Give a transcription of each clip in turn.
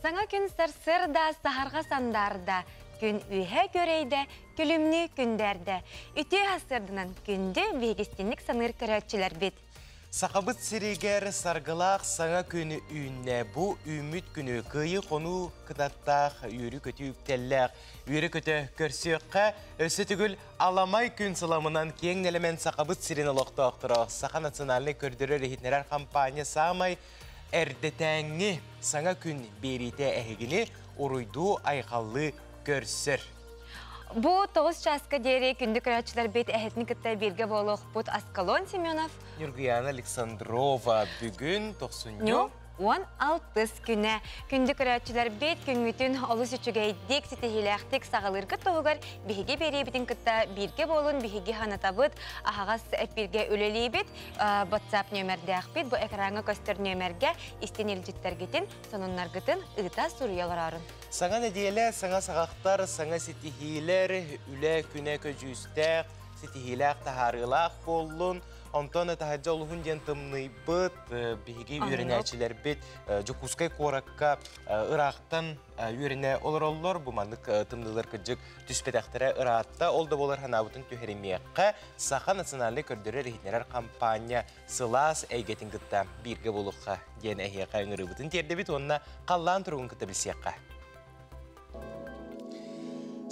Саҥа күн сарсыарда саһарҕа сандаарда, күн үөһэ күөрэйдэ, күлүмнүү күндээрдэ. Үтүө сарсыарданан күндү биһигистинник саныыр көрөөччүлэрбит. Сахабыт сиригэр саргылаах саҥа күн үүннэ. Бу үүммүт күнү кыайыы-хонуу кынаттаах, үөрүү-көтүү үктэллээх, үөрэ-көтө көрсүөххэ, өссө төгүл аламай күн сыламынан киэҥ нэлэмэн Сахабыт сирин олохтоохторо Саха национальнай көрдөрөр-иһитиннэрэр хампаанньа саамай эрдэтээҥҥи саҥа күн биэриитэ эһигини уруйдуу-айхаллыы көрсөр. Бу 9 чааска диэри күндү көрөөччүлэрбит эһэтин кытта бииргэ буолуохпут Аскалон Семенов, Ньургуяна Александрова бүгүн тохсунньу 16 күнэ. Күндү көрөөччүлэрбит күҥҥүтүн олус үчүгэйдик, ситиһиилээхтик саҕалыыргыт туһугар биһиги биэриибитин кытта бииргэ буолун, биһиги санатабыт, аһаҕас эпииргэ үлэлиибит. WhatsApp нүөмэрдээхпит. Бу экраҥҥа көстөр нүөмэргэ истин илдьиттэргитин, сонуннаргытын ыыта суруйа олороорун. Саҥа нэдиэлэ, саҥа саҕахтар, саҥа ситиһиилэр, үлэ күнэ көдьүүстээх, ситиһиилээх таһаарыылаах буоллун. Онтон таһырдьа олуһун диэн тымныйбыт, биһиги үөрэнээччилэрбит Дьокуускай куоракка ыраахтан үөрэнэ олороллор. Бу маннык тымныылар кырдьык түспэтэхтэрэ ыраатта. Ол да буолар санаабытын түһэримиэххэ. Саха национальнай көрдөрөр-иһитиннэрэр хампаанньа сылаас эйгэтин кытта бииргэ буолуохха диэн эһиэхэ ыҥырыыбытын тиэрдэбит уонна халлаан туругун кытта билсиэххэ.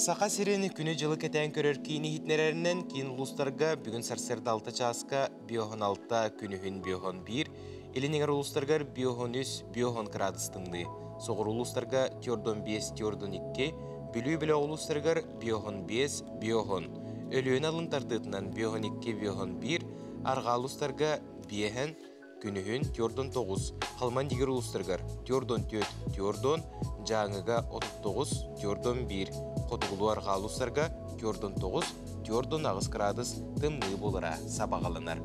Саха сирин күнү-дьылы кэтээн көрөр киин иһитиннэрэринэн киин улуустарга бүгүн сарсыарда 6 чааска биоһон 6, күнүһүн биоһон 1, илин эҥэр улуустарыгар биоһон 3, биоһон кыраадыс тымныы, соҕуруу улуустарга тёрдон 5, тёрдон 2, Бүлүү бөлөх улуустарыгар биоһон 5, биоһон, Өлүөнэ алын тардыытынан биоһон 2, биоһон 1, арҕаа улуустарга биэһэн, күнүһүн тёрдон 9, Халман Дигир улуустарыгар тёрдон 4, тёрдон, Дьааҥыга 39, тёрдон 1, хотугулуу арҕаа улуустарга тёрдон 9, тёрдон 8 кыраадыс тымныы буолара сабаҕаланар.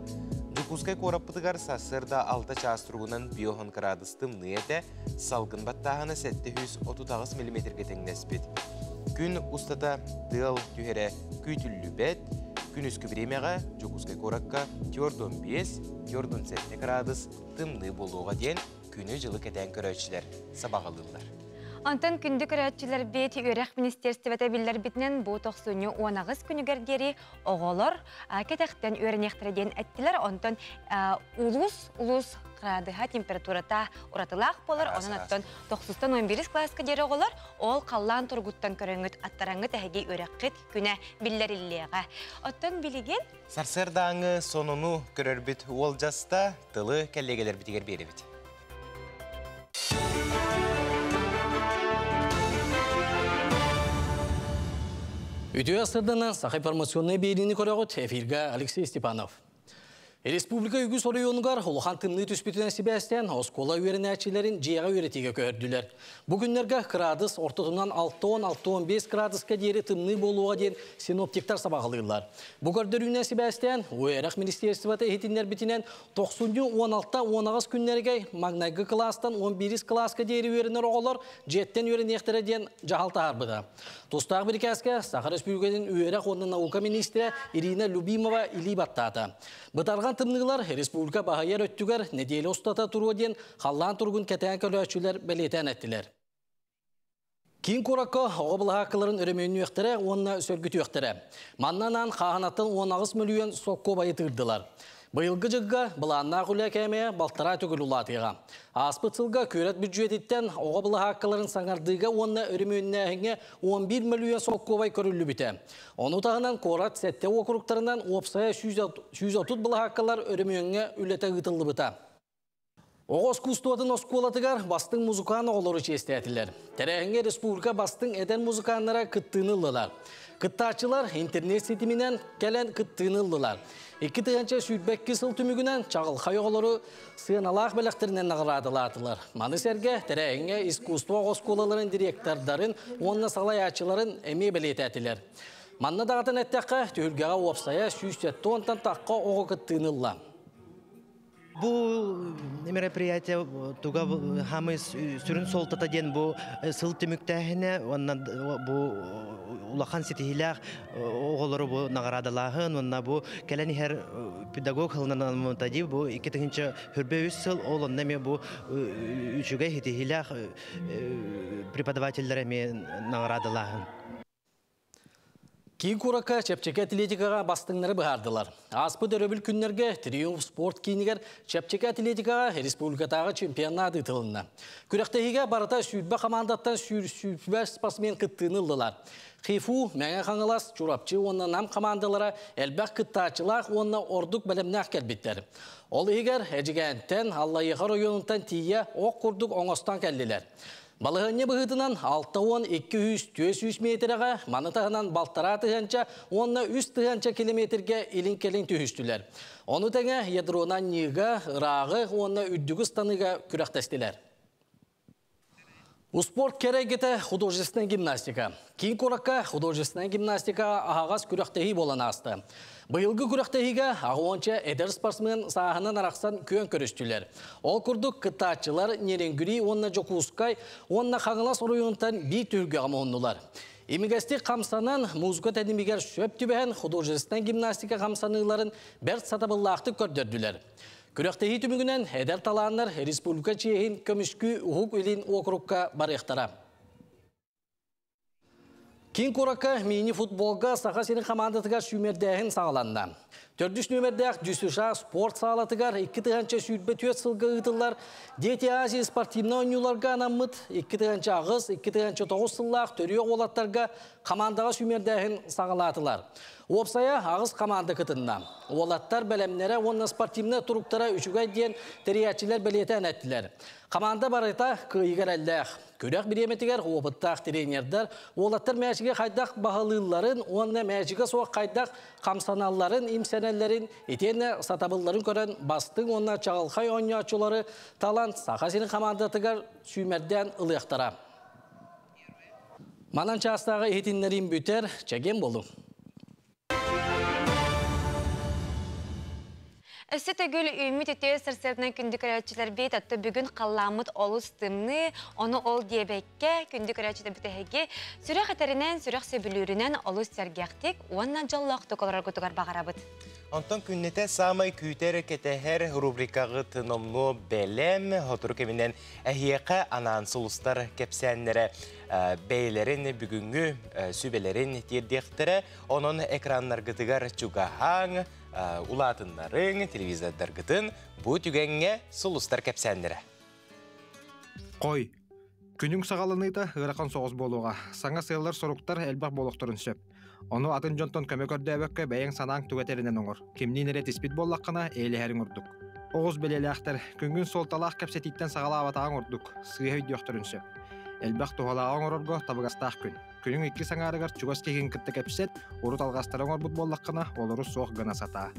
Дьокуускай куораппытыгар сарсыарда 6 чаас туругунан биоһон кыраадыс тымныы этэ, салгын баттааһына 738 миллиметргэ тэҥнэспит. Күн устата тыал түһэрэ күүтүллүбэт, күнүскү бириэмэҕэ Дьокуускай куоракка 4,5, 4,7 кыраадыс тымныы буолуоҕа диэн күнү-дьылы кэтээн көрөөччүлэр сабаҕалыыллар. Онтон күндү көрөөччүлэрбит үөрэх министиэристибэтэ биллэрбитинэн бу тохсунньу 18 күнүгэр диэри оҕолор кэтэхтэн үөрэниэхтэрэ диэн эттилэр. Онтон улуус улуус кыраадыһа температурата уратылаах буолар. Онон оттон тохсустан 11 кылааска диэри оҕолор ол халлаан туругуттан көрөҥҥүт аттараңҥыт эһиги үөрэххит күнэ биллэриллиэҕэ. Оттон билигин Сарсыардааҥы сонуну көрөрбүт уолдьаста тылы кэллиэгэлэрбитигэр биэрэбит. Үтүө сырдынан Саха информационнай биэриини көрөҕүт. Эфиргэ Алексей Степанов. Республика үгүс оройуонугар улахан тымныы түспүтүнэн сибээстээн оскуола үөрэнээччилэрин дьиэҕэ үөрэтиигэ көһөрдүлэр. Бу күннэргэ кыраадыс ортотунан 6-6-5 кыраадыска диэри тымныы буолуоҕа диэн синоптиктар сабаҕалыыллар. Бу көрдөрүүнэн сибээстээн үөрэх министерствота иһитиннэрбитинэн тохсунньу 16-18 күннэригэр маҥнайгы кылаастан 11 кылааска диэри үөрэнэр оҕолор дьиэттэн үөрэниэхтэрэ диэн дьаһал таһаарбыта. Тустаах бирикээскэ Саха Республикатын үөрэх уонна наука министрэ Ирина Любимова илии баттаата. Бытарҕан тымныылар республика баһыйар өттүгэр нэдиэлэ устата туруо диэн халлаан туругун кэтээн көрөөччүлэр бэлиэтээн эттилэр. Киин куоракка оҕо былаһааккаларын өрөмүөннүөхтэрэ уонна сөргүтүөхтэрэ. Манна анаан хааһынаттан 18 мөлүйүөн соккуобайы тыырдылар. Быйылгы дьылга былааннаах үлэ кээмэйэ балтараа төгүл улаатыаҕа. Ааспыт сылга күөрэт бүддьүөтүттэн оҕо былаһааккаларын саҥардыыга уонна өрөмүөннээһиҥҥэ 11 мөлүйүөн соккуобай көрүллүбүтэ. Ону таһынан куорат сэттэ уокуруктарынан уопсайа 130 былаһааккалар өрөмүөҥҥэ үлэтэ ыытыллыбыта. Оҕо искусствотын оскуолатыгар бастыҥ музыкаан оҕолору чиэстээтилэр. Тэрээһиҥҥэ республика бастыҥ эдэр музыкааннара кыттыыны ыллылар. Кыттааччылар интернет ситиминэн кэлэн кыттыыны ыллылар. 2022 сыл түмүгүнэн чаҕылхай оҕолору сыаналаах бэлэхтэринэн наҕараадалаатылар. Маны сэргэ тэрээһиҥҥэ искусство оҕо оскуолаларын директордарын уонна салайааччыларын эмиэ бэлиэтээтилэр. Манна даҕатан эттэххэ, түһүлгэҕэ уопсайа 170-тан тахха оҕо кыттыыны ылла. Бу мероприятие туга хамы сүрүн суолтата диэн бу сыл түмүктээһинэ уонна бу улахан ситиһиилээх оҕолору бу наҕараадалааһын уонна бу кэлэн иһэр педагог сылынан дии бу 2023 сыл ол онно эмиэ бу үчүгэй ситиһиилээх преподавателлэр эмиэ наҕараадалааһын. Киин куоракка чэпчэки атлетикаҕа бастыҥнары быһаардылар. Ааспыт өрөбүл күннэргэ Триумф спорт киинигэр чэпчэки атлетикаҕа республикатааҕы чемпионат ыытылынна. Күрэхтэһиигэ барыта 20 хамаандаттан 120 спортсмен кыттыыны ыллылар. ХИФУ, Мэҥэ Хаҥалас, Чурапчы уонна Нам хамаандалара элбэх кыттааччылаах уонна ордук бэлэмнээх кэлбиттэр. Ол иһигэр Эдьигээнтэн, Аллайыаха оройуонуттан тиийэ ох курдук оҥостон кэллилэр. Балаһыанньа быһыытынан 62 400 миэтэрэҕэ, маны таһынан 1,5 тыһыынча уонна 3 тыһыынча километргэ илин-кэлин түһүстүлэр. Ону тэҥэ ядронан анньыыга, ырааҕы уонна үрдүгү ыстаныыга күрэхтэстилэр. Успуорт кэрэ эйгэтэ художественная гимнастика. Киин куоракка художественная гимнастика аһаҕас күрэхтэһии буолан ааста. Быйылгы күрэхтэһиигэ 60 эдэр спортсмен сааһынан арахсан күөн көрүстүлэр. Ол курдук кыттааччылар Нерюнгри уонна Дьокуускай уонна Хаҥалас оройуонтан биир түһүлгэҕэ муһуннулар. Имигэстик хамсанан, музыка тэтимигэр сөп түбэһэн художественная гимнастика хамсаныыларын бэрт сатабыллаахтык көрдөрдүлэр. Күрэхтэһии түмүгүнэн эдэр талааннар республика чиэһин көмүскүү Уһук Илин уокурукка барыахтара. Киин куоракка мини-футболга Саха сирин хамаандатыгар сүүмэрдээһин саҕаланна. Төрдүс нүөмэрдээх ДЮСШ спорт саалатыгар 2024 сылга ыытыллар Дети Азии спортивнай оонньууларга анаммыт 2008, 2009 сыллаах төрүөх уолаттарга хамаандаҕа сүүмэрдээһин саҕалаатылар. Уопсайа аҕыс хамаанда кытынна. Уолаттар бэлэмнэрэ уонна спортивнай туруктара үчүгэй диэн тэрийээччилэр бэлиэтээн эттилэр. Хамаанда барыта кыайыыга эрэллээх. Күрэх бириэмэтигэр опыттаах тренердэр уолаттар мээчиги хайдах баһылыылларын уонна мээчигэ суох хайдах хамсаналларын, имсэнэллэрин, итиэннэ сатабылларын көрөн бастыҥ уонна чаҕылхай оонньооччулары талан Саха сирин хамаандатыгар сүүмэрдээн ылыахтара. Манан чаастааҕы иһитиннэриим бүтэр, чэгиэн буолуҥ. Өссө төгүл үүммүт үтүө сарсыарданан күндү көрөөччүлэрбит, отто бүгүн халлааммыт олус тымныы, ону ол диэбэккэ, күндү көрөөччүлэрбит эһиги сүрэх этэринэн, сүрэх сөбүлүүрүнэн олус сэргэхтик уонна дьоллоохтук олороргутугар баҕарабыт. Онтон күннэтэ саамай күүтэр кэтэһэр рубрикаҕыт номнуо бэлэм, сотору кэминэн эһиэхэ анаан сулустар кэпсээннэрэ бэйэлэрин бүгүҥҥү сүбэлэрин тиэрдиэхтэрэ. Онон экраннаргытыгар чугаһааҥ, улаатыннарыҥ, телевизордаргытын бу түгэҥҥэ сулустар кэпсээннэрэ. Хой. Күнүҥ саҕаланыыта ыарахан соҕус буолуоҕа. Саҥа сыаллар-соруктар элбэх буолуохтарын сөп. Ону атын дьонтон көмө көрдөөбөккө бэйэҥ санааҥ тугу этэринэн оҥор. Кимниин эрэ тиспит буоллаххына, эйэлэһэриҥ ордук. Оҕус бэлиэлээхтэр, күҥҥүн суолталаах кэпсэтииттэн саҕалаабатаҕыҥ ордук, сыыһа өйдүөхтэрин сөп. Элбэх туһалааҕы оҥорорго табыгастаах күн. Күнүҥ иккис аҥаарыгар чугас киһигин кытта кэпсэт, урут алҕастары оҥорбут буоллаххына, олору суох гына сатаа.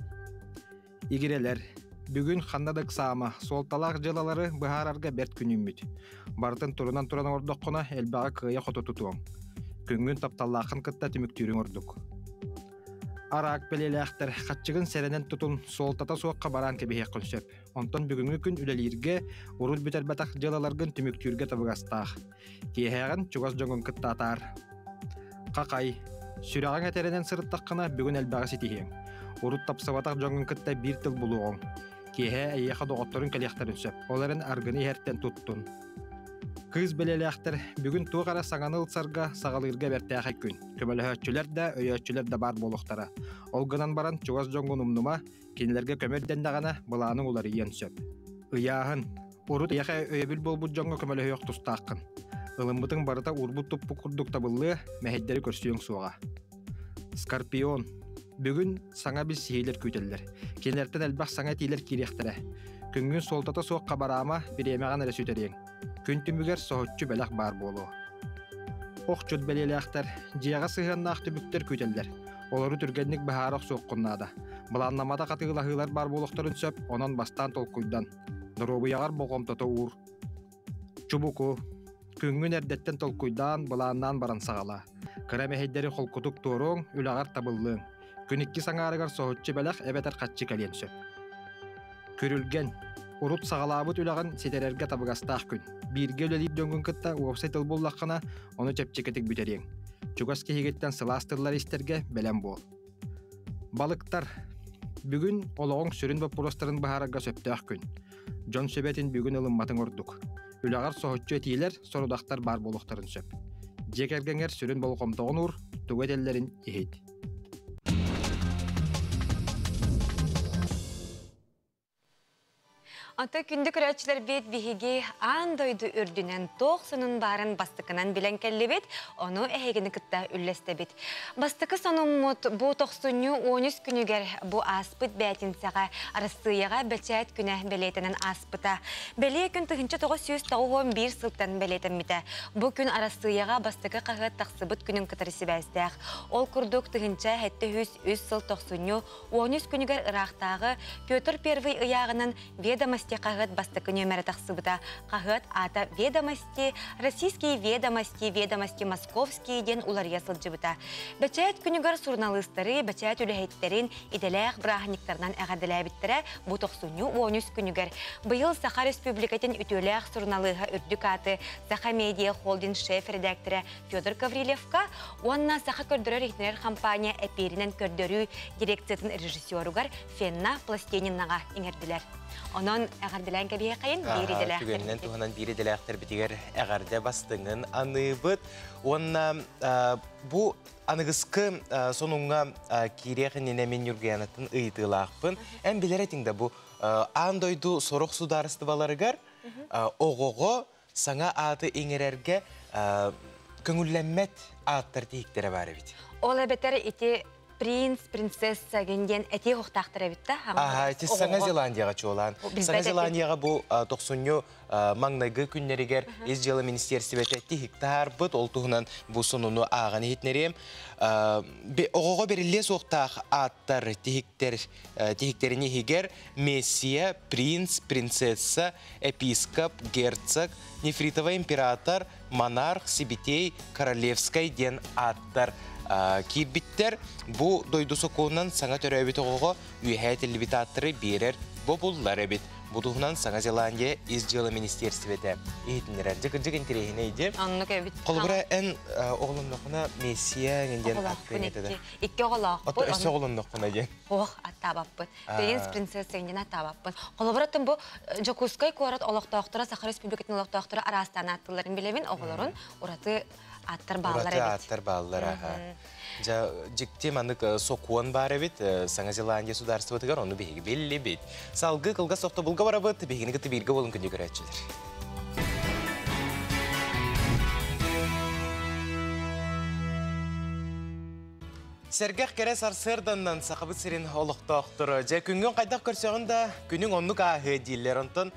Игирэлэр, бүгүн ханна да ыксаама, суолталаах дьыалалары быһаарарга бэрт күнүммүт. Барытын турунан туран оҥордоххуна, элбэҕи кыайа-хото тутуоҥ. Күҥҥүн тапталлааххын кытта түмүктүүрүҥ ордук. Араак бэлиэлээхтэр хаччыгын сэрэнэн тутун, суолтата суохха бараан кэбиһиэххин сөп. Онтон бүгүҥҥү күн үлэлииргэ, урут бүтэрбэтэх дьыалаларгын түмүктүүргэ табыгастаах. Киэһээҕин чугас дьоҥҥун кытта атаар. Хахай, сүрэҕиҥ этэринэн сырыттаххына бүгүн элбэҕи ситиһиэҥ. Урут тапсыбатах дьоҥҥун кытта биир тыл булуоҕуҥ. Киэһэ эйиэхэ доҕотторуҥ кэлиэхтэрин сөп, ол эрэн аргыны иһэртэн туттун. Кыыс бэлиэлээхтэр бүгүн туох эрэ саҥаны ылсарга, саҕалыырга бэртээхэй күн. Көмөлөһөөччүлэр да, өйөөччүлэр да баар буолуохтара. Ол гынан баран чугас дьоҥҥун умнума, кинилэргэ көмө ирдэннэҕинэ былааныҥ уларыйыан сөп. Ыйааһын. Урут эйиэхэ өйөбүл буолбут дьоҥҥо көмөлөһүөх тустааххын. Ылыммытыҥ барыта уурбут-туппут курдук табыллыа, мэһэйдэри көрсүөҥ суоҕа. Скорпион. Бүгүн саҥа билсиһиилэр күүтэллэр. Кинилэртэн элбэх саҥа этиилэр киириэхтэрэ. Күҥҥүн суолтата суох хабараама, бириэмэҕин эрэ сүтэриэҥ. Күн түмүгэр соһуччу бэлэх баар буолуо. Охчут бэлиэлээхтэр, дьиэҕэ сыһыаннаах түбүктэр күүтэллэр. Олору түргэнник быһаара охсуоххун наада. Былааннамматах атыылаһыылар баар буолуохтарын сөп, онон бастаан толкуйдан. Доруобуйаҕар болҕомтото уур. Чубуку. Күҥҥүн эрдэттэн толкуйдаан, былааннаан баран саҕалаа. Кыра мэһэйдэри холкутук туоруоҥ, үлэҕэр табыллыаҥ. Күн иккис аҥаарыгар соһуччу бэлэх эбэтэр хаччы кэлиэн сөп. Күрүлгэн. Урут саҕалаабыт үлэҕин ситэрэргэ табыгастаах күн. Бииргэ үлэлиир дьоҥҥун кытта уопсай тыл буллаххына, ону чэпчэкитик бүтэриэҥ. Чугас киһигиттэн сылаас тыллары истэргэ бэлэм буол. Балыктар. Бүгүн олоҕуҥ сүрүн боппуруостарын быһаарарга сөптөөх күн. Дьон сүбэтин бүгүн ылымматыҥ ордук. Үлэҕэр соһуччу этиилэр, сорудахтар баар буолуохтарын сөп. Дьиэ кэргэҥҥэр сүрүн болҕомтоҕун уур, тугу этэллэрин иһит. Онто күндү көрөөччүлэрбит биһиги аан дойду үрдүнэн туох сонун баарын бастакынан билэн кэллибит, ону эһигини кытта үллэстэбит. Бастакы сонуммут бу тохсунньу 13 күнүгэр бу ааспыт бээтинсэҕэ Арассыыйаҕа бэчээт күнэ бэлиэтэнэн ааспыта. Бэлиэ күн 1991 сылтан бэлиэтэммитэ. Бу күн Арассыыйаҕа бастакы хаһыат тахсыбыт күнүн кытары сибээстээх. Ол курдук 1703 сыл тохсунньу 13 күнүгэр ыраахтааҕы Петр Первый ыйааҕынан «Ведомости» хаһыат бастакы нүөмэрэ тахсыбыта. Хаһыат аата «Ведомости», «Российские ведомости», «Ведомости московские» диэн уларыйа сылдьыбыта. Бэчээт күнүгэр суруналыыстары, бэчээт үлэһиттэрин идэлээх бырааһынньыктарынан эҕэрдэлээбиттэрэ бу тохсунньу 13 күнүгэр. Быйыл Саха Республикатын үтүөлээх суруналыыһа үрдүк ааты Саха Медиа Холдинг шеф-редактора Федор Гаврильевка уонна Саха көрдөрөр-иһитиннэрэр компания эпииринэн көрдөрүү дирекциятын режиссеругар Фенна Пластенинаҕа иҥэрдилэр. Онон эҕэрдэлээн кэбиһиэхэйин биир идэлээхтэр. Түгэнинэн туһанан биир идэлээхтэрбитигэр эҕэрдэ бастыҥын аныыбыт. Уонна бу аныгыскы сонуҥҥа киириэх иннинэ мин Ньургуянаттан ыйытыылаахпын. Эн билэр этиҥ да бу аан дойду сорох судаарыстыбаларыгар оҕоҕо саҥа ааты иҥэрэргэ көҥүллэммэт ааттар тиһиктэрэ баар эбит. Ол эбэтэр ити принц, принцесса диэн этии уохтаахтар эбит да? Аха, ити Саҥа Зеландияҕа чуолаан. Саҥа Зеландияҕа бу тохсунньу маҥнайгы күннэригэр Ис дьыала министиэристибэтэ тиһик таһаарбыт, ол туһунан бу сонуну ааҕан иһитинэриэм. Оҕоҕо бэриллиэ суохтаах ааттар тиһиктэр тиһиктэрин иһигэр Мессия, принц, принцесса, епископ, герцог, нефритовый император, монарх, сибитей, королевскай диэн ааттар киирбиттэр. Бу дойду сокуонунан саҥа төрөөбүт оҕоҕо үөһээ этиллибит ааттары биэрэр бобуллар эбит. Бу туһунан Саҥа Зеландия Ис дьыала министиэристибэтэ иһитиннэрэр. Дьэ, кырдьык интэриэһинэй дии. Оннук эбит. Холобура, эн оҕолонноххуна Мессия диэн аттыаҥ этэ да? Икки оҕолоохпут. Ото өссө оҕолонноххуна диэн. Ох, аттаабаппын. Принц, принцесса иннинэ аттаабаппын. Холобура, бу Дьокуускай куорат олохтоохторо, Саха Республикатын олохтоохторо араастаан ааттыылларын билэбин, оҕолорун ураты аттар бааллар эбит. Ураты аттар бааллар, аха. Дьэ, дьикти маннык сокуон баар эбит, Саҥа Зеландия судаарыстыбатыгар ону биһиги биллибит. Салгыы кылгас тохтобулга барабыт, биһигини кытта бииргэ буолун күндү көрөөччүлэр. Сэргэх кэрэ сарсыарданнан Сахабыт сирин олохтоохторо. Дьэ, күҥҥүн хайдах көрсөҕүн да, күнүҥ оннук ааһыа дииллэр. Онтон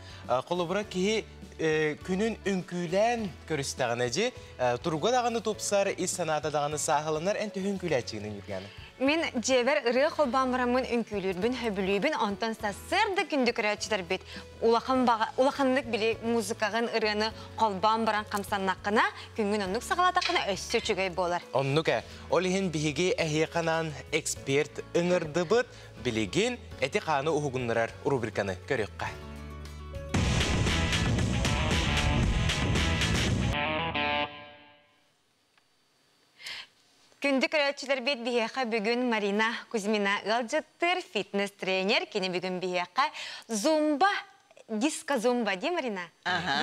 холобура киһи күнүн үҥкүүлээн көрүстэҕинэ дьи, туруга даҕаны тупсар, ис санаата даҕаны сааһыланар. Эн төһө үҥкүүлээччигин Юргана? Мин дьиэбэр ырыа холбоон бараммын үҥкүүлүүрбүн сөбүлүүбүн, онтон сарсыарда күндү көрөөччүлэрбит улахан улаханнык били музыкаҕын ырыаны холбоон баран хамсаннаххына, күҥҥүн оннук саҕалаатаххына өссө үчүгэй буолар. Оннук ээ. Ол иһин биһиги эһиэхэ эксперт ыҥырдыбыт, билигин эти-хааны уһугуннарар рубриканы көрүөххэ. Күндү көрөөччүлэрбит биһиэхэ бүгүн Марина Кузьмина ыалдьыттыыр фитнес-тренер, кини бүгүн биһиэхэ зумба, диско-зумба дии Марина?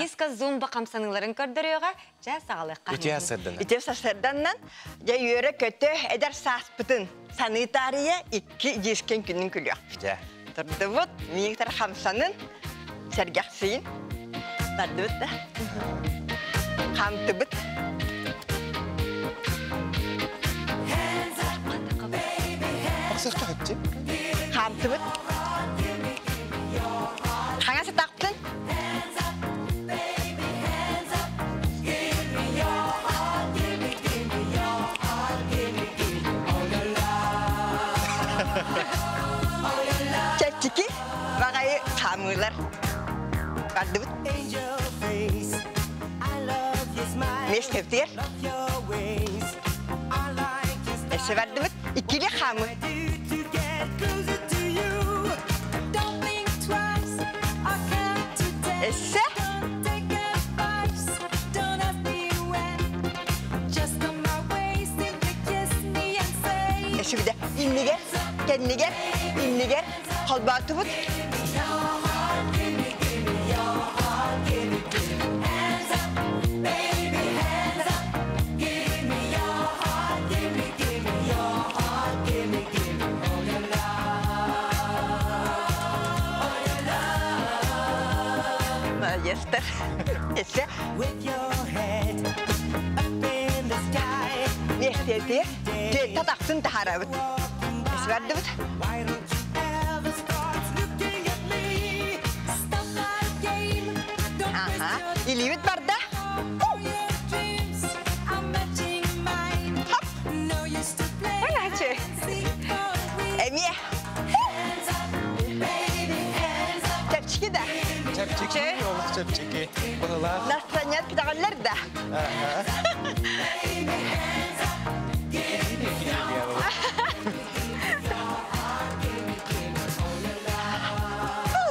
Диско-зумба хамсаныыларын көрдөрүөҕэ, дьэ саҕалыахха. Үтүө сарсыарданан. Үтүө сарсыарданан, дьэ үөрэ көтө эдэр сааспытын саныы таарыйа икки дискен күнүн күлүөхпүт. Дьэ. Турдубут, мииктер хамсанын, сэргэхсийин, бардыбыт да. Хамтыбыт. Аксыахха хөпчү. Хамтыбыт. Хаҥас атахпытын. Чэпчэки баҕайы хаамыылар бардыбыт. Миэстэбитигэр. Өссө бардыбыт. Иккили хаамыы. Эссе. Эсүгдэ иннигер, кеннигер, иннигер, холбаатыбыт. Молодецтар. Эссе. Мехтети. Татақсын тахарабыт. Эсвардыбыт. Аха. Илибит барда. Хоп. Ыначы. Эмие. Чапчики да. Чапчики, олох чапчики. Быһылаах. Настранят кытагаллар да.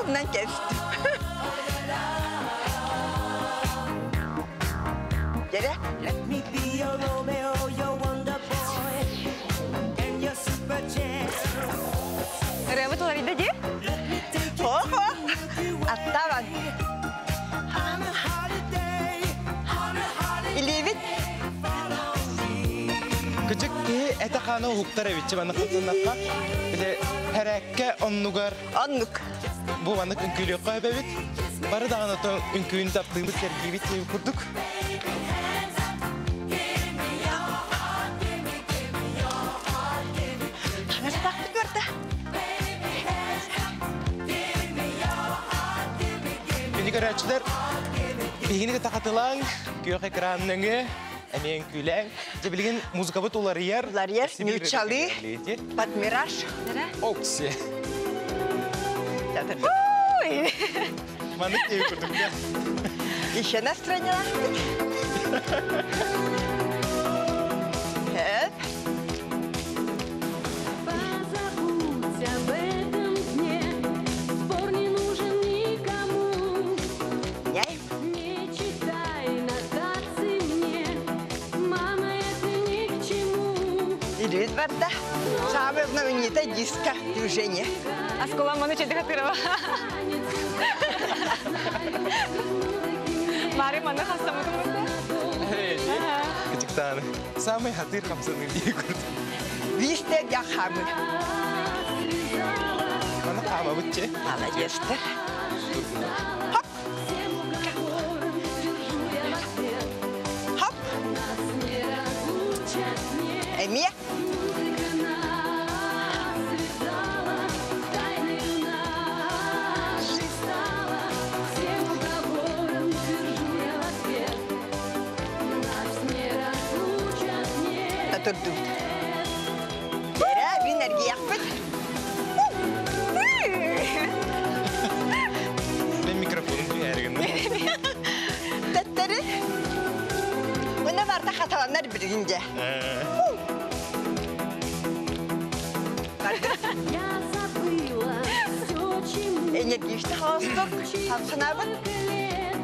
Нан кестим. Жere. Let me be your Romeo, your wonder boy, and your super champ. Ырыабыт уларыйда ди? Хо-хо. Аттаван. On a holiday, on a holiday. Илибит. Кычык киһи этэ хаана уһуктар эбитчи маннык хамсаннахха. Биле хэрээккэ оннугар Оннук. бу маннык үҥкүүлүөххэ эбэбит. Бары даҕаны отон үҥкүүнү таптыыбыт, сэргиибит диэбит курдук. Хана сатахпыт көрдө. Күнү көрөөччүлэр, биһигини кытта хатылаҥ, күөх экранныҥы, эмиэ үҥкүүлээҥ. Дьэ билигин музыкабыт уларыйар. Уларыйар, Сибиир ньууччалыы. ырыа. Под мираж. Окси. Театр. Ой. Маннык диэбит курдук да. Еще настроение. Хэп. Позабудь об этом дне, спор не нужен никому. Яй. Не читай нотации мне, мама, это ни к чему. Илибит барда. Самое знаменитое диско движение. Оскола маны чедик атырова. Мары маны хастамытым бу. Кычыктааны. Самый хатыр хамсаныы дии курдук. Висте я хамы. Маны хаамабытчы. Молодецтер. Хоп. Хоп. Эмиэ. Нашей стала, всем уговорам твержу я в ответ. Нас не разлучат, нет. Татырдыбыт. Бэрэ бин эргияхпыт. Мен микрофонум түһээригин. Таттары. Мына барда хаталанар билигинже. Я забыла все, чему Энергияшты холостук. Хамсанабыт. столько лет.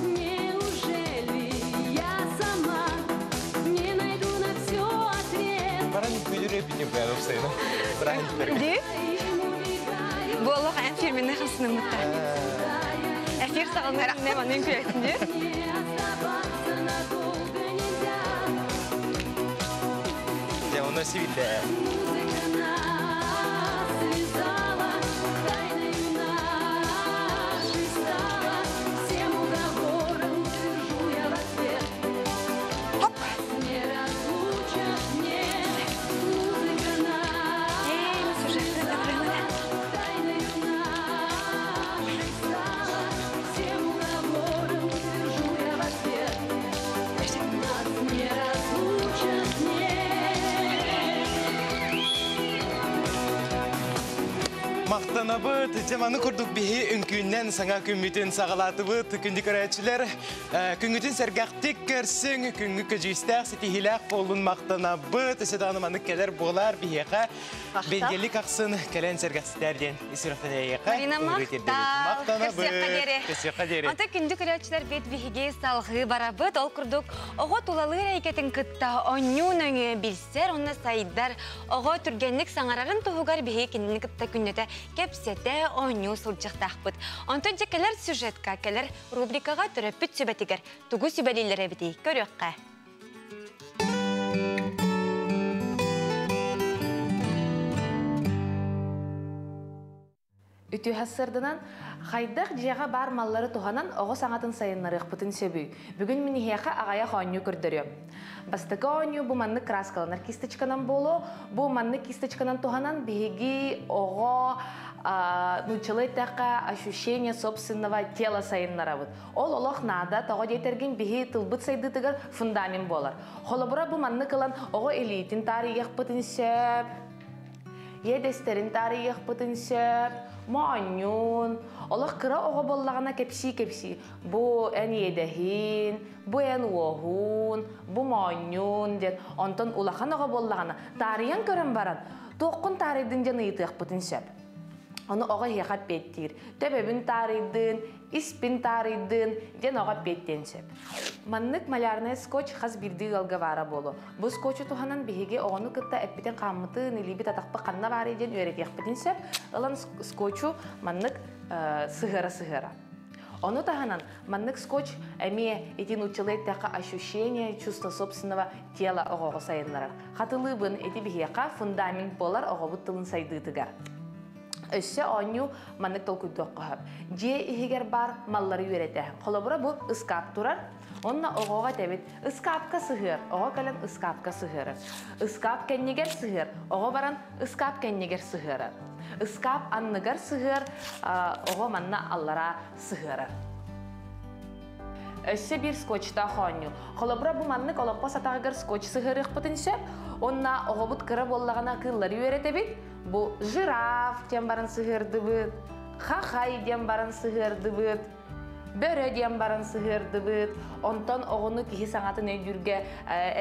Неужели я сама не найду на все ответ? Баран үҥкүүлүүр эбитин бэйэ опсайна. Бырааһынньыктарга. Ди? Им убегаю, Бу олох эн фирменный хамсаныммытта. Эфир саҕаланар не маны үҥкүүлэттин ди? не оставаться надолго нельзя. Дьэ, онно сибиллэ. Музыка нас связала, тайною нашей стала. Всем уговорам твержу я в ответ. Хоп. Не разлучат, нет. Музыка нас связала, тайною нашей стала. Всем уговорам твержу я в ответ. Нас не разлучат, нет. Махтанабыт, дьэ маны курдук биһи үҥкүүннэн саҥа күммүтүн саҕалаатыбыт. Күндү көрөөччүлэр, күҥҥүтүн сэргэхтик көрсүҥ, күҥҥү көдьүүстээх, ситиһиилээх буоллун махтанабыт. Өссө даҕаны маннык кэлэр буолаар биһиэхэ. Бэлгэлик ахсын кэлэн сэргэхситээр диэн ис сүрэхтэн эйиэхэ Марина махтал. Махтанабыт. Көрсүөххэ диэри. Ата күндү көрөөччүлэр бит биһиги салҕыы барабыт. Ол курдук оҕо тулалыыр эйгэтин кытта онньуу нөҥүө билсэр, онно сайдар. Оҕо түргэнник саҥарарын туһугар биһиги кинини кытта күннэтэ кэпсэтэ, оонньуу сылдьыахтаахпыт. Онтон дьэ кэлэр сюжетка, кэлэр рубрикаҕа төрөппүт сүбэтигэр тугу сүбэлииллэр эбитий? Көрүөххэ. Үтүө сарсыарданан хайдах дьиэҕэ баар маллары туһанан оҕо саҥатын сайыннарыахпытын сөбүй? Бүгүн мин эһиэхэ аҕыйах оонньуу көрдөрүөм. Бастакы оонньуу бу маннык краскаланар кисточканан буолуо. Бу маннык кисточканан туһанан биһиги оҕо нууччалыы эттэххэ ощущение собственного тела сайыннарабыт. Ол олох наада, тоҕо диэтэргин биһи тылбыт сайдыытыгар фундамент буолар. Холобура бу маннык ылан оҕо илиитин таарыйыахпытын сөп, иэдэстэрин таарыйыахпытын сөп, моонньуун, олох кыра оҕо буоллаҕына кэпсии-кэпсии бу эн иэдэһин, бу эн уоһуун, бу моонньуун диэн, онтон улахан оҕо буоллаҕына таарыйан көрөн баран туоххун таарыйдын диэн ыйытыахпытын сөп. Ону оҕо эһиэхэ эппиэттиир. Төбөбүн таарыйдын, испин таарыйдын диэн оҕо эппиэттиэн сөп. Маннык малярнай скотч хас биирдии ыалга баара буолуо. Бу скотчу туһанан биһиги оҕону кытта эппитин хааммытын, илиибит атахпыт ханна баарый диэн үөрэтиэхпитин сөп. Ылан скотчу маннык сыһыара-сыһыара. Ону таһынан маннык скотч эмиэ ити нууччалыы эттэххэ ощущение чувство собственного тела оҕоҕо сайыннарар. Хатылыыбын ити биһиэхэ фундамент буолар оҕобут тылын сайдыытыгар. Өссө оонньуу маннык толкуйдуохха сөп. Дьиэ иһигэр баар маллары үөрэтэ. Холобура бу ыскаап турар. Онно оҕоҕо этэбит ыскаапка сыһыар, оҕо кэлэн ыскаапка сыһыарар. Ыскаап кэннигэр сыһыар, оҕо баран ыскаап кэннигэр сыһыарар. Ыскаап анныгар сыһыар, оҕо манна аллараа сыһыарар. Өссө биир скотчтаах оонньуу. Холобура бу маннык олоппос атаҕыгар скотч сыһыарыахпытын сөп. Онна оҕобут кыра буоллаҕына кыыллары үөрэтэбит. Бу жираф диэн баран сыһыардыбыт, хахай диэн баран сыһыардыбыт, бөрө диэн баран сыһыардыбыт. Онтон оҕону киһи саҥатын өйдүүргэ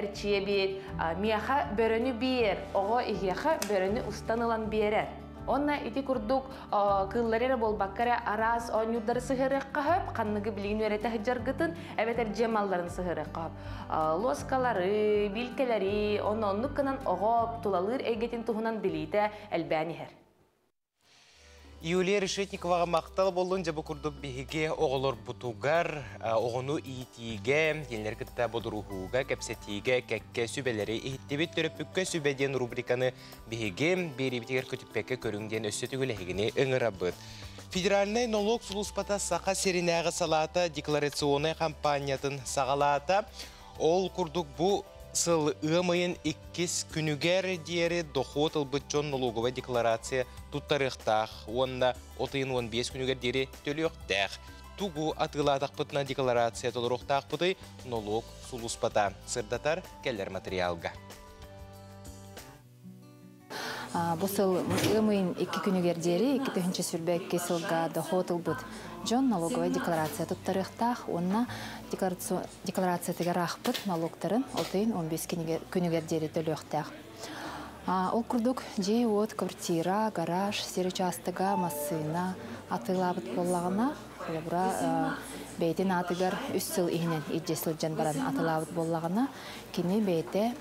эрчийэбит. Миэхэ бөрөнү биэр, оҕо иһиэхэ бөрөнү устан ылан биэрэр. Онно ити курдук кыыллары эрэ буолбакка эрэ араас оонньуурдары сыһыарыахха сөп, ханныгы билигин үөрэтэ сылдьаргытын, эбэтэр дьиэ малларын сыһыарыахха сөп. Луоскалары, биилкэлэри, онно оннук гынан оҕо тулалыыр эйгэтин туһунан билиитэ элбээн иһэр. Юлия Решетниковаҕа махтал буоллун, дьэ бу курдук биһиги оҕолорбутугар оҕону иитиигэ, кинилэри кытта бодоруһууга, кэпсэтиигэ кэккэ сүбэлэри иһиттибит. Төрөппүккэ сүбэ диэн рубриканы биһиги биэриибитигэр көтүппэккэ көрүҥ диэн өссө төгүл эһигини ыҥырабыт. Федеральнай нолуок сулууспата Саха сиринээҕи салаата декларационнай хампаанньатын саҕалаата. Ол курдук бу сыл ыам ыйын иккис күнүгэр диэри дохуот ылбыт дьон налоговай декларация туттарыахтаах уонна от ыйын 15 күнүгэр диэри төлүөхтээх. Тугу атыылаатахпытына декларация толоруохтаахпытый нолуок сулууспата сырдатар кэлэр материалга. Бу сыл ыам ыйын икки күнүгэр диэри 2022 сылга дохуот ылбыт дьон налоговай декларация туттарыахтаах уонна декларациятыгар аахпыт налогтарын от ыйын 15 күнүгэр диэри төлүөхтээх. Ол курдук дьиэ-уот, квартира, гараж, сир учаастага, массыына атыылаабыт буоллаҕына, холобура, бэйэтин аатыгар үс сыл иһинэн илдьэ сылдьан баран атыылаабыт буоллаҕына, кини бэйэтэ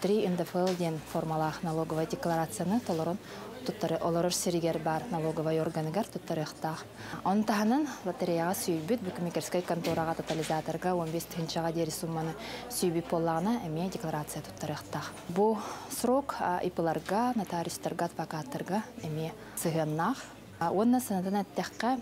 3 НДФЛ диэн формалаах налоговай декларацияны толорон туттары олорор сиригэр баар налоговай органыгар туттарыахтаах. Ону таһынан лотереяҕа сүүйбүт букмекерскай контораҕа тотализаторга 15 тыһыынчаҕа диэри сумманы сүүйбүт буоллаҕына эмиэ декларация туттарыахтаах. Бу срок ИП-ларга, нотариустарга, адвокаттарга эмиэ сыһыаннаах. Уонна санатан эттэххэ,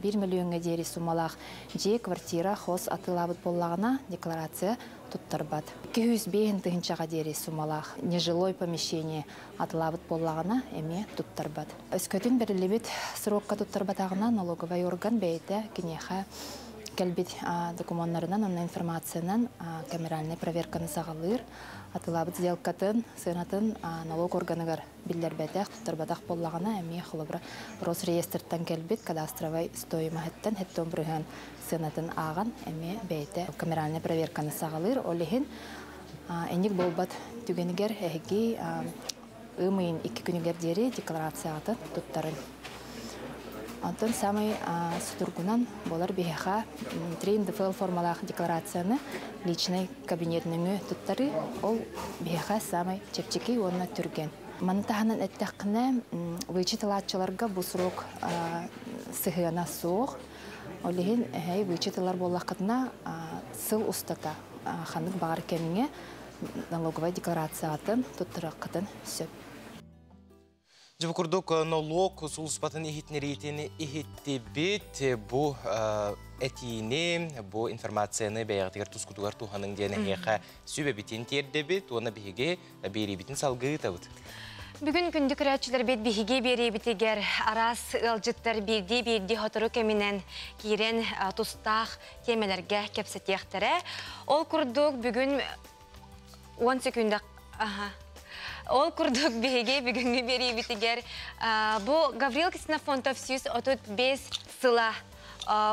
1 миллиоҥҥа диэри суммалаах дьиэ, квартира, хос атыылаабыт буоллаҕына декларация туттарбат. 205 тыһыынчаҕа диэри суммалаах нежилой помещение атыылаабыт буоллаҕына эмиэ туттарбат. Өскөтүн бэриллибит срокка туттарбатаҕына налоговай орган бэйэтэ киниэхэ Кэлбит докумуоннарынан уонна информациянан камеральнай проверканы саҕалыыр. Атыылаабыт сделкатын сыанатын налог органыгар биллэрбэтэх, туттарбатах буоллаҕына, эмиэ холобура Росреестртан кэлбит кадастровай стоимоһыттан хэттон бырыһыан сыанатын ааҕан эмиэ бэйэтэ камеральнай проверканы саҕалыыр. Ол иһин инник буолбат түгэнигэр эһиги ыам ыйын 2 күнүгэр диэри декларацияҕытын туттарын. Онтон самай судургунан буолар биһиэхэ 3 НДФЛ формалаах декларацияны личный кабинет нөҥүө туттарыы, ол биһиэхэ самай чэпчэки уонна түргэн. Маны таһынан эттэххинэ, вычет ылааччыларга бу срок сыһыана суох. Ол иһин эһэй вычет ылар буоллаххытына сыл устата ханнык баҕар кэмҥэ налоговай декларациятын туттарыаххытын сөп. Дьэ бу курдук нолуок сулууспатын иһитиннэриитин иһиттибит. Бу этиини, бу информацияны бэйэҕитигэр тускутугар туһаныҥ диэн эһиэхэ сүбэбитин тиэрдэбит уонна биһиги биэриибитин салгыы ыытабыт. Бүгүн күндү көрөөччүлэрбит биһиги биэриибитигэр араас ыалдьыттар биирдии-биирдии сотору кэминэн киирэн тустаах тиэмэлэргэ кэпсэтиэхтэрэ. Ол курдук бүгүн 10 секунда Аха. Ол курдук биһиги бүгүҥҥү биэриибитигэр бу Гаврил Ксенофонтов 135 сыла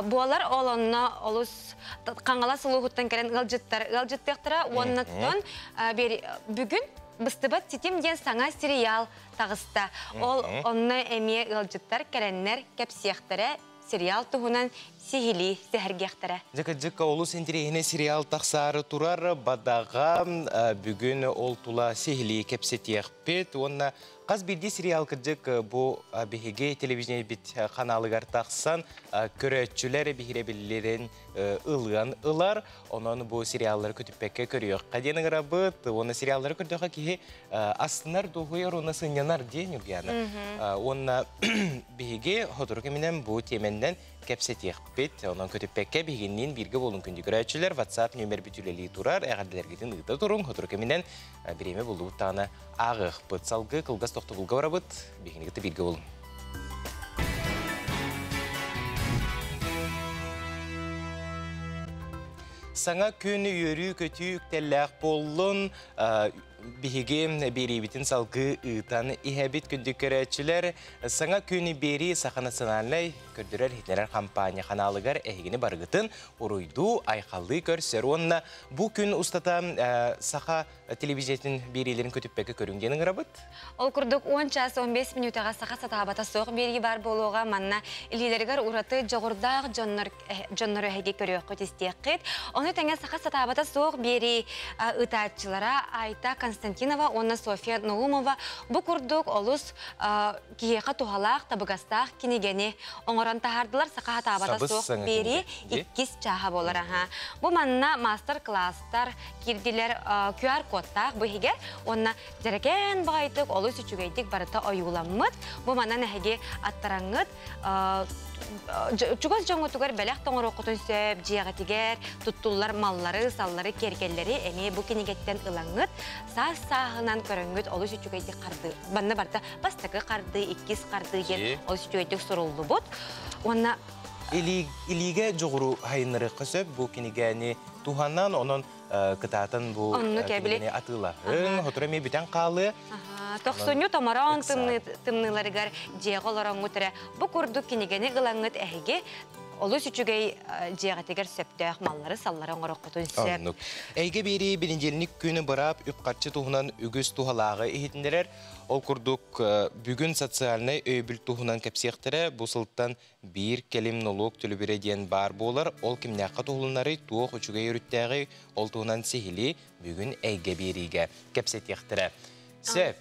буолар. Ол онно олус Хаҥалас улууһуттан кэлэн ыалдьыттар ыалдьыттыахтара. Уоннаттан бүгүн Быстыбат ситим диэн саҥа сериал таҕыста. Ол онно эмиэ ыалдьыттар кэлэннэр кэпсиэхтэрэ, сериал туһунан сиһилии сэһэргиэхтэрэ. Дьэ кырдьык олус интэриэһинэй сериал тахсаары турар бадаҕа бүгүн ол тула сиһилии кэпсэтиэхпит уонна хас биирдии сериал кырдьык бу биһиги телевидениебит ханаалыгар тахсан көрөөччүлэр биһирэбиллэрин ылыан ылар. Онон бу сериаллары көтүппэккэ көрүөххэ диэн ыҥырабыт. Уонна сериаллары көрдөххө киһи астынар, дуоһуйар уонна сынньанар диэн Ньургуяна. Уонна биһиги сотору кэминэн бу тиэмэннэн кэпсэтиэхпит. Онон көтүппэккэ биһигинниин бииргэ буолун күндү көрөөччүлэр. WhatsApp нүөмэрбит үлэлии турар. Эҕэрдэлэргитин ыыта туруҥ. Сотору кэминэн бириэмэ буллубут даҕаны ааҕыахпыт. Салгыы кылгас тохтобулга барабыт. Биһигини кытта бииргэ буолуҥ. Саҥа күн үөрүү-көтүү үктэллээх буоллун. Биһиги биэриибитин салгыы ыытан иһэбит күндү көрөөччүлэр. Саҥа күн биэрии Саха национальнай көрдөрөр-иһитиннэрэр хампаанньа ханаалыгар эһигини барыгытын уруйдуу, айхаллыы көрсөр уонна бу күн устата саха телевизиятын биэриилэрин көтүппэккэ көрүҥ диэн ыҥырабыт. Ол курдук 10 час 15 мүнүүтэҕэ саха сатаабата суох биэрии баар буолуоҕа. Манна илиилэригэр ураты дьоҕурдаах дьоннор дьоннору эһиги көрүөххүт истиэххит. Ону тэҥэ саха сатаабата суох биэрии ыытааччылара Айта Константинова уонна Софья Наумова бу курдук олус киһиэхэ туһалаах, табыгастаах кинигэни оҥорон таһаардылар. Саха сатаабата суох биэрии иккис чааһа буолар. Бу манна маастар-кылаастар киирдилэр QR-кодтаах бу иһигэр уонна дьэрэкээн баҕайытык олус үчүгэйдик барыта ойууламмыт. Бу манан эһиги аттараңҥыт чугас дьоҥҥутугар бэлэх тоҥоруоххутун сөп, дьиэҕитигэр туттуллар маллары, саллары, киэргэллэри эмиэ бу кинигэттэн ылаҥҥыт, саас-сааһынан көрөҥҥүт олус үчүгэйдик харды. Манна барыта бастакы харды, иккис харды диэн олус үчүгэйдик суруллубут. Уонна Илиигэ дьоҕуру хайыннарыахха сөп бу кинигэни туһанан, онон кытаатан бу кинигэни атыылаһыҥ, сотору эмиэ бүтэн хаалыа. Тохсунньу томороон тымныыларыгар дьиэҕэ олороҥҥут эрэ бу курдук кинигэни ылаҥҥыт эһиги олус үчүгэй дьиэҕитигэр сөптөөх маллары-саллары оҥороххутун сөп. Эйгэ биэрии бэнидиэнньик күн быраап үп-харчы туһунан үгүс туһалааҕы иһитиннэрэр. Ол курдук бүгүн социальнай өйөбүл туһунан кэпсиэхтэрэ. Бу сылтан биир кэлим нолуок төлөбүрэ диэн баар буолар. Ол кимнээххэ туһулунарый, туох үчүгэй өрүттээҕий, ол туһунан сиһилии бүгүн эйгэ биэриигэ кэпсэтиэхтэрэ. Сөп.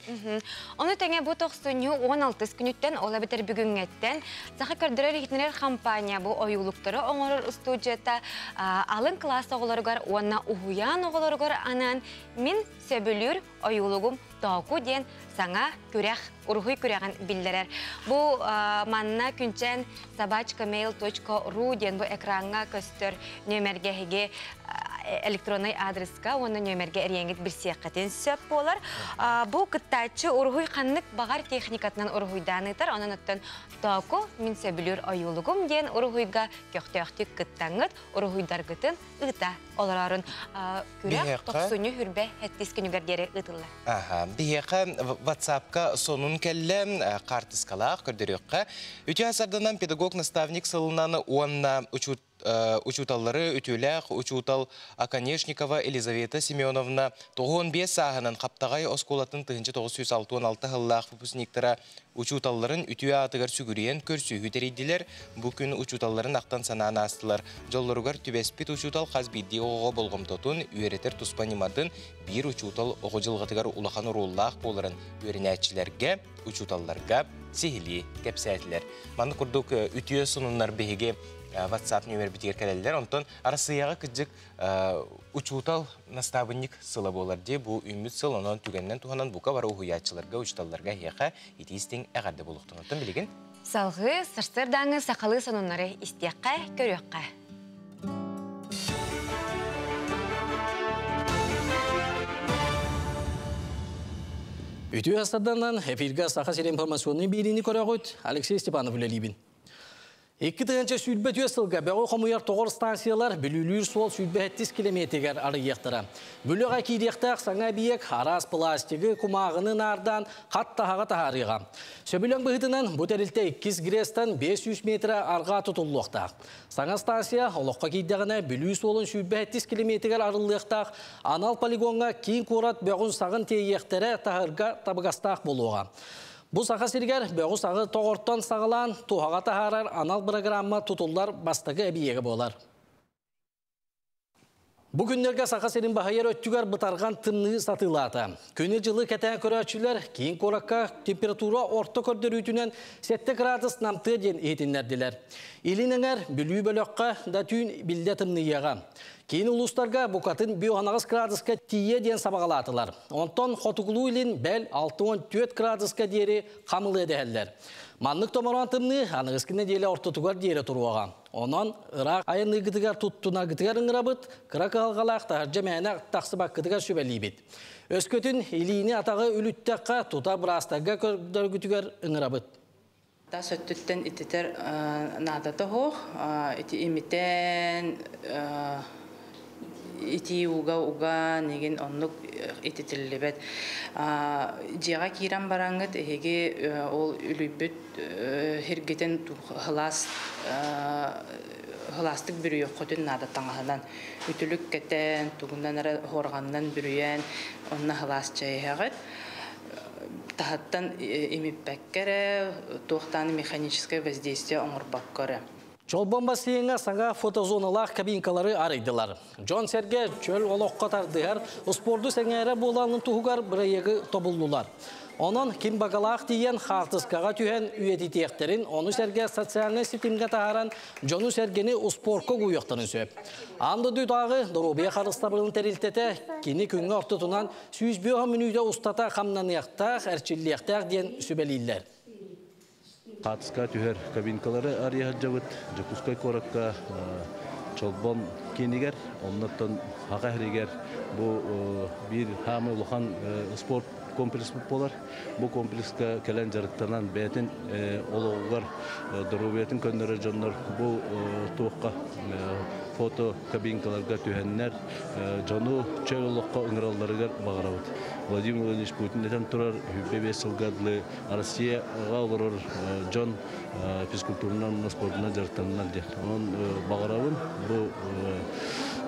Ону тэҥэ бу тохсунньу 16 күнүттэн, ол эбэтэр бүгүҥҥэттэн Саха көрдөрөр-иһитиннэрэр хампаанньа бу ойуулуктары оҥорор устуудьуйата алын кылаас оҕолоругар уонна уһуйаан оҕолоругар анаан Мин сөбүлүүр ойуулугум Тооку диэн саҥа күрэх, уруһуй күрэҕин биллэрэр. Бу манна күнчэн собачкamail.ru диэн бу экраҥҥа көстөр нүөмэргэ эһиги электроннай адреска уонна нөмерге эрийэҥҥит билсиэххитин сөп буолар. Бу кыттааччы уруһуй ханнык баҕар техникатынан уруһуйдаан ыытар, онон оттон Тооку мин сөбүлүүр ойуулугум диэн уруһуйга көхтөөхтүк кыттаҥҥыт, уруһуйдаргытын ыыта олорорун күрэх тохсунньу хүрбэ хэттис күнүгэр диэри ыытыллар. Аха, биһиэхэ WhatsApp-ка сонун кэллэ, хаартыскалаах көрдөрүөххэ. Үтүө сарданан педагог-наставник сылынан уонна учууталлары үтүөлээх учуутал Оконешникова Елизавета Семеновна 95 сааһынан Хаптаҕай оскуолатын 1966 сыллаах выпускниктара учууталларын үтүө аатыгар сүгүрүйэн көрсүһүү тэрийдилэр. Бу күн учууталларын ахтан санаан аастылар. Дьоллоругар түбэспит учуутал хас биирдии оҕоҕо болҕомтотун, үөрэтэр туспа ньыматын, биир учуутал оҕо дьылҕатыгар улахан оруоллаах буоларын үөрэнээччилэргэ, учууталларга сиһилии кэпсээтилэр. Маннык курдук үтүө сонуннар биһиги WhatsApp нүөмэрбитигэр кэлэллэр. Онтон Арассыыйаҕа кырдьык учуутал настаабынньык сыла буолар дии. Бу үүммүт сыл онон түгэнинэн туһанан бука бары уһуйааччыларга, учууталларга эһиэхэ итии-истиҥ эҕэрдэ буолуохтун. Оттон билигин Салгыы сарсыардааҥы сахалыы сонуннары истиэххэ, көрүөххэ. Үтүө астарданан эфиргэ Саха сирин информационный биэриини көрөҕүт. Алексей Степанов үлэлиибин. 2024 сылга бөҕү хомуйар тоҕор станциялар Бүлүүлүүр суол 107 километригэр арыйыахтара. Бүлүүгэ киириэхтээх саҥа эбийиэк араас пластигы, кумааҕыны наардаан хат таһаҕа таһаарыаҕа. Сөбүлэҥ быһыытынан бу тэрилтэ иккис ГРЭСтан 500 метрэ арҕаа тутуллуохтаах. Саҥа станция олоххо киирдэҕинэ Бүлүү суолун 107 километригэр арыллыахтаах анал полигоҥҥа киин куорат бөҕүн-саҕын тиэйиэхтэрэ таһырга табыгастаах буолуоҕа. Бу Саха сиригэр бөҕү-саҕы тоҕортон саҕалаан туһаҕа таһаарар анал бырагыраамма тутуллар бастакы эбийиэгэ буолар. Бу күннэргэ Саха сирин баһыйар өттүгэр бытарҕан тымныы сатыылаата. Күнү-дьылы кэтээн көрөөччүлэр киин куоракка температура орто көрдөрүүтүнэн 7 градус намтыа диэн иһитиннэрдилэр. Илин эҥэр Бүлүү бөлөххө да түүн биллэ тымныйыаҕа. Киин улуустарга букатын 5 градуска тиийэ диэн сабаҕалаатылар. Онтон хотугулуу-илин бэл 64 градуска диэри хамылыа дэһэллэр. Маннык томороон тымныы аныгыскы нэдиэлэ ортотугар диэри туруоҕа. Онон ыраах айанныыргытыгар туттунаргытыгар ыҥырабыт, кыра кыһалҕалаах таһырдьа мээнэ тахсыбаккытыгар сүбэлиибит. Өскөтүн илиини-атаҕы үлүттэххэ тута быраастарга көрдөргүтүгэр ыҥырабыт. Тас өттүттэн ититэр наадата суох. Ити имитэн итии уга угаан игин оннук ититиллибэт. Дьиэҕэ киирэн бараҥҥыт эһиги ол үлүйбүт һиргитин сылаас сылаастык бүрүйүөххүтүн наада таҥаһынан. Үтүлүк кэтэн, тугунан эрэ хуорҕанынан бүрүйэн, онно сылаас чэй иһэҕит. Таһыттан имиппэккэ эрэ, туох даҕаны механическое воздействие оҥорбокко эрэ. Чолбон бассейҥа саҥа фотозоналаах кабинкалары арыйдылар. Дьон-сэргэ чөл олоххо тардыһар, успуорду сэҥээрэ буоларын туһугар бырайыагы тобуллулар. Онон ким багалаах тиийэн хаартыскаҕа түһэн үйэтитиэхтэрин, ону сэргэ социальнай ситимҥэ таһааран дьону-сэргэни успуорка угуйуохтарын сөп. Аан дойдутааҕы доруобуйа харыстабылын тэрилтэтэ кини күҥҥэ ортотунан 105 мүнүүтэ устата хамнаныахтаах, эрчиллиэхтээх диэн сүбэлииллэр. Хаартыска түһэр кабинкалары арыйа сылдьабыт. Дьокуускай куоракка Чолбон киинигэр, оннуттан Хаха иһигэр бу биир хаамы улахан спорт комплекс буолар. Бу комплекска кэлэн дьарыктанан бэйэтин олоҕугар доруобуйатын көннөрөр дьоннор бу туохха фото кабинкаларга түһэннэр дьону чөл олоххо ыҥыралларыгар баҕарабыт. Владимир Владимирович Путин этэн турар 25 сылга дылы Россияҕа олорор дьон физкультурунан, спордунан дьарыктананнар диэн. Онон баҕарабын бу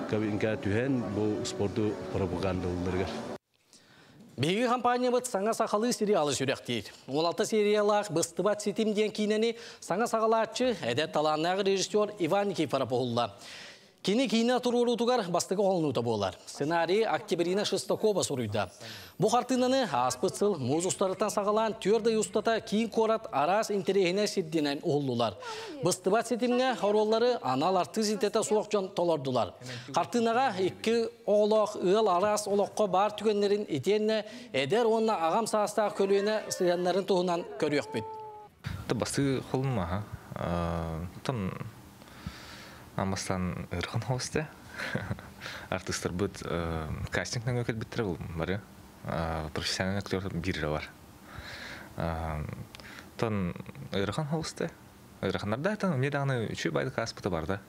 кабинка түһэн бу спорду пропагандалыылларыгар. Биһиги компаниябыт саҥа сахалыы сериалы сүрэхтиир. 16 сериялаах «Быстыбат ситим» диэн киинэни саҥа саҕалааччы, эдэр талааннаах режиссер Иван Никифоров уһулла. Кини киинэ туруоруутугар бастакы оһолнуута буолар. Сценарийы Октябрина Шестакова суруйда. Бу хартыынаны ааспыт сыл муус устарыттан саҕалаан түөрт ый устата киин куорат араас интэриэһинэй сирдинэн уһуллулар. Быстыбат ситимҥэ оруоллары анал артыыс идэтэ суох дьон толордулар. Хартыынаҕа икки оҕолоох ыал араас олоххо баар түгэннэрин итиэннэ эдэр уонна аҕам саастаах көлүөнэ сыһыаннарын туһунан көрүөхпүт. Бастыы холунмаха. Тон амастан ырхан хосте. Артистарбыт кастинг нөҥүө кэлбиттэрэ бары профессиональный актер биир бар. Тон ыарахан холусты. Ыараханнарда тон мне даҕаны үчүгэй баайдык ааспыта барда.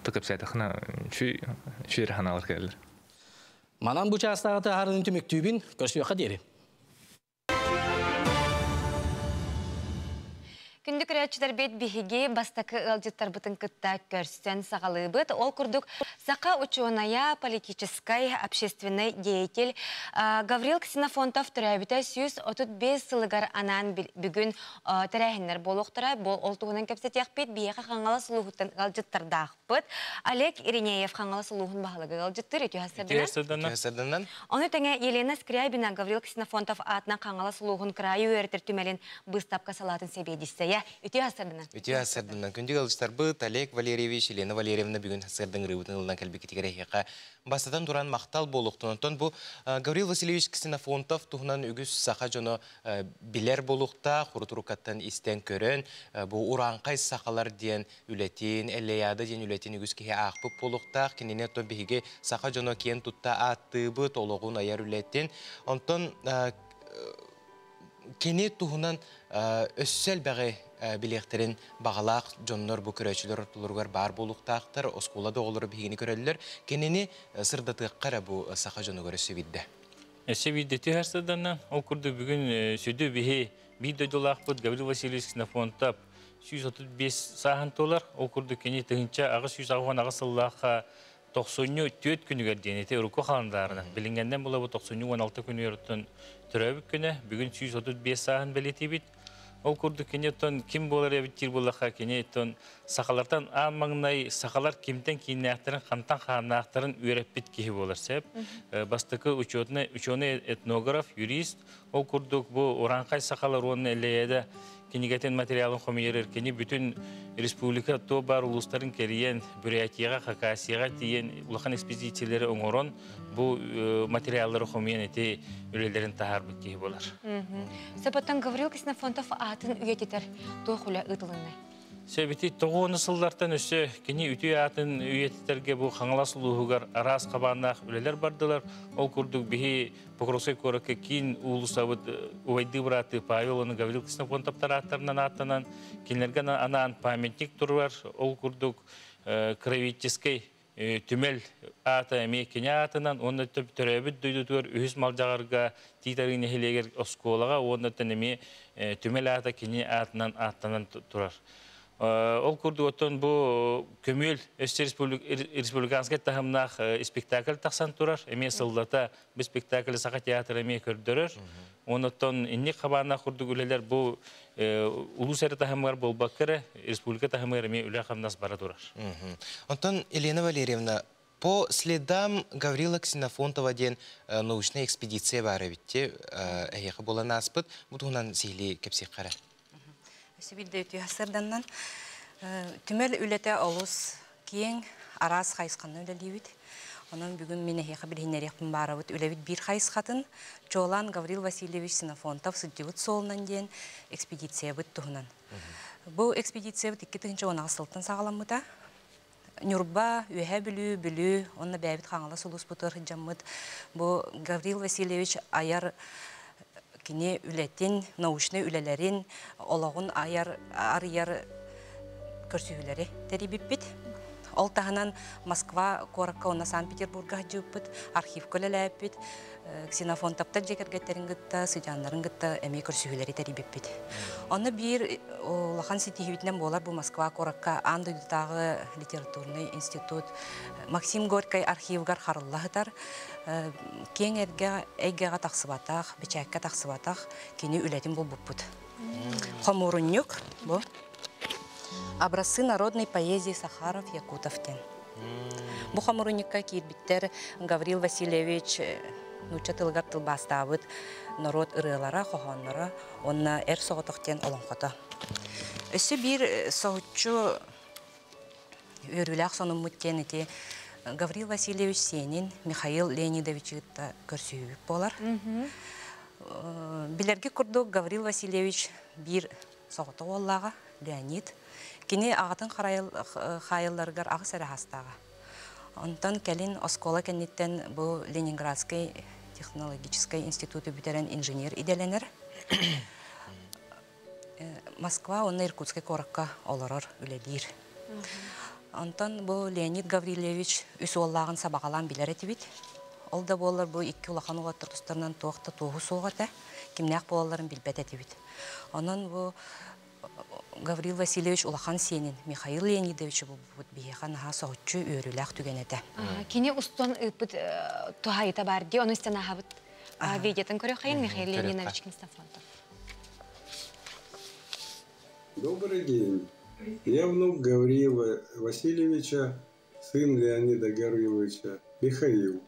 Тыкып сәтахына үчүй үчүй ыараханалар кэлэллэр. Манан бу чаастааҕы таһаарыыны түмүктүүбүн, көрсүөххэ диэри. Күндү көрөөччүлэрбит биһиги бастакы ыалдьыттарбытын кытта көрсөн саҕалыыбыт. Ол курдук саха учуонайа, политическай, общественный деятель Гаврил Ксенофонтов төрөөбүтэ 135 сылыгар анаан бүгүн тэрээһиннэр буолуохтара. Ол туһунан кэпсэтиэхпит. Биһиэхэ Хаҥалас улууһуттан ыалдьыттардаахпыт. Олег Иринеев Хаҥалас улууһун баһылыга ыалдьыттыр. Үтүө сарсыарданан. Ону тэҥэ Елена Скрябина Гаврил Ксенофонтов аатынан Хаҥалас улууһун кыраайы үөрэтэр түмэлин быыстапка салаатын сэбиэдиссэйэ. Үтүө сарсыарданан. Үтүө сарсыарданан. Күндү ыалдьыттарбыт Олег Валерьевич, Елена Валерьевна бүгүн сарсыардан ырыыбытын ылынан кэлбиккитигэр эһиэхэ бастатан туран махтал буолуохтун. Онтон бу Гаврил Васильевич Ксенофонтов туһунан үгүс саха дьоно билэр буолуохтаах, урутурукаттан истэн көрөн, бу урааҥхай сахалар диэн үлэтин, Эллэйаада диэн үлэтин үгүс киһи аахпыт буолуохтаах. Кинини оттон биһиги саха дьоно киэн тутта ааттыыбыт, олоҕун айар үлэтин. Онтон кини туһунан өссө элбэҕи билиэхтэрин баҕалаах дьоннор бу көрөөччүлэр ортолоругар баар буолуохтаахтар, оскуола да оҕолоро биһигини көрөллөр. Кинини сырдатыахха эрэ бу саха дьонугар өссө биирдэ. Өссө биирдэ түһэр сырданна. Ол курдук бүгүн сүдү биһи биир дойдулаахпыт Гаврил Васильевич Ксенофонтов 135 сааһын туолар. Ол курдук кини 1888 сыллаахха тохсунньу 4 күнүгэр диэн ити урукку халандаарынан билиҥҥэннэн була бу тохсунньу 16 күнүгэр оттон төрөөбүт күнэ бүгүн 135 сааһын бэлиэтиибит. Ол курдук кини оттон ким буолар эбит диир буоллахха кини оттон сахалартан аан маҥнай сахалар кимтэн кииннээхтэрин хантан хааннаахтарын үөрэппит киһи буолар сөп. Бастакы учетный ученый этнограф, юрист. Ол курдук бу урааҥхай сахалар уонна Эллэйээдэ кинигэтин материалын хомуйар кини бүтүн республика туо баар улуустарын кэрийэн, Бурятияҕа, Хакасияҕа тиийэн улахан экспедициялары оҥорон бу материаллары хомуйан ити үлэлэрин таһаарбыт киһи буолар. Сөп Гаврил Ксенофонтов аатын үйэтитэр туох үлэ ыытылыннай? Сөбити тоҕуону сыллартан өссө кини үтүө аатын үйэтитэргэ бу Хаҥалас улууһугар араас хабааннаах үлэлэр бардылар. Ол курдук биһи Покровскай куоракка киин уулуссабыт убайдыы бырааттыы Павел уонна Гаврил Ксенофонтовтар ааттарынан ааттанан, кинилэргэ анаан памятник турар. Ол курдук краеведческий түмэл аата эмиэ кини аатынан уонна төрөөбүт дойдутугар үһүс Малдьаҕарга Тиит Арыы нэһилиэгэр оскуолаҕа уонна эмиэ түмэл аата кини аатынан ааттанан турар. Ол курдук оттон бу көмүөл өссө республиканскай таһымнаах спектакль тахсан турар. Эмиэ сыллата бу спектакль Саха театра эмиэ көрдөрөр. Оннуттан инник хабааннаах курдук үлэлэр бу улуус эрэ таһымыгар буолбакка эрэ республика таһымыгар эмиэ үлэ-хамнас бара турар. Онтон Елена Валерьевна, по следам Гаврила Ксенофонтова диэн научная экспедиция баар эбит эһиэхэ буолан ааспыт. Бу туһунан сиһилии кэпсиэххэ эрэ. Өссө биирдэ үтүө сарданнан түмэл үлэтэ олус киэҥ, араас хайысханан үлэлиибит. Онон бүгүн мин эһиэхэ билиһиннэриэхпин баарабыт үлэбит биир хайысхатын чуолаан Гаврил Васильевич Ксенофонтов сылдьыбыт суолунан диэн экспедициябыт туһунан. Бу экспедициябыт 2016 сылтан саҕаламмыта. Ньурба, Үөһээ Бүлүү, Бүлүү уонна бэйэбит Хаҥалас улууспутугар сылдьаммыт бу Гаврил Васильевич айар кини үлэтин, научнай үлэлэрин, олоҕун айар, арыйар көрсүһүүлэри тэрийбиппит. Ол таһынан Москва куоракка уонна Санкт-Петербурга сылдьыбыппыт, архивка үлэлээбиппит, Ксенофонтовтар дьиэ кэргэттэрин кытта, сыдьааннарын кытта эмиэ көрсүһүүлэри тэрийбиппит. Онно биир улахан ситиһиибитинэн буолар бу Москва куоракка аан дойдутааҕы литературнай институт Максим Горькай архивыгар харылла сытар киэҥ эргэ эйгэҕэ тахсыбатах, бэчээккэ тахсыбатах кини үлэтин булбуппут. Хомуурунньук бу «Образцы народной поэзии Сахаров Якутов» диэн. Бу хомуурунньукка киирбиттэр Гаврил Васильевич нуучча тылыгар тылбаастаабыт норуот ырыалара, хоһоонноро уонна Эр соҕотох диэн олоҥхото. Өссө биир соһуччу үөрүүлээх сонуммут диэн ити Гаврил Васильевич сиэнин Михаил Леонидовичы кытта көрсүһүүбүт буолар. Билэргэ курдук Гаврил Васильевич биир соҕотох уоллааҕа Леонид. Кини аҕатын хаайылларыгар аҕыс эрэ саастааҕа. Онтон кэлин оскуола кэнниттэн бу Ленинградский технологическай институту бүтэрэн инженер идэлэнэр. Москва уонна Иркутскай куоракка олорор, үлэлиир. Онтон бу Леонид Гаврильевич үс уоллааҕын сабаҕалаан билэр этибит. Ол да буоллар бу икки улахан уолаттар тустарынан туох да туоһу суох этэ, кимнээх буолалларын билбэт этибит. Онон бу Гаврил Васильевич улахан сиэнин Михаил Леонидовичы булбут биһиэхэ наһаа соһуччу үөрүүлээх түгэн этэ. Кини устун ыыппыт туһайыта бар дии, ону истэн ааһабыт видеотын көрүөххэйин Михаил Леонидович Ксенофонтов. Добрый день. Я внук Гавриила Васильевича, сын Леонида Гавриловича, Михаил.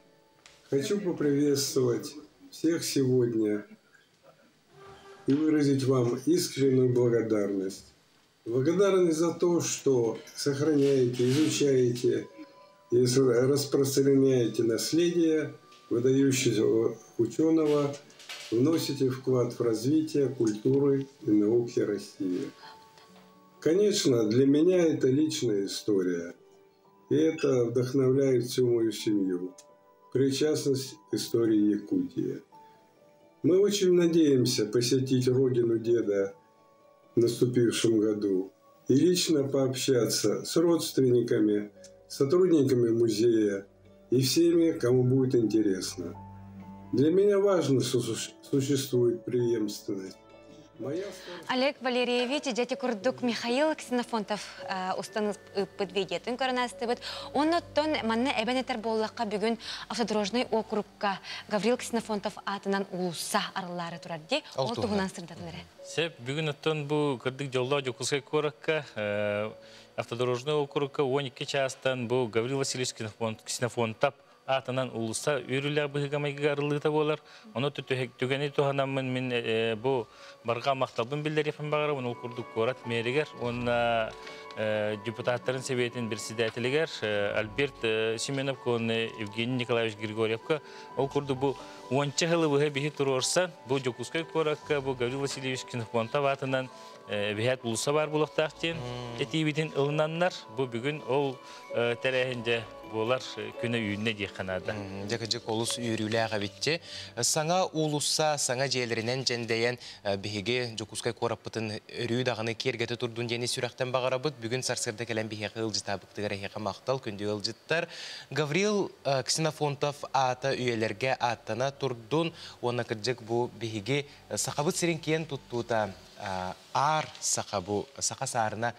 Хочу поприветствовать всех сегодня и выразить вам искреннюю благодарность. Благодарность за то, что сохраняете, изучаете и распространяете наследие выдающегося ученого, вносите вклад в развитие культуры и науки России. Конечно, для меня это личная история, и это вдохновляет всю мою семью. Причастность к истории Якутии. Мы очень надеемся посетить родину деда в наступившем году и лично пообщаться с родственниками, сотрудниками музея и всеми, кому будет интересно. Для меня важно, что существует преемственность. Олег Валерьевич, дьэ ити курдук Михаил Ксенофонтов устан ыыппыт видеотын көрөн аастыбыт. Оннуттан манна эбэн этэр буоллахха бүгүн автодорожный округка Гаврил Ксенофонтов аатынан уулусса арыллаары турар дии. Ол туһунан сырдатан эрэ. Сөп, бүгүн оттон бу кырдык дьоллоох Дьокуускай куоракка автодорожный округка 12 чаастан бу Гаврил Васильевич Ксенофонтов аатынан уулусса үөрүүлээх быһыыга-майгыга арыллыыта буолар. Ону түгэни туһанаммын мин бу барҕа махталбын биллэриэхпин баҕарабын ол курдук куорат мэригэр уонна депутаттарын сэбиэтин председателигэр Альберт Семеновка уонна Евгений Николаевич Григорьевка ол курдук бу уонча сылы быһа биһи туруорсан бу Дьокуускай куоракка бу Гаврил Васильевич Ксенофонтов аатынан эбиһээт уулусса баар буолуохтаах диэн этиибитин ылынаннар бу бүгүн ол тэрээһин дьэ буолар күнэ үүннэ диэххэ наада. Дьэ кырдьык олус үөрүүлээх эбитчи. Саҥа уулусса саҥа дьиэлэринэн дьэндэйэн биһиги Дьокуускай куораппытын өрүү даҕаны киэргэтэ турдун диэни сүрэхтэн баҕарабыт. Бүгүн сарсыарда кэлэн биһиэхэ ыалдьытаабыттыгар эһиэхэ махтал, күндү ыалдьыттар. Гаврил Ксенофонтов аата үйэлэргэ ааттана турдун уонна кырдьык бу биһиги Сахабыт сирин киэн туттуута аар саха бу саха саарына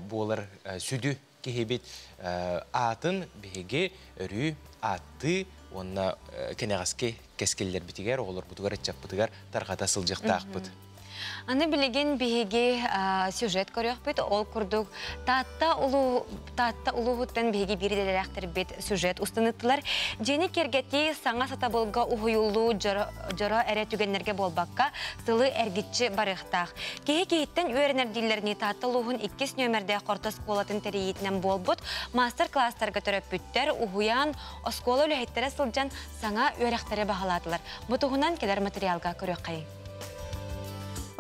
буолар сүдү киһибит аатын биһиги өрүү ааттыы уонна кэнэҕэски кэскиллэрбитигэр, оҕолорбутугар, ыччаппытыгар тарҕата сылдьыахтаахпыт. Аны билигин биһиги сюжет көрүөхпүт. Ол курдук Таатта улуу Таатта улууһуттан биһиги биир идэлээхтэрбит сюжет устан ыттылар. Дьиэни киэргэтии саҥа сатабылга уһуйуллуу дьоро эрэ түгэннэргэ буолбакка, сылы эргиччи барыахтаах. Киһи киһиттэн үөрэнэр дииллэринии Таатта улууһун иккис нүөмэрдээх орто оскуолатын тэрийиитинэн буолбут мастер-класстарга төрөппүттэр, уһуйаан, оскуола үлэһиттэрэ сылдьан саҥа үөрэхтэри баһылаатылар. Бу туһунан кэлэр материалга көрүөххэйиҥ.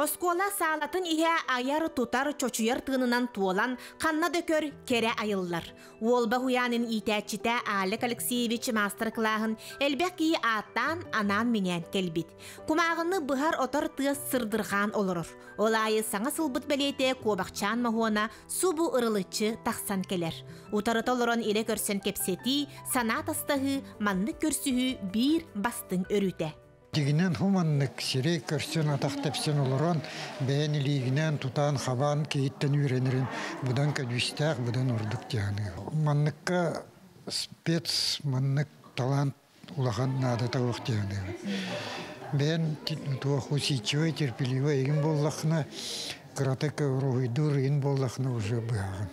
Оскуола саалатын иһэ айар-тутар, чочуйар тыынынан туолан, ханна да көр, кэрэ айыллар. Уолба уһуйаанын иитээччитэ Алек Алексеевич маастар-кылааһын элбэх киһи ааттаан, анаан-минээн кэлбит. Кумааҕыны быһар-отор тыас сырдырҕаан олорор. Ол аайы саҥа сылбыт бэлиэтэ куобахчаан моһуона субу ырылыччы тахсан кэлэр. Утарыта олорон илэ көрсөн кэпсэтии, санаа тастаһыы, маннык көрсүһүү биир бастыҥ өрүтэ. Дьиҥинэн бу маннык сирэй көрсөн, атах тэпсэн олорон, бэйэн илиигинэн тутан-хабан киһиттэн үөрэнэрин быдан көдьүүстээх, быдан ордук дьаһаныы. Манныкка спец, маннык талант улахан наадата суох дьаһаныыбын. Бэйэн туох усидчивый, терпеливый игин буоллаххына, кыратык уруһуйдуур игин буоллаххына уже быһаҕын.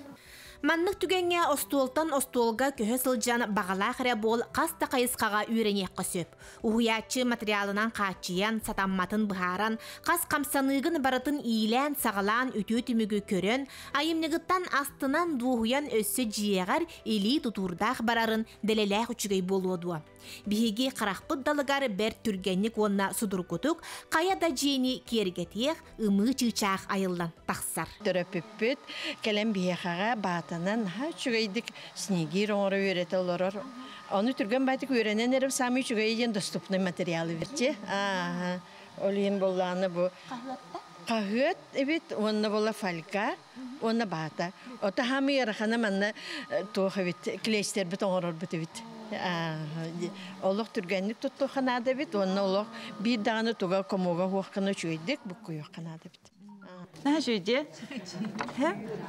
Маннык түгэҥҥэ остуолтан остуолга көһө сылдьан баҕалаах эрэ буол хас да хайысхаҕа үөрэниэххэ сөп. Уһуйааччы материалынан хааччыйан, сатамматын быһааран, хас хамсаныыгын барытын иилээн-саҕалаан үтүө түмүгү көрөн, айымньыгыттан астынан дуоһуйан өссө дьиэҕэр илии тутуурдаах барарын дэлэлээх үчүгэй буолуо дуо? Биһиги харахпыт далыгар бэрт түргэнник уонна судургутук хайа да дьиэни киэргэтиэх ымыы чыычаах айыллан тахсар. Төрөппүппүт кэлэн биһиэхэҕэ баатанан наһаа үчүгэйдик снегир оҥоро үөрэтэ олорор. Ону түргэн баайтык үөрэнэн эрэр саамай үчүгэйэ диэн доступный материалы бирчи. Аа, ол иһин буоллаҕына бу хаһыат эбит уонна буола фольга уонна баата. Ото хаамый ыарахана манна туох эбит клейстербит оҥорорбут эбит. Олох түргэнник туттуохха наада эбит уонна олох биир даҕаны туга комуга хуоххана үчүгэйдик буккуйуохха наада эбит. Наһаа үчүгэй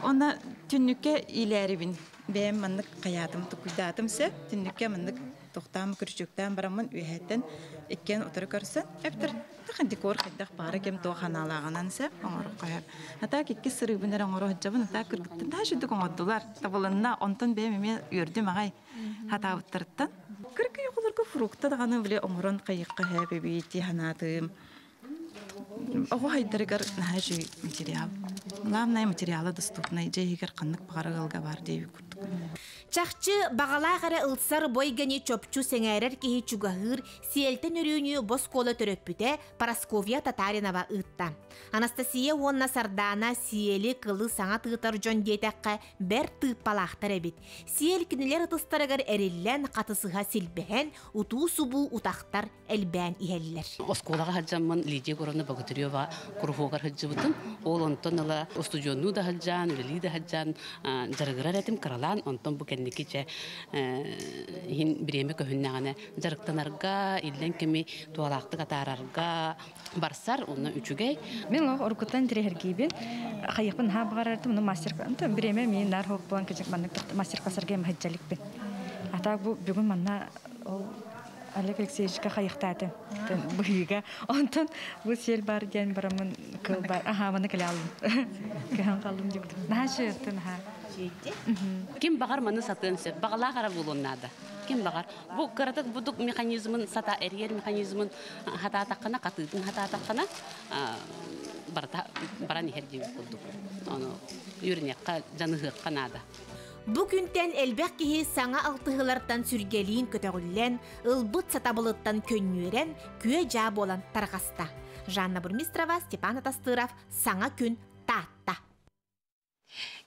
Онно түннүккэ иилээрибин бэйэм маннык хайаатым тукуйдаатым сөп түннүккэ маннык тохтоон күрүчүктээн бараммын үөһэттэн иккиэн утары көрсөн эптэр тахан декор хайдах баара кэм туох анаалааҕынан сөп оҥороххо сөп атаак иккис сырыыбын эрэ оҥоро сылдьабын атаак кыргыттан таһа сүрдүк оҥордулар табылынна онтон бэйэм эмиэ үөрдүм аҕай хатаабыттарыттан кыркый оҕолорго фрукта даҕаны били оҥорон хайыахха сөп эбит дии санаатым Оҕо хайдарыгар наһаа үчүгэй материал. Главное материала доступный, дьиэ иһигэр ханнык баҕарар ыалга баар диэбит курдук. Чахчы, баҕалаах эрэ ылсар бойгани чопчу сэҥээрэр киһи чугаһыыр сиэлтэн өрүүнү боскуола төрөппүтэ Парасковья Татаринова ыытта. Анастасия уонна Сардаана сиэли, кылы саҥа тыытар дьон диэтэххэ, бэрт тыыппалаахтар эбит. Сиэл кинилэр ытыстарыгар эриллэн, хатысыһа силбэһэн, утуу-субуу утахтар элбээн иһэллэр. Оскуолаҕа сылдьаммын Лидия Егоровна Богатырева куруһуогар сылдьыбытым. Ол онтон ыла устудьуоннуу да сылдьан, үлэлии да сылдьан дьарыгырар этим кыралаан. Онтон бу кэнники дьэ иһин бириэмэ көһүннэҕинэ дьарыктанарга, иллэҥ кэми туһалаахтык атаарарга барсар, онно үчүгэй. Мин олох уруккуттан интэриэһиргиибин. Хайыахпын наһаа баҕарар этим, мастер бириэмэ миин наар хоох буолан кыдьык маннык мастер-класстарга сылдьаликпин. А так бу бүгүн манна ол Олег Алексеевичка хайыхтаатым быһыыга. Онтон бу сиэл бар диэн бараммын кыл бар. Аха, маны кэлэ аллым. Кыһан қаллым дибдим. Наһаа шыыртын, аха. Ким баҕар маны сатыан сөп. Баҕалаах ара буолуон наада. Ким баҕар. Бу кыратык будук механизмын сата эрийэр механизмын хатаатаххына, хатыытын хатаатаххына барыта баран иһэр диэбит курдук. Ону үөрэниэххэ, дьаныһыахха наада. Бу күнтэн элбэх киһи саҥа алтыһыылартан сүргэлиин көтөҕүллэн, ылбыт сатабылыттан көнньүөрэн, күө-дьаа буолан тарҕаста. Жанна Бурмистрова, Степан Атастыров, Саҥа күн, Таатта.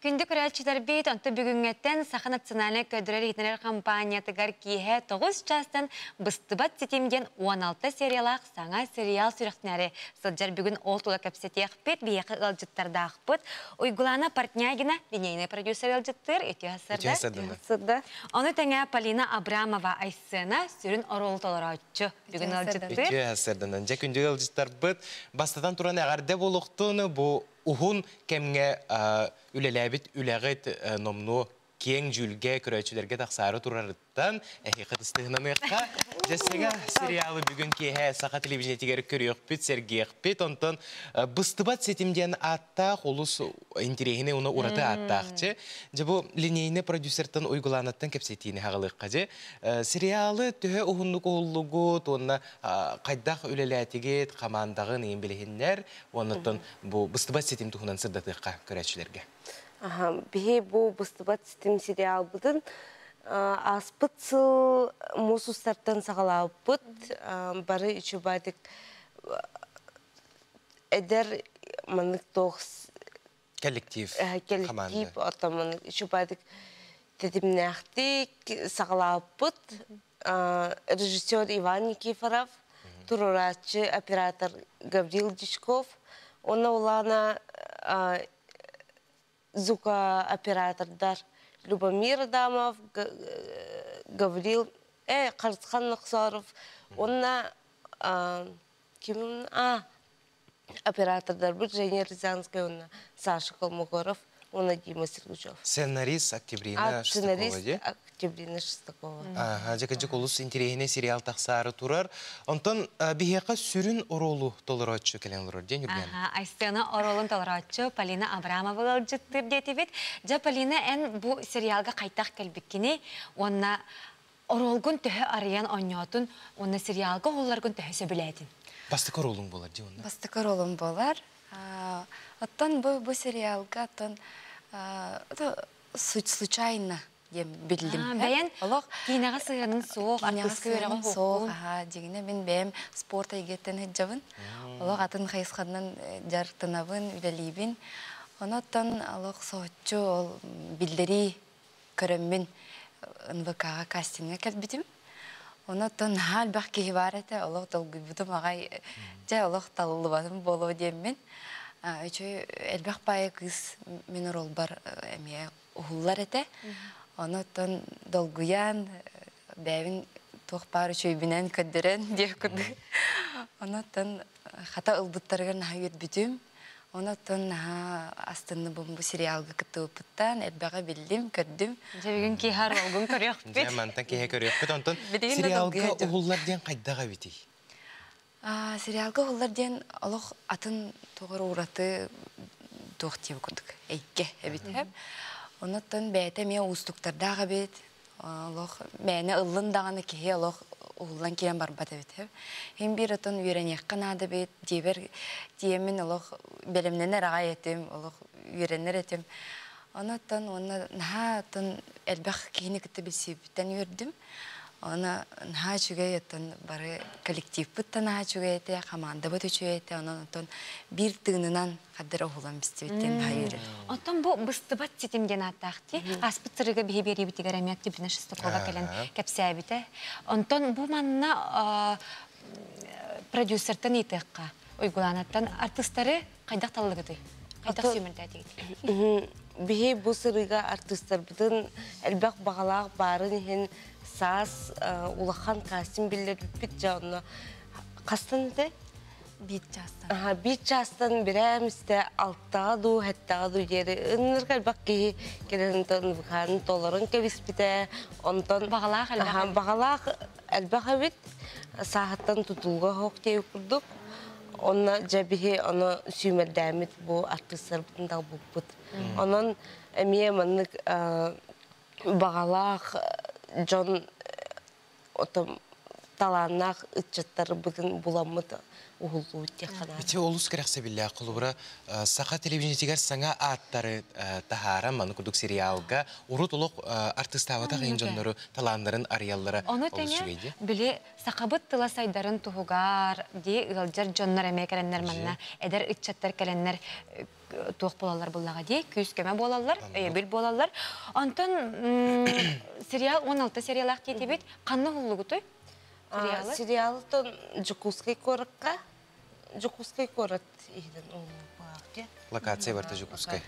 Күндү көрөөччүлэрбит, онто бүгүҥҥэттэн Саха национальнай көрдөрөр-иһитиннэрэр компаниятыгар киэһэ 9 чаастан Быстыбат ситим диэн 16 сериялаах саҥа сериал сүрэхтэнээри сылдьар бүгүн ол тула кэпсэтиэхпит, биһиэхэ ыалдьыттардаахпыт. Уйгулаана Портнягина, линейный продюсер ыалдьыттыыр, үтүө сырда. Ону тэҥэ Полина Абрамова Айсена сүрүн оруолу толорооччу бүгүн ыалдьыттыыр. Үтүө сырданан. Дьэ күндү ыалдьыттарбыт, бастатан туран эҕэрдэ буолуохтун бу уһун кэмҥэ үлэлээбит үлэҕит номнуо киэҥ дьүүлгэ көрөөччүлэргэ тахсаары турарыттан эһиэхэ тыстыһынаныахха. Дьэссэҥэ сериалы бүгүн киэһэ саха телевидениетигэр көрүөхпүт, сэргиэхпит. Онтон «Быстыбат ситим» диэн ааттаах олус интэриэһинэй уонна ураты ааттаахчы. Дьэ бу линейный продюсертан Уйгулаанаттан кэпсэтиини хаҕалыахха дьэ. Сериалы төһө уһуннук уһуллугут уонна хайдах үлэлээтигит, хамаандаҕын ыйын билиһиннэр уоннаттан бу «Быстыбат ситим» туһунан сырдатыахха көрөөччүлэргэ. Биһи бу быстыбат ситим сериалбытын ааспыт сыл муус устартан саҕалаабыппыт. Бары үчүбадик эдэр маннык туох коллектив коллектив оттон маннык үчүбадик тэтимнээхтик саҕалаабыппыт. Режиссер Иван Никифоров, туруорааччы оператор Гаврил Дичков, уонна улаана звукооператордар Любомир Адамов, Гаврил Харысхан Нохсоров уонна ким оператордарбыт Женя Рязанская уонна Саша Колмогоров уонна Дима Сергучев. Сценарист Октябрина Сценарист Шестакова. Октябрина Шестакова. Аха, жакыжык олус интересный сериал тахсаары турар. Онтон биһиэхэ сүрүн оруолу толорооччу кэлэн олорор диэн Юрген. Аха, Айсена оруолун толорооччу Полина Абрамова ыалдьыттыыр диэтибит. Дьэ, Полина, эн бу сериалга хайтах кэлбиккини уонна оруолгун төһө арыйан оонньоотун уонна сериалга уһулларгын төһө сөбүлээтин? Бастакы оруолуҥ буолар дии онно. Бастакы оруолум буолар. Оттон бу сериалга оттон случайно диэн биллим. Бэйэн киинэҕэ сыһыанын суох, артыска үөрэҕин суох, аха, дьиҥинэ мин бэйэм спорт эйгэтиттэн сылдьабын. Олох атын хайысханан дьарыктанабын, үлэлиибин. Онон олох соһуччу ол биллэрии көрөммүн НВК-ҕа кастиҥҥа кэлбитим. Онон наһаа элбэх киһи баар этэ, олох долгуйбутум аҕай, дьэ олох талыллыбатым буолуо диэммин. Үчүгэй элбэх баайы кыыс мин оруолбар эмиэ уһуллар этэ. Онон долгуйан, бэйэбин туох баар үчүгэйбинэн көрдөрөн диэх курдук. Онон хата ылбыттарыгар наһаа үөрбүтүм. Онон наһаа астынныбым бу сериалга кыттыбыппыттан, элбэҕи биллим, көрдүм. Дьэ бүгүн киэһэ оруолгун көрүөхпүт. Дьэ мантан киэһэ көрүөхпүт. Онтон сериалга уһуллар диэн хайдах эбитий? Сериалга уһуллар диэн олох атын тугар ураты туох диэбит курдук эйгэ эбит. Онон бэйэтэ эмиэ уустуктардаах эбит. Олох мээнэ ыллын даҕаны киһи олох уһуллан киирэн барбат эбит. Хин биир отон үөрэниэххэ наада эбит, диэбэр тиэмин олох бэлэмнэнэр аҕай этим, олох үөрэнэр этим. Онон уонна наһаа оттон элбэх киһини кытта билсибиттэн үөрдүм. Она наһаа үчүгэй оттон бары коллективпыт да наһаа үчүгэй этэ, хамаандабыт үчүгэй этэ, онон оттон биир тыынынан хаддара уһулан бистибиттен наһаа үөрэр. Оттон бу быстыбат ситим диэн ааттаах дии. Аспыт сырыга биһи биэриибитигэр эмиэ Октябрина Шестакова кэлэн кэпсээбитэ. Онтон бу манна продюсертан ыйытыахха, Уйгулаанаттан артыыстары хайдах таллыгытый? Хайдах сүүмэрдээтигит? Биһи бу сырыга артыыстарбытын элбэх баҕалаах баарын иһин саас улахан кастинг биллэрбиппит дьэ онно хастан этэ? Биир чаастан. Аха, биир чаастан бирээмистэ алтаҕа дуу, хэттэҕэ дуу диэри ыннырга элбэх киһи кэлэн НВК-ны толорон кэбиспитэ. Онтон баҕалаах элбэх. Аха, баҕалаах элбэх эбит. Сааһыттан тутулга хоох диэбит курдук. Онно дьэ биһи ону сүүмэрдээммит бу артыыстарбытын талбыппыт. Онон эмиэ маннык баҕалаах дьон отом талааннаах ыччаттарбытын буламмыт уһуллубут диэххэ наада. Ити олус кэрэхсэбиллээх холобура саха телевидениетигэр саҥа ааттары таһааран маны курдук сериалга урут олох артыыстаабатах эн дьоннору талааннарын арыйаллара Ону олус тэҥэ үчүгэй дии. били сахабыт тыла сайдарын туһугар дии ыалдьар дьоннор эмиэ кэлэннэр манна эдэр ыччаттар кэлэннэр туох буолаллар буллаҕа дии күүс-көмө буолаллар, өйөбүл буолаллар. Онтон сериал 16 сериялаах диэтибит. Ханна уһуллугутуй? Сериалы? Сериалтан Дьокуускай куоракка Дьокуускай куорат иһинэн уһуллубут дии. Локация барта Дьокуускай.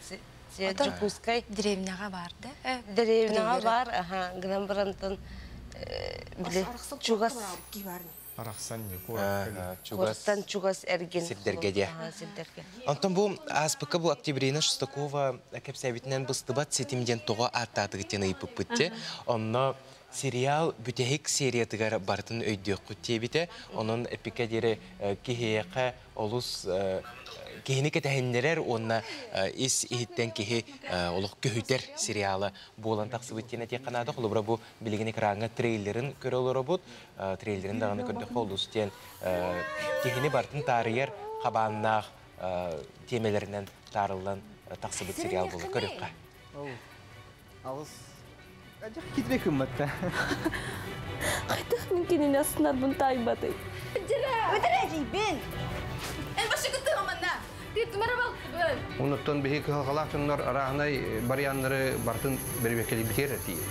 Дьокуускай. Деревняҕа бар да? Деревняҕа бар, аха, гынан барантан били чугас Арахсан Чугастан чугас эргин. Сирдэргэ диэ. Сирдэргэ. Онтон бу ааспыкка бу Октябрина Шестакова кэпсээбитинэн быстыбат ситим диэн тоҕо ааттаатыгыт диэн ыйыппыппыт те. Онно сериал бүтэһик сериятыгар барытын өйдүөххүт диэбитэ. Онон эпикэ диэри киһиэхэ олус киһини кэтэһиннэрэр уонна ис иһиттэн киһи олох көһүтэр сериала буолан тахсыбыт диэн этиэххэ наада. Холобура бу билигин экраҥҥа трейлерин көрө олоробут. Трейлерин даҕаны көрдөххө олус диэн киһини барытын таарыйар хабааннаах тиэмэлэринэн таарыллан тахсыбыт сериал буолар. Көрүөххэ. Алыс китре кымматта. Хайдах мин кинини астынарбын таайбатый. Өтөрө Эн башы кыттыгаманна. Титтимere балтыбын. Онуттан биһи кыһалҕалаах дьоннор арааһынай барыйааннары бартын бэрэбиэркэлиирбитигэр тиийэр.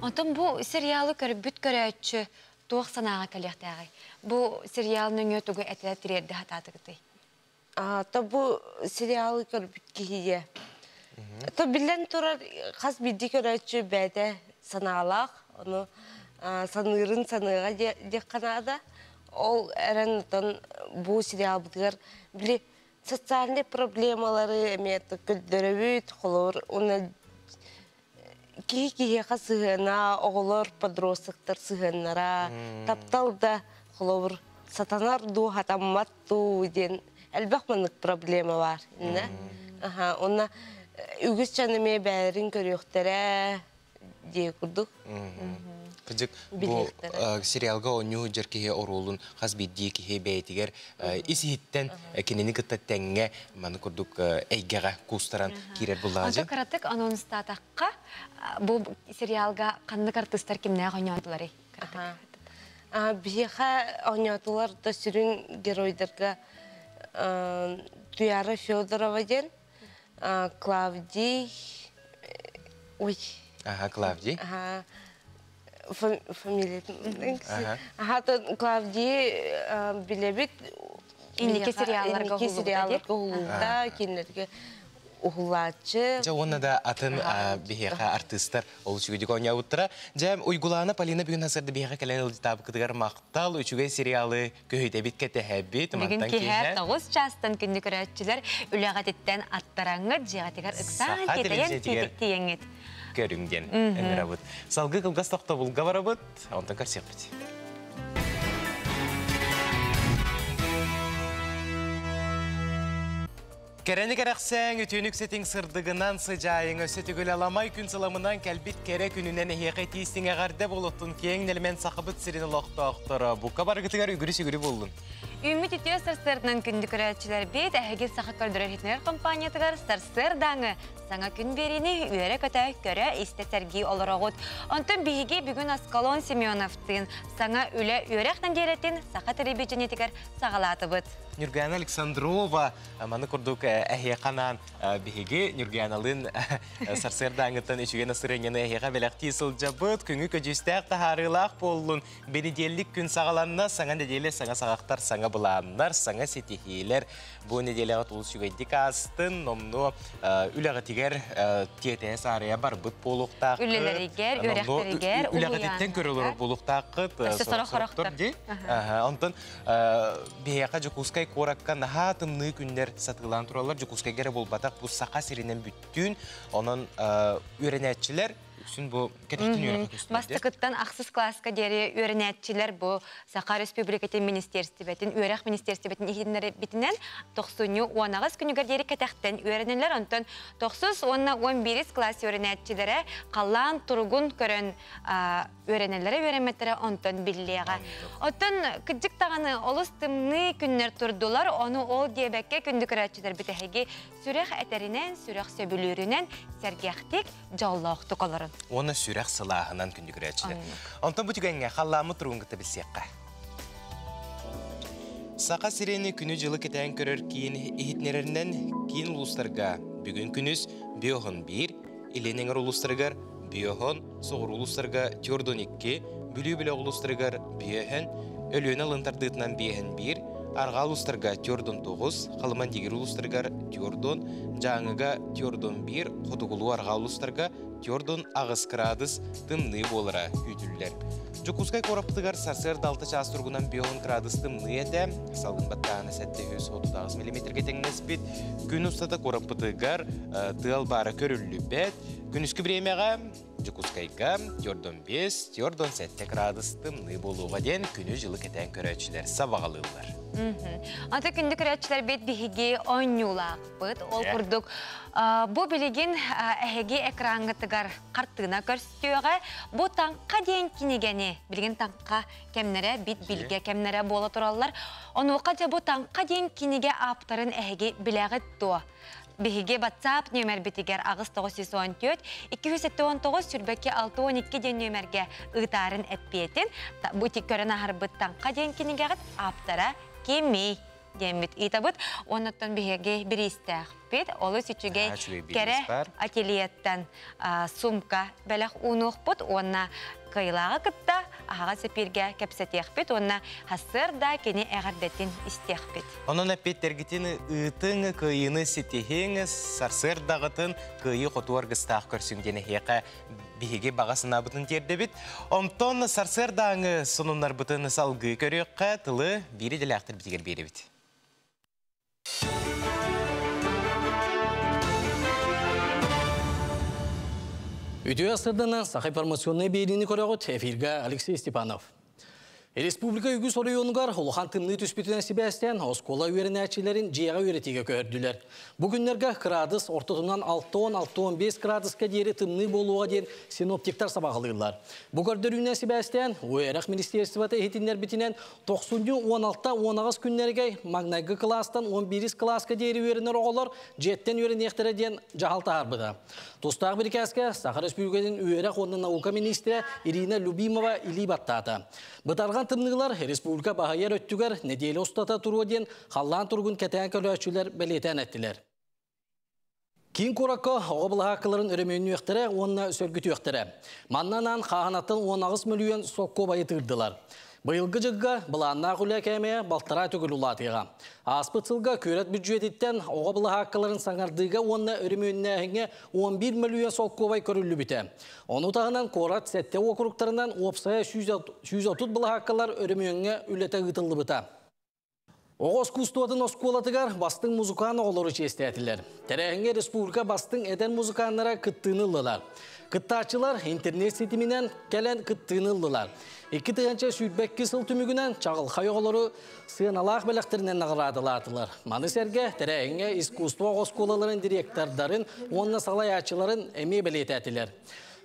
Онтон бу сериалы көрбүт көрөөччү туох санааҕа кэлиэхтээҕий? Бу сериал нөҥүө тугу этэ тириэрдэ сатаатыгытый? То бу сериалы көрбүт киһигэ. То биллэн турар хас биирдии көрөөччү бэйэтэ санаалаах, ону саныырын саныаҕа диэххэ наада. Ол эрэн оттон бу сериалбытыгар били социальный проблемалары эмиэ көрдөрөбүт, холобур, уонна Киһи киһиэхэ сыһыана, оҕолор, подростактар сыһыаннара, таптал да холобур сатанар дуу, хатаммат дуу диэн элбэх маннык проблема бар. Инна. Аха, онна үгүс дьон эмиэ бэйэлэрин көрүөхтэрэ дии курдук. Кыдьык бу сериалга оонньуу сылдьар киһи оруолун хас биирдии киһи бэйэтигэр ис иһиттэн кинини кытта тэҥҥэ маны курдук эйгэҕэ куустаран киирэр буллаҕа Онто кыратык анонстаатахха бу сериалга ханнык артыыстар кимнээх оонньоотуларый? Биһиэхэ оонньоотулар да сүрүн геройдарга Туяра Федорова диэн Клавдий ой Ага, Клавдий. Ага. Фамилиятын. Ага, Клавдий билэбит. Инники сериалларга Инники сериалларга уһуллубута, кинилэргэ уһулааччы. Дьэ, уонна да атын биһиэхэ артыыстар олус үчүгэйдик оонньообуттара. Дьэ, Уйгулаана Полина бүгүн сарсыарда биһиэхэ кэлэн ылдьытаабыкытыгар махтал, үчүгэй сериалы көһүтэбит, кэтэһэбит. Бүгүн киэһэ 9 чаастан күндү көрөөччүлэр үлэҕититтэн аттараҥҥыт, дьиэҕитигэр ыксаан тиэтэйэн тиийэҥҥит. Көрүҥ диэн ыҥырабыт. Салгыы кылгас тохтобулга барабыт, онтон көрсүөхпүт. Кэрэни кэрэхсээҥ, үтүөнү үксэтиҥ сырдыгынан сыдьаайыҥ, өссө түгүл аламай күн сыламынан кэлбит кэрэ күнүнэн эһиэхэ итиистиҥ эҕэрдэ буолуттун киэҥ нэлэмэн Сахабыт сирин олохтоохторо. Бука барыгытыгар үгүрү-сүгүрү буоллун. Үүммүт үтүө сарсыарданан күндү көрөөччүлэрбит, эһиги Саха көрдөрөр иһитиннэрэр компаниятыгар сарсыардааҥы саҥа күн биэриини үөрэ-көтө көрө-истэ сэргии олороҕут. Онтон биһиги бүгүн Аскалон Семеновтыын саҥа үлэ үөрэх нэдиэлэтин Саха телевидениетигэр саҕалаатыбыт. Нюргана Александрова Маны курдук эһиэхэ анаан биһиги Ньургуяналыын сарсыардааҥҥыттан үчүгэй настырыанньаны эһиэхэ бэлэхтии сылдьабыт. Күҥү көдьүүстээх таһаарыылаах буоллун. Бэнидиэллик күн саҕаланна. Саҥа нэдиэлэ, саҥа саҕахтар, саҥа былааннар, саҥа ситиһиилэр. Бу нэдиэлэҕэ олус үчүгэйдик аастын. Номнуо үлэҕитигэр тиэтэйэ саарыйа барбыт буолуохтааххыт. Үлэлэригэр, үөрэхтэригэр, Үлэҕититтэн көрө олорор буолуохтааххыт. Өссө сорох сорохтор. Онтон Биһиэхэ Дьокуускай куоракка наһаа тымныы күннэр сатыылаан тураллар. Дьокуускайга эрэ буолбатах, бу Саха сиринэн бүттүүн. Онон үөрэнээччилэр үксүн бу кэтэхтэн үөрэххэ көстүлэр. Бастакыттан ахсыс кылааска диэри үөрэнээччилэр бу Саха Республикатын министиэристибэтин, үөрэх министиэристибэтин иһитиннэрбитинэн тохсунньу 18 күнүгэр диэри кэтэхтэн үөрэнэллэр. Онтон тохсус уонна 11 кылаас үөрэнээччилэрэ халлаан туругун көрөн үөрэнэллэрэ үөрэммэттэрэ онтон биллиэҕэ. Оттон кырдьык даҕаны олус тымныы күннэр турдулар, ону ол диэбэккэ күндү көрөөччүлэрбит эһиги сүрэх этэринэн, сүрэх сөбүлүүрүнэн сэргэхтик, дьоллоохтук олорун. Уонна сүрэх сылааһынан күндү көрөөччүлэр. Онтон бу түгэҥҥэ халлааммыт туругун кытта билсиэххэ. Саха сирин күнү-дьылы кэтээн көрөр киин иһитиннэрэринэн киин улуустарга бүгүн күнүс биоһун биир, Илин эҥэр улуустарыгар Биоһон, соҕуруу улуустарга Тюрдун 2, Бүлүү бөлөх улуустарыгар Биөһөн, Өлүөнэ алын тардыытынан Биэһэн 1, арҕаа улуустарга Тюрдун 9, Халыман Дигир улуустарыгар Тюрдун, Дьааҥыга Тюрдун 1, хотугулуу арҕаа улуустарга Тюрдун 8 кыраадыс тымныы буолара күүтүллэр. Дьокуускай куораппытыгар сарсыарда 6 чаас туругунан 5 градус тымныы этэ, салгын баттааһына 738 миллиметргэ тэҥнэспит. Күн устата куораппытыгар тыал баара көрүллүбэт. Күнүскү бириэмэҕэ Дьокуускайга 45, 47 градус тымныы буолуоҕа диэн күнү-дьылы кэтээн көрөөччүлэр сабаҕалыыллар. Аты күндү көрөөччүлэрбит биһиги оонньуулаахпыт. Ол курдук бу билигин эһиги экраҥҥытыгар хартыына көрсүөҕэ. Бу Таҥха диэн кинигэни билигин Таҥха кэмнэрэ, бит билгэ кэмнэрэ буола тураллар. Онуоха дьэ бу Таҥха диэн кинигэ ааптарын эһиги билэҕит дуо? Биһиги WhatsApp нүөмэрбитигэр 8914 279 сүүрбэкки 62 диэн нүөмэргэ ыытаарын эппиэтин бу көрөн аһарбыт Таҥха диэн кинигэҕит ааптара кимий диэммит ыытабыт. Оннуттан биһиги бириистээхпит. Олус үчүгэй кэрэ ательеттан сумка бэлэх уунуохпут уонна кыайыылааҕы кытта аһаҕас эпииргэ кэпсэтиэхпит уонна сарсыарда кини эҕэрдэтин истиэхпит. Онон эппиэттэргитин ыытыҥ, кыайыыны ситиһиҥ, сарсыардаҕытын кыайыы хоту аргыстаах көрсүҥ диэн эһиэхэ биһиги баҕа санаабытын тиэрдэбит. Онтон сарсыардааҥы сонуннарбытын салгыы көрүөххэ, тылы биир идэлээхтэрбитигэр биэрэбит. Үтүө сырдынан Саха информационнай биэриини көрөҕүт эфиргэ Алексей Степанов. Республика үгүс оройуонугар улахан тымныы түспүтүнэн сибээстээн оскуола үөрэнээччилэрин дьиэҕэ үөрэтиигэ көһөрдүлэр. Бу күннэргэ кыраадыс ортотунан 6-6-15 кыраадыска диэри тымныы буолуоҕа диэн синоптиктар сабаҕалыыллар. Бу көрдөрүүнэн сибээстээн үөрэх министерствота иһитиннэрбитинэн тохсунньу 16-18 күннэригэр маҥнайгы кылаастан 11 кылааска диэри үөрэнэр оҕолор дьиэттэн үөрэниэхтэрэ диэн дьаһал таһаарбыта. Тустаах бирикээскэ Саха Республикатын үөрэх уонна наука министрэ Ирина Любимова илии баттаата. Бытарҕан тымныылар республика баһыйар өттүгэр нэдиэлэ устата туруо диэн халлаан туругун кэтээн көрөөччүлэр бэлиэтээн эттилэр. Киин куоракка оҕо былаһааккаларын өрөмүөннүөхтэрэ уонна сөргүтүөхтэрэ. Манна анаан хааһынаттан 18 мөлүйүөн соккуобайы тыырдылар. Быйылгы дьылга былааннаах үлэ кээмэйэ балтараа төгүл улаатыаҕа. Ааспыт сылга күөрэт бүддьүөтүттэн оҕо былаһааккаларын саҥардыыга уонна өрөмүөннээһиҥҥэ 11 мөлүйүөн солкуобай көрүллүбүтэ. Ону таһынан куорат сэттэ уокуруктарынан уопсайа 130 былаһааккалар өрөмүөҥҥэ үлэтэ ыытыллыбыта. Оҕо искусствотын оскуолатыгар бастыҥ музыкант оҕолору чиэстээтилэр. Тэрээһиҥҥэ республика бастыҥ эдэр музыканнара кыттыыны ыллылар. Кыттааччылар интернет ситиминэн кэлэн кыттыыны ыллылар. 2022 сыл түмүгүнэн чаҕылхай оҕолору сыаналаах бэлэхтэринэн наҕараадалаатылар. Маны сэргэ тэрээһиҥҥэ искусство оҕо оскуолаларын директордарын уонна салайааччыларын эмиэ бэлиэтээтилэр.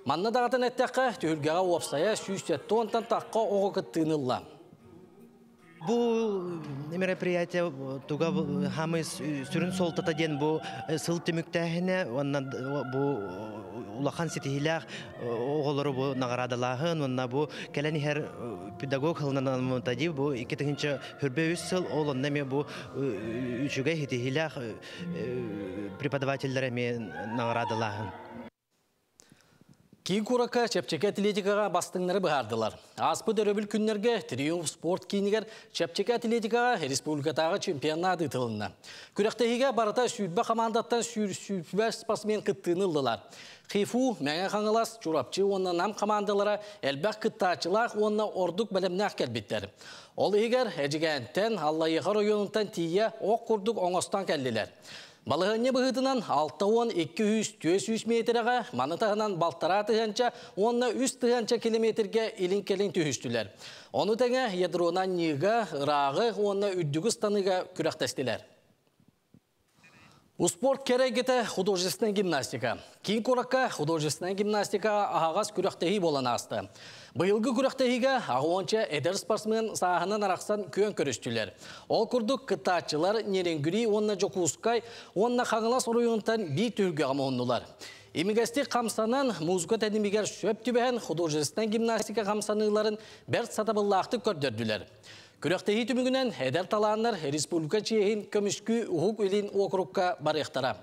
Манна даҕатан эттэххэ, түһүлгэҕэ уопсайа 170-тан тахха оҕо кыттыыны ылла. Бу мероприятие туга хамы сүрүн суолтата диэн бу сыл түмүктээһинэ уонна бу улахан ситиһиилээх оҕолору бу наҕараадалааһын уонна бу кэлэн иһэр педагог сылынан дии бу 2023 сыл ол онно эмиэ бу үчүгэй ситиһиилээх преподавателлэр эмиэ наҕараадалааһын. Киин куоракка чэпчэки атлетикаҕа бастыҥнары быһаардылар. Ааспыт өрөбүл күннэргэ Триумф спорт киинигэр чэпчэки атлетикаҕа республикатааҕы чемпионат ыытылынна. Күрэхтэһиигэ барыта 20 хамаандаттан 120 спортсмен кыттыыны ыллылар. ХИФУ, Мэҥэ Хаҥалас, Чурапчы уонна Нам хамаандалара элбэх кыттааччылаах уонна ордук бэлэмнээх кэлбиттэр. Ол иһигэр Эдьигээнтэн, Аллайыаха оройуонуттан тиийэ ох курдук оҥостон кэллилэр. Балаһыанньа быһыытынан 62 400 миэтэрэҕэ, маны таһынан балтараа тыһыынча уонна үс тыһыынча километргэ илин-кэлин түһүстүлэр. Ону тэҥэ ядронан ньыыга, ырааҕы уонна үрдүгү ыстаныыга күрэхтэстилэр. Успуорт кэрэ эйгэтэ художественная гимнастика. Киин куоракка художественная гимнастика аһаҕас күрэхтэһии буолан ааста. Быйылгы күрэхтэһиигэ аҕыонча эдэр спортсмен сааһынан арахсан күөн көрүстүлэр. Ол курдук кыттааччылар Нерюнгри уонна Дьокуускай уонна Хаҥалас оройуонтан биир түһүлгэҕэ муһуннулар. Имигэстик хамсанан, музыка тэтимигэр сөп түбэһэн художественнай гимнастика хамсаныыларын бэрт сатабыллаахтык көрдөрдүлэр. Күрэхтэһии түмүгүнэн эдэр талааннар республика чиэһин көмүскүү Уһук Илин уокурукка барыахтара.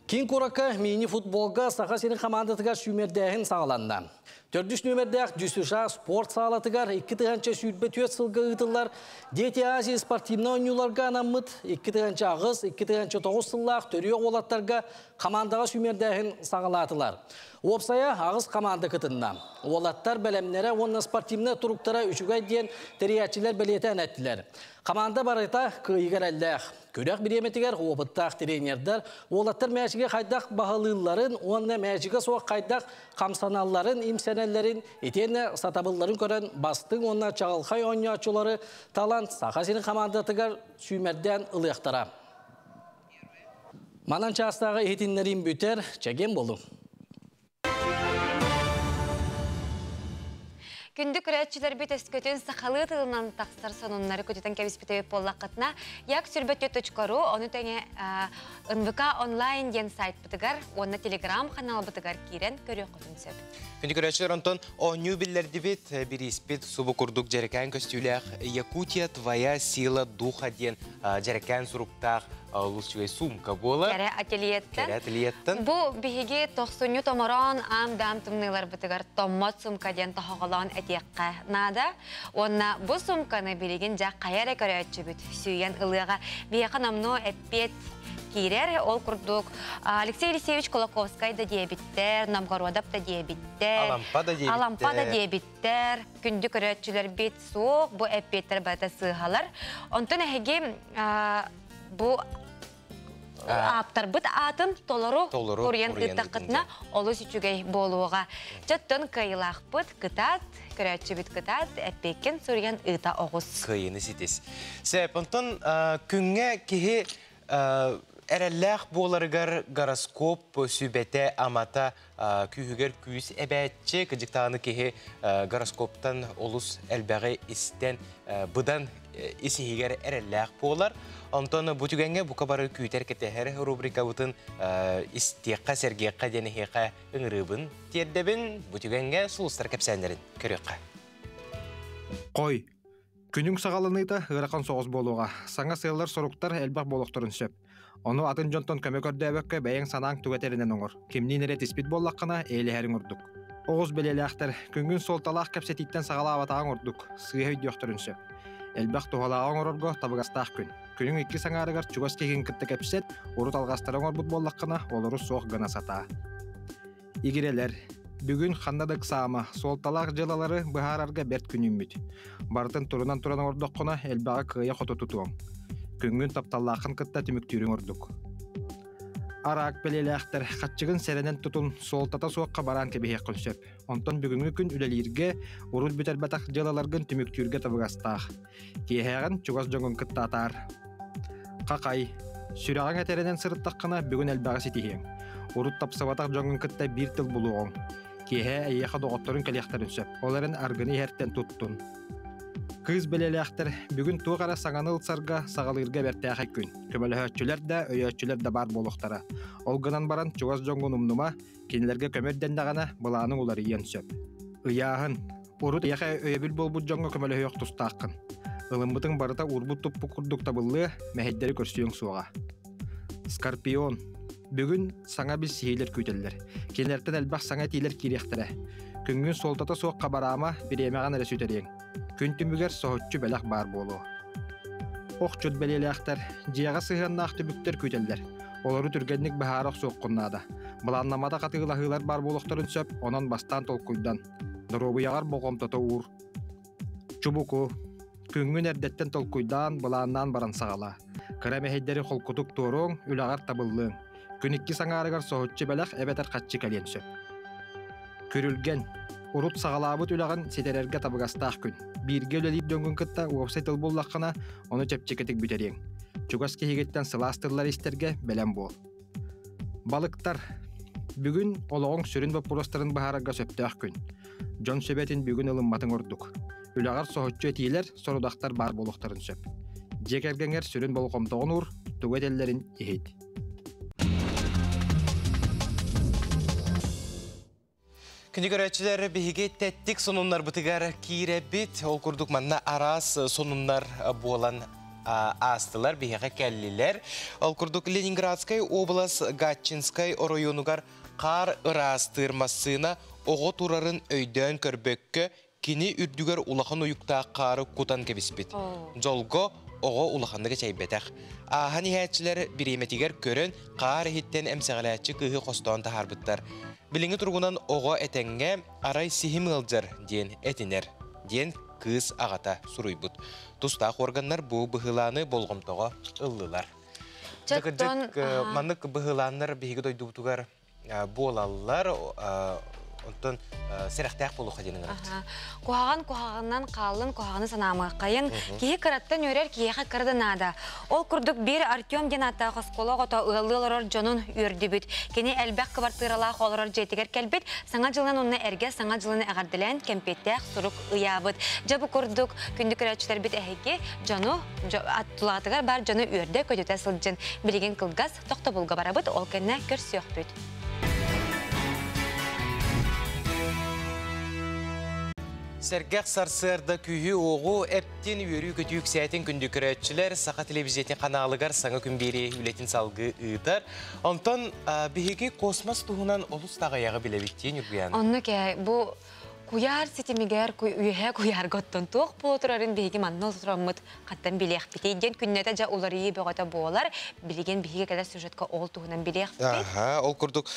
Киин куоракка мини-футболга Саха сирин хамаандатыгар сүүмэрдээһин саҕаланна. Төрдүс нүөмэрдээх ДЮСШ спорт саалатыгар 2024 сылга ыытыллар Дети Азии спортивнай оонньууларга анаммыт 2008-2009 сыллаах төрүөх уолаттарга хамаандаҕа сүүмэрдээһин саҕалаатылар. Уопсайа аҕыс хамаанда кытынна. Уолаттар бэлэмнэрэ уонна спортивнай туруктара үчүгэй диэн тэрийээччилэр бэлиэтээн эттилэр. Хамаанда барыта кыайыыга эрэллээх. Күрэх бириэмэтигэр опыттаах тренердэр уолаттар мээчиги хайдах баһылыылларын уонна мээчигэ суох хайдах хамсаналларын, имсэнэллэрин итиэннэ сатабылларын көрөн бастыҥ уонна чаҕылхай оонньооччулары талан Саха сирин хамаандатыгар сүүмэрдээн ылыахтара. Манан чаастааҕы иһитиннэриим бүтэр, чэгиэн буолуҥ. Күндү көрөөччүлэрбит өскөтүн сахалыы тылынан тахсар сонуннары көтүтэн кэбиспит эбит буоллаххытына, як сүрбөттү.ру ону тэҥэ НВК онлайн диэн сайтпытыгар уонна телеграм ханаалбытыгар киирэн көрүөххүтүн сөп. Күндү көрөөччүлэр, онтон оонньуу биллэрдибит, бирииспит субу курдук дьэрэкээн көстүүлээх «Якутия твоя сила духа» диэн дьэрэкээн суруктаах олус үчүгэй сумка буолар. Кэрэ ательеттан. Кэрэ ательеттан. Бу биһиги тохсунньу томороон аам-даам тымныыларбытыгар томмот сумка диэн тоһоҕолоон этиэххэ наада. Уонна бу сумканы билигин дьэ хайа эрэ көрөөччүбүт сүүйэн ылыаҕа. Биһиэхэ номнуо эппиэт киирэр. Ол курдук Алексей Елисеевич Кулаковскай да диэбиттэр, Новгородов да диэбиттэр, Алампа да диэбиттэр. Алампа да диэбиттэр. Күндү көрөөччүлэрбит суох, бу эппиэттэр барыта сыыһалар. Онтон эһиги бу Ааптарбыт аатын толору суруйан ыыттаххытына олус үчүгэй буолуоҕа. Дьоттон кыайыылаахпыт кытаат, көрөөччүбүт кытаат, эппиэккин суруйан ыыта оҕус. Кыайыыны ситис. Сөп, онтон күҥҥэ киһи эрэллээх буоларыгар гороскоп сүбэтэ, амата күүһүгэр күүс эбээччи, кыдьыктааны киһи гороскоптан олус элбэҕи истэн, быдан ис иһигэр эрэллээх буолар. Онтон бу түгэҥҥэ бука бары күүтэр кэтэһэр рубрикабытын истиэххэ, сэргиэххэ диэн эһиэхэ ыҥырыыбын тиэрдэбин. Бу түгэҥҥэ сулустар кэпсээннэрин көрүөххэ. Хой. Күнүҥ саҕаланыыта ыарахан соҕус буолуоҕа. Саҥа сыаллар-соруктар элбэх буолуохтарын сөп. Ону атын дьонтон көмө көрдөөбөккө бэйэҥ санааҥ тугу этэринэн оҥор. Кимниин эрэ тиспит буоллаххына, эйэлэһэриҥ ордук. Оҕус бэлиэлээхтэр, күҥҥүн суолталаах кэпсэтииттэн саҕалаабатаҕыҥ ордук, сыыһа өйдүөхтэрин сөп. Элбэх туһалааҕы оҥорорго табыгастаах күн. Күнүҥ иккис аҥаарыгар чугас киһигин кытта кэпсэт, урут алҕастары оҥорбут буоллаххына, олору суох гына сатаа. Игирэлэр, бүгүн ханна да ыксаама, суолталаах дьыалалары быһаарарга бэрт күнүүммүт. Барытын турунан туран оҥордоххуна, элбэҕи кыайа-хото тутуоҥ. Күҥҥүн тапталлааххын кытта түмүктүүрүҥ ордук. Араак бэлиэлээхтэр хаччыгын сэрэнэн тутун, суолтата суохха бараан кэбиһиэххин сөп. Онтон бүгүҥҥү күн үлэлииргэ, урут бүтэрбэтэх дьыалаларгын түмүктүүргэ табыгастаах. Киэһээҕин чугас дьоҥҥун кытта атаар. Хахай, сүрэҕиҥ этэринэн сырыттаххына бүгүн элбэҕи ситиһиэҥ. Урут тапсыбатах дьоҥҥун кытта биир тыл булуоҕуҥ. Киэһэ эйиэхэ доҕотторуҥ кэлиэхтэрин сөп, ол эрэн аргыны иһэртэн туттун. Кыыс бэлиэлээхтэр бүгүн туох эрэ саҥаны ылсарга, саҕалыырга бэртээхэй күн. Көмөлөһөөччүлэр да, өйөөччүлэр да баар буолуохтара. Ол гынан баран чугас дьоҥҥун умнума, кинилэргэ көмө ирдэннэҕинэ былааныҥ уларыйыан сөп. Ыйааһын. Урут эйиэхэ өйөбүл буолбут дьоҥҥо көмөлөһүөх тустааххын. Ылыммытыҥ барыта уурбут-туппут курдук табыллыа, мэһэйдэри көрсүөҥ суоҕа. Скорпион. Бүгүн саҥа билсиһиилэр күүтэллэр. Кинилэртэн элбэх саҥа этиилэр киириэхтэрэ. Күҥҥүн суолтата суох хабараама, бириэмэҕин эрэ сүтэриэҥ. Күн түмүгэр соһуччу бэлэх баар буолуо. Охчут бэлиэлээхтэр, дьиэҕэ сыһыаннаах түбүктэр күүтэллэр. Олору түргэнник быһаара охсуоххун наада. Былааннамматах атыылаһыылар баар буолуохтарын сөп, онон бастаан толкуйдан. Доруобуйаҕар болҕомтото уур. Чубуку. Күҥҥүн эрдэттэн толкуйдаан, былааннаан баран саҕалаа. Кыра мэһэйдэри холкутук туоруоҥ, үлэҕэр табыллыаҥ. Күн иккис аҥаарыгар соһуччу бэлэх эбэтэр хаччы кэлиэн сөп. Күрүлгэн. Урут саҕалаабыт үлэҕин ситэрэргэ табыгастаах күн. Бииргэ үлэлиир дьоҥҥун кытта уопсай тыл буллаххына, ону чэпчэкитик бүтэриэҥ. Чугас киһигиттэн сылаас тыллары истэргэ бэлэм буол. Балыктар. Бүгүн олоҕуҥ сүрүн боппуруостарын быһаарарга сөптөөх күн. Дьон сүбэтин бүгүн ылымматыҥ ордук. Үлэҕэр соһуччу этиилэр, сорудахтар баар буолуохтарын сөп. Дьиэ кэргэҥҥэр сүрүн болҕомтоҕун уур, тугу этэллэрин иһит. Күнү көрөөччүлэр биһиги тэттик сонуннарбытыгар киирэбит. Ол курдук манна араас сонуннар буолан аастылар, биһиэхэ кэллилэр. Ол курдук Ленинградскай область Гатчинскай оройуонугар хаар ыраастыыр массыына оҕо турарын өйдөөн көрбөккө кини үрдүгэр улахан уйуктаах хаары кутан кэбиспит. Дьолго, оҕо улаханнык эчэйбэтэх. Ааһан иһээччилэр бириэмэтигэр көрөн, хаар иһиттэн эмсэҕэлээччи кыыһы хостоон таһаарбыттар. Билиҥҥи туругунан оҕо этэҥҥэ арай сиһим ыалдьар диэн этинэр, диэн кыыс аҕата суруйбут. Тустаах органнар бу быһыылааны болҕомтоҕо ыллылар. Дьэ, маннык быһыылааннар биһиги дойдубутугар буолаллар онтон сэрэхтээх буолуохха диэн ыҥырабыт. Куһаҕан куһаҕанынан хааллын, куһаҕаны санаамыаххайын. Киһи кыраттан үөрэр, киһиэхэ кыра да наада. Ол курдук биир Артем диэн ааттаах оскуола оҕото ыаллыы олорор дьонун үөрдүбүт. Кини элбэх кыбартыыралаах олорор дьиэтигэр кэлбит, Саҥа дьылынан уонна эргэ Саҥа дьылын эҕэрдэлээн кэмпиэттээх сурук ыйаабыт. Дьэ бу курдук күндү көрөөччүлэрбит эһиги дьону аттулаатыгар баар дьону үөрдэ-көтүтэ сылдьын. Билигин кылгас тохтобулга барабыт, ол кэннэ көрсүөхпүт. Сэргэх сарсыарда күүһү-уоҕу эптин үөрүү-көтүү үксээтин күндү көрөөччүлэр Саха телевизиятин ханаалыгар саҥа күн биэрии үлэтин салгыы ыытар. Онтон биһиги космос туһунан олус таҕайаҕы билэбит диэн Ньургуйаана. Оннук ээ, бу куйаар ситимигэр үөһэ куйаарга оттон туох буола турарын биһиги манна олороммут хантан билиэхпитий диэн күннэтэ дьэ уларыйыы бөҕөтө буолар. Билигин биһиги кэлэр сюжетка ол туһунан билиэхпит. Аха, ол курдук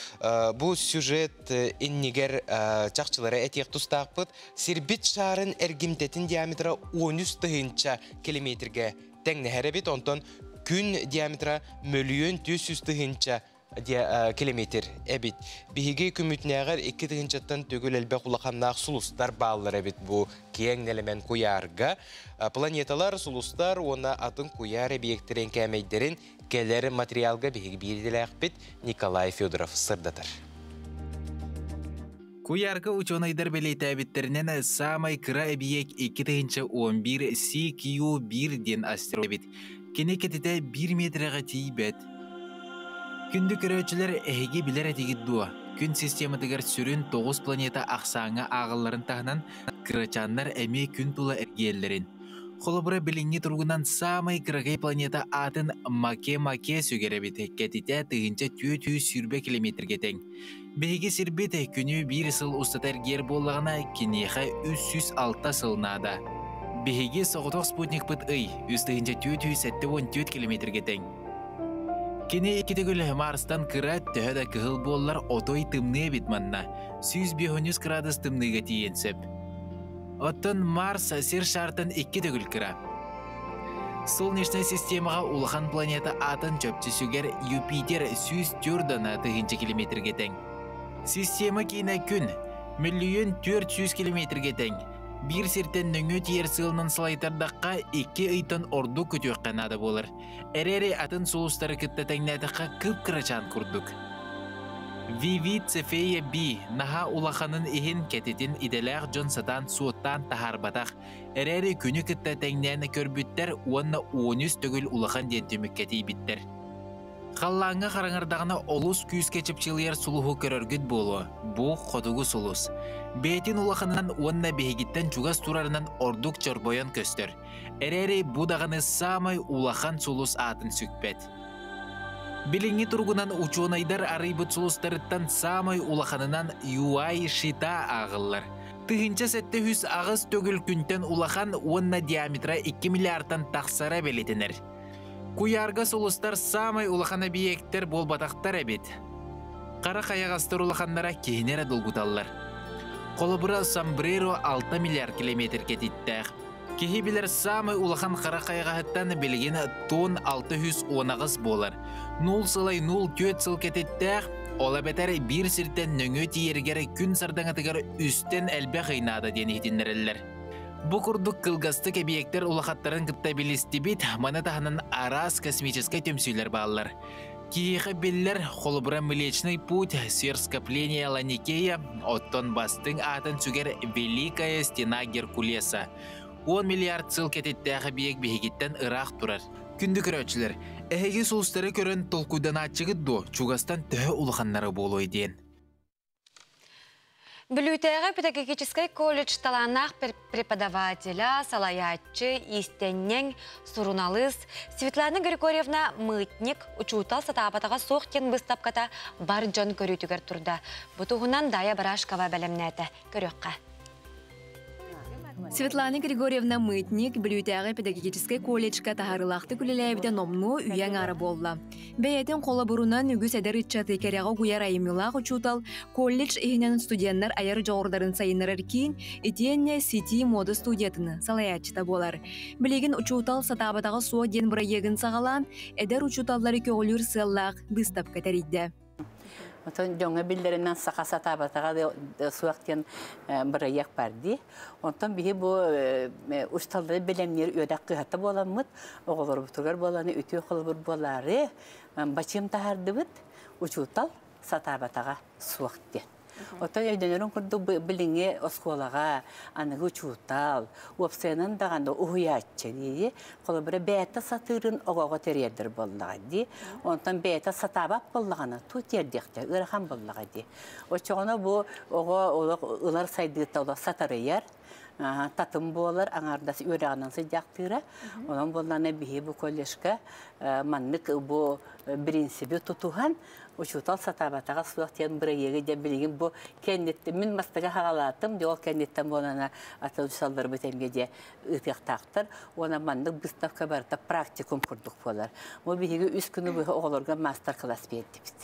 бу сюжет иннигэр чахчылары этиэх тустаахпыт. Сирбит шаарын эргимтэтин диаметра 13 тыһыынча километргэ тэҥнэһэр эбит. Онтон Күн диаметра мөлүйүөн 400 тыһыынча километр эбит. Биһиги күммүтүнээҕэр 2 тыһыынчаттан төгүл элбэх улаханнаах сулустар бааллар эбит бу киэҥ нэлэмэн куйаарга. Планеталар, сулустар уонна атын куйаар эбийиэктэрин кээмэйдэрин кэлэр материалга биһиги биирдилээхпит Николай Федоров сырдатар. Куйаарга учуонайдар бэлиэтээбиттэринэн саамай кыра эбийиэк 2011 CQ1 диэн астероид эбит. Кини кэтитэ 1 метрэҕэ тиийбэт. Күндү көрөөччүлэр, эһиги билэр этигит дуо? Күн систематыгар сүрүн 9 планета ахсааҥҥа ааҕылларын таһынан, кырачааннар эмиэ күн тула эргийэллэрин. Холобура, билиҥҥи туругунан саамай кыракый планета аатын Маке-Маке сүгэр эбит, кэтитэ 1420 километргэ тэҥ. Биһиги сирбит күнү биир сыл устата эргийэр буоллаҕына, киниэхэ 306 сыл наада. Биһиги соҕотох спутникпыт ый 3474 километргэ тэҥ. Кини икки төгүл Марстан кыра, төһө да кыһыл буоллар, отой тымныы эбит манна. 153 градус тымныыга тиийэн сөп. Оттон Марс сир шартан икки төгүл кыра. Солнечнай системаҕа улахан планета аатын чөпчүсүгэр Юпитер 104 тыһыынча километргэ тэҥ. Система киинэ Күн, мөлүйүөн 400 километргэ тэҥ. Биир сиртэн нөҥүө тиийэр сыалынан салайтардахха, икки ыйтан ордук көтүөххэ наада буолар. Эрээри атын сулустары кытта тэҥнээтэххэ кып-кырачаан курдук. Виви Цефея Би наһаа улаханын иһин кэтитин идэлээх дьон сатаан суоттаан таһаарбатах. Эрээри күнү кытта тэҥнээн көрбүттэр уонна 13 төгүл улахан диэн түмүккэ тиийбиттэр. Халлааҥҥа хараҥардаҕына олус күүскэ чыпчылыйар сулуһу көрөргүт буолуо. Бу хотугу сулус. Бэйэтин улаханынан уонна биһигиттэн чугас турарынан ордук чорбойон көстөр. Эрээри бу даҕаны саамай улахан сулус аатын сүкпэт. Билиҥҥи туругунан учуонайдар арыйбыт сулустарыттан саамай улаханынан Юай Шита ааҕыллар. 1708 төгүл күнтэн улахан уонна диаметра 2 миллиардтан тахсара бэлиэтэнэр. Куйаарга сулустар саамай улахан эбийиэктэр буолбатахтар эбит. Хара хайаҕастар улаханнара киһини эрэ долгуталлар. Холобура, Сомбреро 6 миллиард километр кэтиттээх. Киһи билэр саамай улахан хара хайаҕаһыттан билигин тон 618 буолар. Нул сылай нул түөрт сыл кэтиттээх, ол эбэтэр биир сиртэн нөҥүө тиийэригэр күн сардаҥатыгар үстэн элбэх ый наада диэн иһитиннэрэллэр. Бу курдук кылгастык эбийиэктэр улахаттарын кытта билистибит, маны таһынан араас космическай түмсүүлэр бааллар. Киһиэхэ биллэр, холобура Млечный Путь, сверхскопление Ланикея, оттон бастыҥ аатын сүгэр Великая Стена Геркулеса. 10 миллиард сыл кэтиттээх эбийиэк биһигиттэн ыраах турар. Күндү көрөөччүлэр, эһиги сулустары көрөн толкуйданааччыгыт дуо, чугастан төһө улаханнара буолуой диэн? Бүлүүтээҕи педагогическай колледж талааннаах преподавателя, салайааччы, иистэнньэҥ, суруналыыс Светлана Григорьевна Мытник учуутал сатаабатаҕа суох диэн быыстапката бар дьон көрүүтүгэр турда. Бу туһунан Дая Барашкова бэлэмнээтэ. Көрүөххэ. Светлана Григорьевна Мытник Бүлүүтээҕи педагогическай колледжка таһаарыылаахтык үлэлээбитэ номнуо үйэ аҥаара буолла. Бэйэтин холобурунан үгүс эдэр ыччаты кэрэҕэ угуйар айымньылаах учуутал колледж иһинэн студеннар айар дьоҕурдарын сайыннарар киин итиэннэ Сити муода студиятын салайааччыта буолар. Билигин учуутал сатаабатаҕа суох диэн бырайыагын саҕалаан, эдэр учууталлары көҕүлүүр сыаллаах быыстапка тэрийдэ. Отон дьоҥҥо биллэринэн саха сатаабатаҕа суох диэн бырайыак бар дии. Онтон биһи бу усталлары бэлэмниир үөрэх кыһата буоламмыт, оҕолорбутугар буоланы үтүө холобур буолаары бачыым таһаардыбыт, учуутал сатаабатаҕа суох диэн. Оттон өйдөнөрүн курдук билиҥҥи оскуолаҕа аныгы учуутал, уопсайынан даҕаны уһуйааччы дии, холобура бэйэтэ сатыырын оҕоҕо тириэрдэр буоллаҕа дии. Онтон бэйэтэ сатаабат буоллаҕына туу тиэрдиэхтэ ыарахан буоллаҕа дии. Оччоҕуна бу оҕо олох ылар сайдыыта олох сатарыйар, татым буолар, аҥаардас үөрэҕинэн сылдьаахтыыра. Онон буоллаҕына биһи бу колледжка маннык бу принциби тутуһан Учуутал сатаабатаҕа суох диэн бырайыагы дьэ билигин бу кэнниттэн мин мастага хаҕалаатым дьэ ол кэнниттэн буолана атын учууталларбыт эмиэ дьэ ыытыахтаахтар уонна маннык выставка барыта практикум курдук буолар. Бу биһиги үс күнү быһа оҕолорго мастер-класс биэрдибит.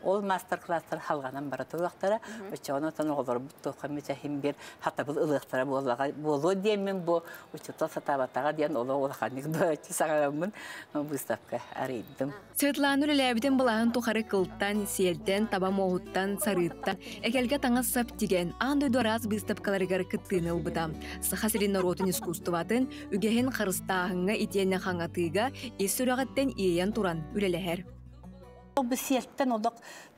Ол мастер-класстар халҕанан бара туруохтара. Оччоҕуна отон оҕолорбут туохха эмит иһин биир хатабыл ылыахтара буоллаҕа буолуо диэммин бу учуутал сатаабатаҕа диэн олох улаханнык быһаччы саҥараммын выставка арыйдым. Светлана үлэлээбитин былаһын тухары кылтан, сиэлтэн, таба муоһуттан, сарыыттан, эгэлгэ таҥас-сап тигэн, аан дойду араас быыстапкаларыгар кыттыыны ылбыта. Саха сирин норуотун искусствотын, үгэһин харыстааһыҥҥа итиэннэ хаҥатыыга ис сүрэҕиттэн иэйэн туран үлэлэһэр. Бу сиэлтэн олох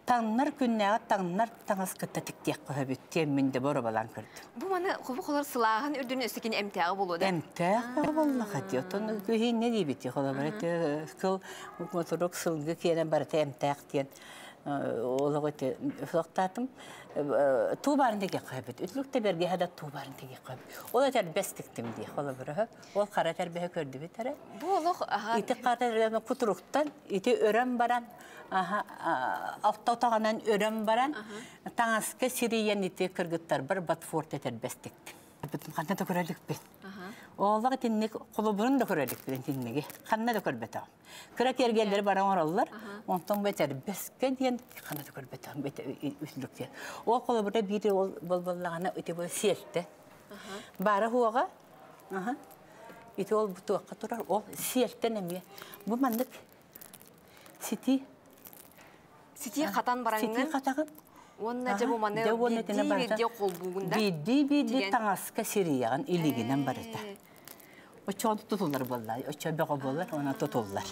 таҥнар күннээҕи таҥнар таҥас кытта тиктиэххэ сөбүт диэммин де боробалаан көрдүм. Бу маны хобу холор сылааһын үрдүнү өссө кини эмтээҕи буолуо да? Эмтээх буоллаха дии. Оттон күһүн не диэбити холобура кыл моторук сылгы киэнэ барыта эмтээх диэн олоҕу суохтаатым. Туу баарын тигиэххэ сөбүт. Үтлүк да бэргэһэ да туу баарын тигиэххэ сөбүт. Ол этэрбэс тиктим дии холобура. Ол хара тэрбэһэ көрдүбүт эрэ. Бу олох Ити хара кутуруктан ити өрөн баран автотаҕынан өрөн баран таҥаска сирийэн ити кыргыттарбар ботфорт этэрбэстиктим. Ханна да көрөлүкпүн. Ооллох итинник холобурун да көрөлүкпүн итинниги. Ханна да көрбөтөҕүм. Кыра киэргэллэри баран оҥороллор. Онтон бу этэрбэскэ диэн ханна да көрбөтөҕүм үтүлүк диэн. Ол холобура биир ол болболлаҕына ити бу сиэлтэ. Баара хуоҕа. Ити ол бу туохха турар ол сиэлтэн эмиэ. Бу маннык сити Сити хатан бараҥҥын. Сити хатаҕын. Уонна дьэ бу маны биирдии биирдии холбуугун да. Биирдии биирдии таҥаска сирийэҕин илигинэн барыта. Оччоҕо тутуллар буолла. Оччо бөҕө буолар, уонна тутуллар.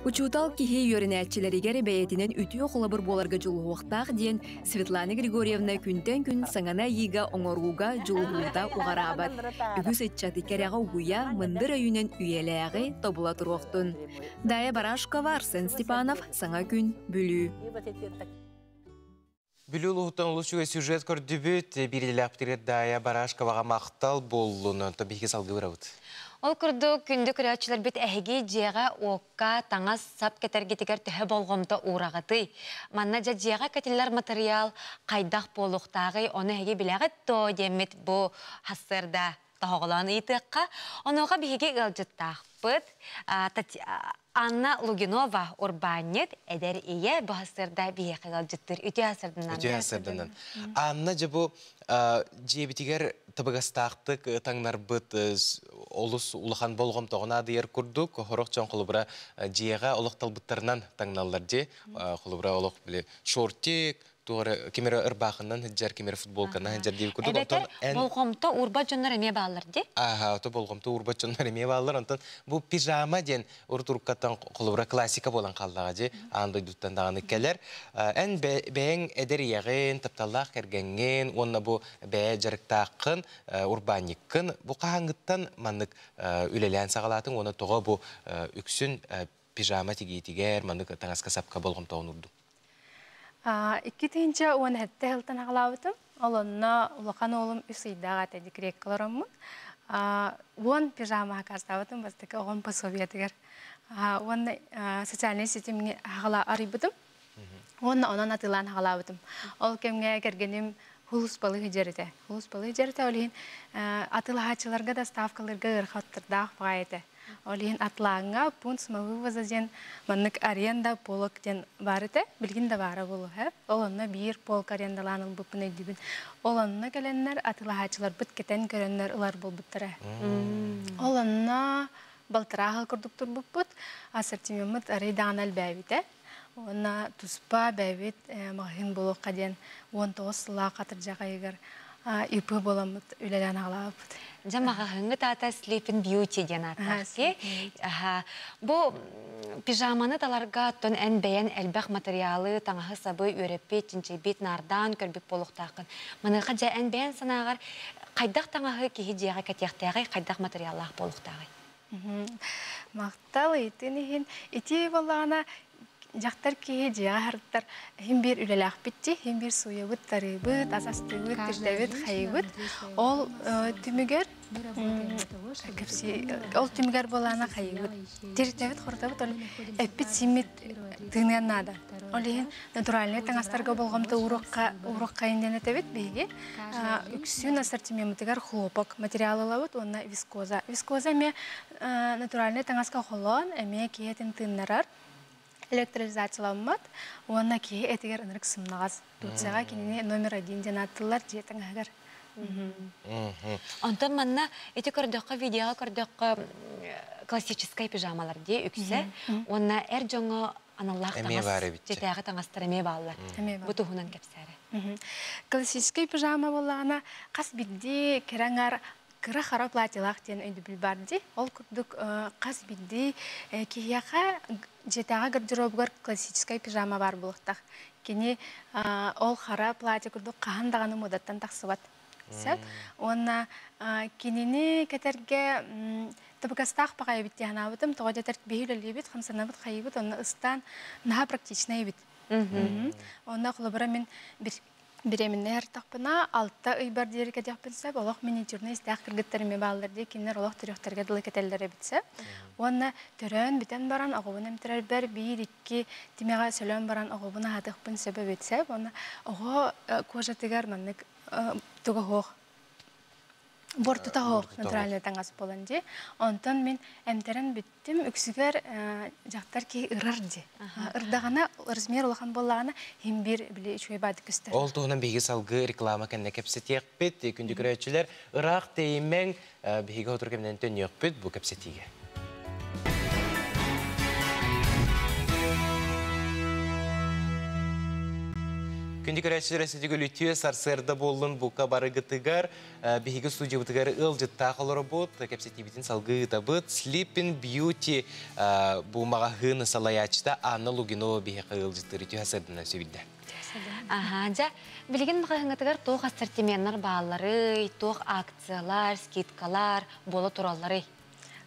Учуутал киһи үөрэнээччилэригэр бэйэтинэн үтүө холобур буоларга дьулуһуохтаах диэн Светлана Григорьевна күнтэн күн саҥаны айыыга оҥорууга дьулуһуута уҕараабат. Үгүс ыччаты кэрэҕэ угуйа, мындыр өйүнэн үйэлээҕи тобула туруохтун. Дая Барашкова, Арсен Степанов, Саҥа күн, Бүлүү. Бүлүү улууһуттан олус үчүгэй сюжет көрдүбүт. Биир идэлээхпитигэр Даайа Барашковаҕа махтал буоллун. Онтон биһиги салгыы барабыт. Ол курдук, күндү көрөөччүлэрбит эһиги дьиэҕэ-уокка таҥас-сап кэтэргитигэр төһө болҕомто уураҕытый? Манна дьэ дьиэҕэ кэтиллэр матырыйаал хайдах буолуохтааҕый, ону эһиги билэҕит дуо диэммит бу сарсыарда тоһоҕолоон ыйытыахха. Онуоха биһиги ыалдьыттаахпыт Анна Лугинова урбаанньыт, эдэр ийэ бу сарсыарда биһиэхэ ыалдьыттыыр. Үтүө сарсыарданан. Үтүө сарсыарданан. Анна дьэ бу дьиэбитигэр табыгастаахтык таҥнарбыт олус улахан болҕомтоҕун аадыйар курдук хорох дьон холобура дьиэҕэ олох талбыттарынан таҥналлар дии. Холобура олох били шортик, туора ким эрэ ырбаахынан сылдьар, ким эрэ футболканан сылдьар диир курдук. Эбэтэр болҕомто уурбат дьоннор эмиэ бааллар дии. Ааха, ото болҕомто уурбат дьоннор эмиэ бааллар. Онтон бу пижама диэн урут уруккаттан холобура классика буолан хааллаҕа дии. Аан дойдуттан даҕаны кэлэр. Эн бэйэҥ эдэр ийэҕин, тапталлаах кэргэҥҥин уонна бу бэйэ дьарыктааххын, урбаанньыккын бу хаһааҥҥыттан маннык үлэлээн саҕалаатыҥ уонна тоҕо бу үксүн пижама тигиитигэр маннык таҥаска сапка болҕомтоҕун уурдуҥ? 2017 сылтан аҕалаабытым. Ол онно улахан уолум үс ыйдаах этэ декрекка олороммун. Уон пижама хаказтаабытым бастакы оҕом пособиетыгар. Уонна социальнай ситимҥэ аҕала арыйбытым. Уонна онон атыылаан аҕалаабытым. Ол кэмҥэ кэргэним хулуспалы сылдьар этэ. Хулуспалы сылдьар этэ, ол иһин атыылаһааччыларга доставкаларга ыарахаттардаах баҕайы этэ. Ол иһин Атлааҥҥа пункт самовывоза диэн маннык аренда полок диэн баар этэ. Билигин да баара буолуо һэ. Ол онно биир полк арендалаан ылбыппын өйдүүбүн. Ол онно кэлэннэр атыылаһааччыларбыт кэтэн көрөннөр ылар буолбуттара. Ол онно балтараа сыл курдук турбуппут. Ассортимеммыт арый даҕаны элбээбитэ. Уонна туспа бэйэбит маҕаһыын буолуохха диэн 19 сыллаах атырдьах ыйыгар ИП буоламмыт үлэлээн аҕалаабыппыт. Дьэ маҕаһыыҥҥыт аата Sleeping Beauty диэн ааттаах дии. Бу пижаманы таларга оттон эн бэйэн элбэх материалы, таҥаһы-сабы үөрэппит, чинчийбит, наардаан көрбүт буолуохтааххын. Маныаха дьэ эн бэйэн санааҕар хайдах таҥаһы киһи дьиэҕэ кэтиэхтээҕий, хайдах материаллаах буолуохтааҕый? Махтал ыйытыын иһин. Ити буоллаҕына дьахтар киһи дьиэҕэ аһардар иһин биир үлэлээхпит дии, иһин биир сууйабыт, тарыыбыт, ас астыыбыт, тирдэбит, хайыыбыт. Ол түмүгэр ол түмүгэр буолаана хайыыбыт. Тирдэбит, хорутабыт, ол эппит-сииммит тыыныан наада. Ол иһин натуральнай таҥастарга болҕомто ууруохха диэн этэбит биһиги. Үксүн ассортимеммытыгар хлопок материал ылабыт уонна вискоза. Вискоза эмиэ натуральнай таҥаска холоон, эмиэ киһи этин тыыннарар, электролизацияламмат уонна киһи этигэр ынырык сымнаҕас. Турцияҕа кинини номер один диэн ааттыыллар дьиэ таҥаһыгар. Онтон манна ити көрдөххө, видеоҕа көрдөххө, классическай пижамалар дии үксэ. Уонна эр дьоҥҥо аналлаах таҥас, дьиэтээҕи таҥастар эмиэ бааллар. Бу туһунан кэпсээрэ. Классическай пижама буоллаҕына, хас биирдии кэрэ аҥар кыра хара платьелаах диэн өйдөбүл баар дии. Ол курдук хас биирдии киһиэхэ дьиэтээҕи гардеробугар классическай пижама баар буолуохтаах. Кини ол хара платье курдук хаһан даҕаны муодаттан тахсыбат. Сөп. Уонна кинини кэтэргэ табыгастаах баҕайы эбит дии санаабытым. Тоҕо диэтэр биһи үлэлиибит, хамсанабыт, хайыыбыт, онно ыстаан наһаа практичнай эбит. Онно холобура мин беременная артахпына 6 ыйбар диэри кэтиэхпин сөп. Олох миниатюрный истээх кыргыттар эмиэ бааллар дии. Кинилэр олох төрүөхтэргэ дылы кэтэллэр эбит сөп. Уонна төрөөн бүтэн баран оҕобун эмтэрэрбэр 1-2 тимэҕэ сөлөөн баран оҕобун аһатыахпын сөп эбит сөп. Уонна оҕо кожатыгар маннык туга суох буортута суох натуральный таҥас буолан дии. Онтон мин эмтэрэн бүттүм. Үксүгэр дьахтар киһи ырар дии. Ырдаҕына размер улахан буоллаҕына иһин биир били үчүгэй баадык көстөр. Ол туһунан биһиги салгыы реклама кэннэ кэпсэтиэхпит. Күндү көрөөччүлэр, ыраах тэйимэҥ, биһиги сотору кэминэн төннүөхпүт бу кэпсэтиигэ. Күндү көрөөччүлэр, ситигүл үтүө сарсыарда буоллун бука барыгытыгар биһиги студиябытыгар ыалдьыттаах олоробут, кэпсэтиибитин салгыы ыытабыт. Sleeping Beauty бу маҕаһыын салайааччыта Анна Лугинова биһиэхэ ыалдьыттыыр үтүө сарсыарданан сөбүйдэ. Аха, дьэ, билигин маҕаһыыҥҥытыгар туох ассортименнар баалларый, туох акциялар, скидкалар буола туралларый?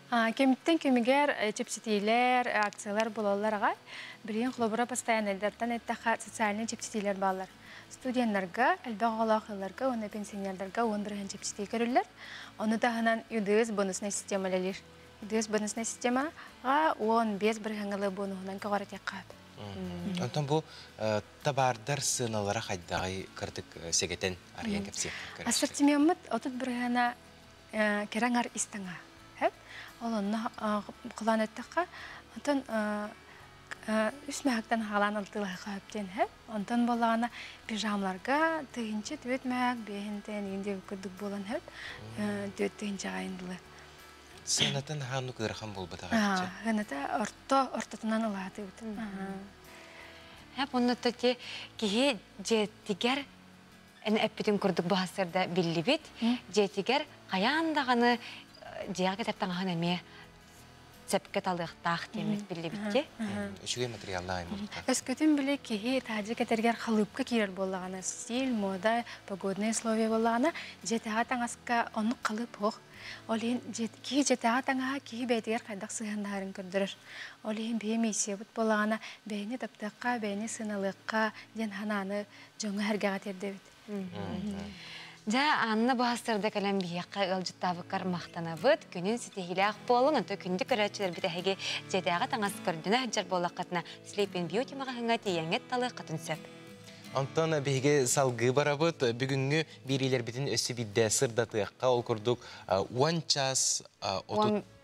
Кэмиттэн кэмигэр чэпчэтиилэр, акциялар буолаллар аҕай. Билигин холобура постояннайдартан эттэххэ социальнай чэпчэтиилэр бааллар. Студеннарга, элбэх оҕолоох ыалларга уонна пенсионердарга 10% чэпчэтии көрүллэр. Ону таһынан ЮДС бонусная система үлэлиир. ЮДС бонусная системаҕа 15 бырыһыаҥҥа бонуһунан көҕүрэтиэххэ сөп. Онтон бу табаардар сыаналара хайдаҕый кырдык сэгэтэн арыйан кэпсиэххэ. Ассортимеммыт 30 бырыһыана кэрэ аҥар ис таҥаһа. Ол онно кылаан эттэххэ, онтон үс мэһэктэн хаалаан алтыылаһыха хөптен хэп. Онтон боллаҕына пижамларга 1004 мэһэк биэһинтэн иин курдук буолан хөп. 4000 айындылы. Сыанатын хаанну кырахан болбатаҕа. Сыаната орто ортотунан ылаатыбыт. Хэп онно ти киһи дьиэтигэр эн эппитин курдук баһасырда биллибит. Дьиэтигэр хайаан даҕаны дьиэҕэ кэтэр таҥаһын эмиэ сепке талыахтаах диэммит биллибитти. Үчүгэй материаллаах аймылта. Өскөтүн били киһи таһдьа кэтэргэр халыыпка киирэр буоллаҕына, стиль, мода, погодные условия буоллаҕына, дьиэтээҕи таҥаска оннук халыып суох. Ол иһин киһи дьиэтээҕи таҥаһа киһи бэйэтигэр хайдах сыһыаннаһарын көрдөрөр. Ол иһин биһи миссиябыт буоллаҕына, бэйэни таптыахха, бэйэни сыаналыахха диэн санааны дьоҥҥо сэргэҕэ тиэрдэбит. Дьэ, Анна баһастарда кэлэн биһиэхэ ыалдьыттаабыккар махтанабыт. Күнүн ситиһиилээх буолун, онто күндү көрөөччүлэрбит эһиги дьиэтээҕи таҥас көрдүнэ сылдьар буоллаххытына, Sleeping Beauty маҕаһыыҥҥа тиийэҥҥит талыаххытын сөп. Онтон биһиги салгыы барабыт. Бүгүҥҥү биэриилэрбитин өссө биирдэ сырдатыахха. Ол курдук 10 час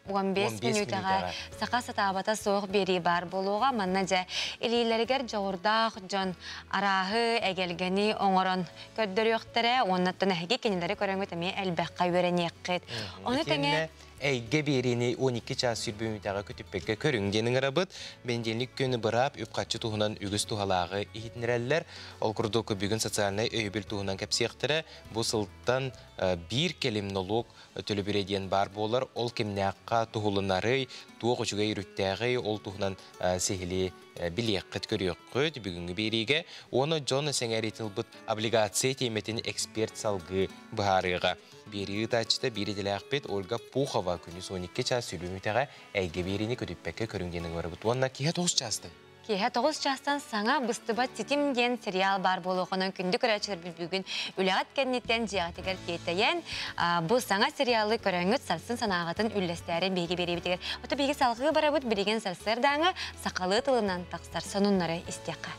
15 мүнүүтэҕэ саха сатаабата суох биэрии баар буолуоҕа. Манна дьэ илиилэригэр дьоҕурдаах дьон арааһы, эгэлгэни оҥорон көрдөрүөхтэрэ. Уоннаттан эһиги кинилэри көрөҥҥүт эмиэ элбэххэ үөрэниэххит. Ону тэҥэ эйгэ биэриини 12 час 20 мүнүүтэҕэ көтүппэккэ көрүҥ диэн ыҥырабыт. Бэнидиэнньик күн быраап үп-харчы туһунан үгүс туһалааҕы иһитиннэрэллэр. Ол курдук бүгүн социальнай өйөбүл туһунан кэпсиэхтэрэ. Бу сылтан биир кэлим нолуок төлөбүрэ диэн баар буолар. Ол кимнээххэ туһулунарый, туох үчүгэй үрүттээҕий, ол туһунан сиһилии билиэххит, көрүөххүт бүгүҥҥү биэриигэ. Уонна дьон сэҥээриитин ылбыт облигация тиэмэтин эксперт салгыы быһаарыаҕа. Биэрии ыытааччыта биир идэлээхпит Ольга Пухова күнүс 12 час 20 мүнүүтэҕэ эйгэ биэриини көтүппэккэ көрүҥ диэн ыҥырабыт. Уонна киһи 9 чаастан. Киэһэ 9 чаастан саҥа Быстыбат ситим диэн сериал баар буолуоҕунан күндү көрөөччүлэрбит бүгүн үлэҕит кэнниттэн дьиэҕитигэр тиэтэйэн бу саҥа сериалы көрөҥҥүт сарсын санааҕытын үллэстээрин биһиги биэриибитигэр. Ото биһиги салҕыы барабыт билигин сарсыардааҥы сахалыы тылынан тахсар сонуннары истиэххэ.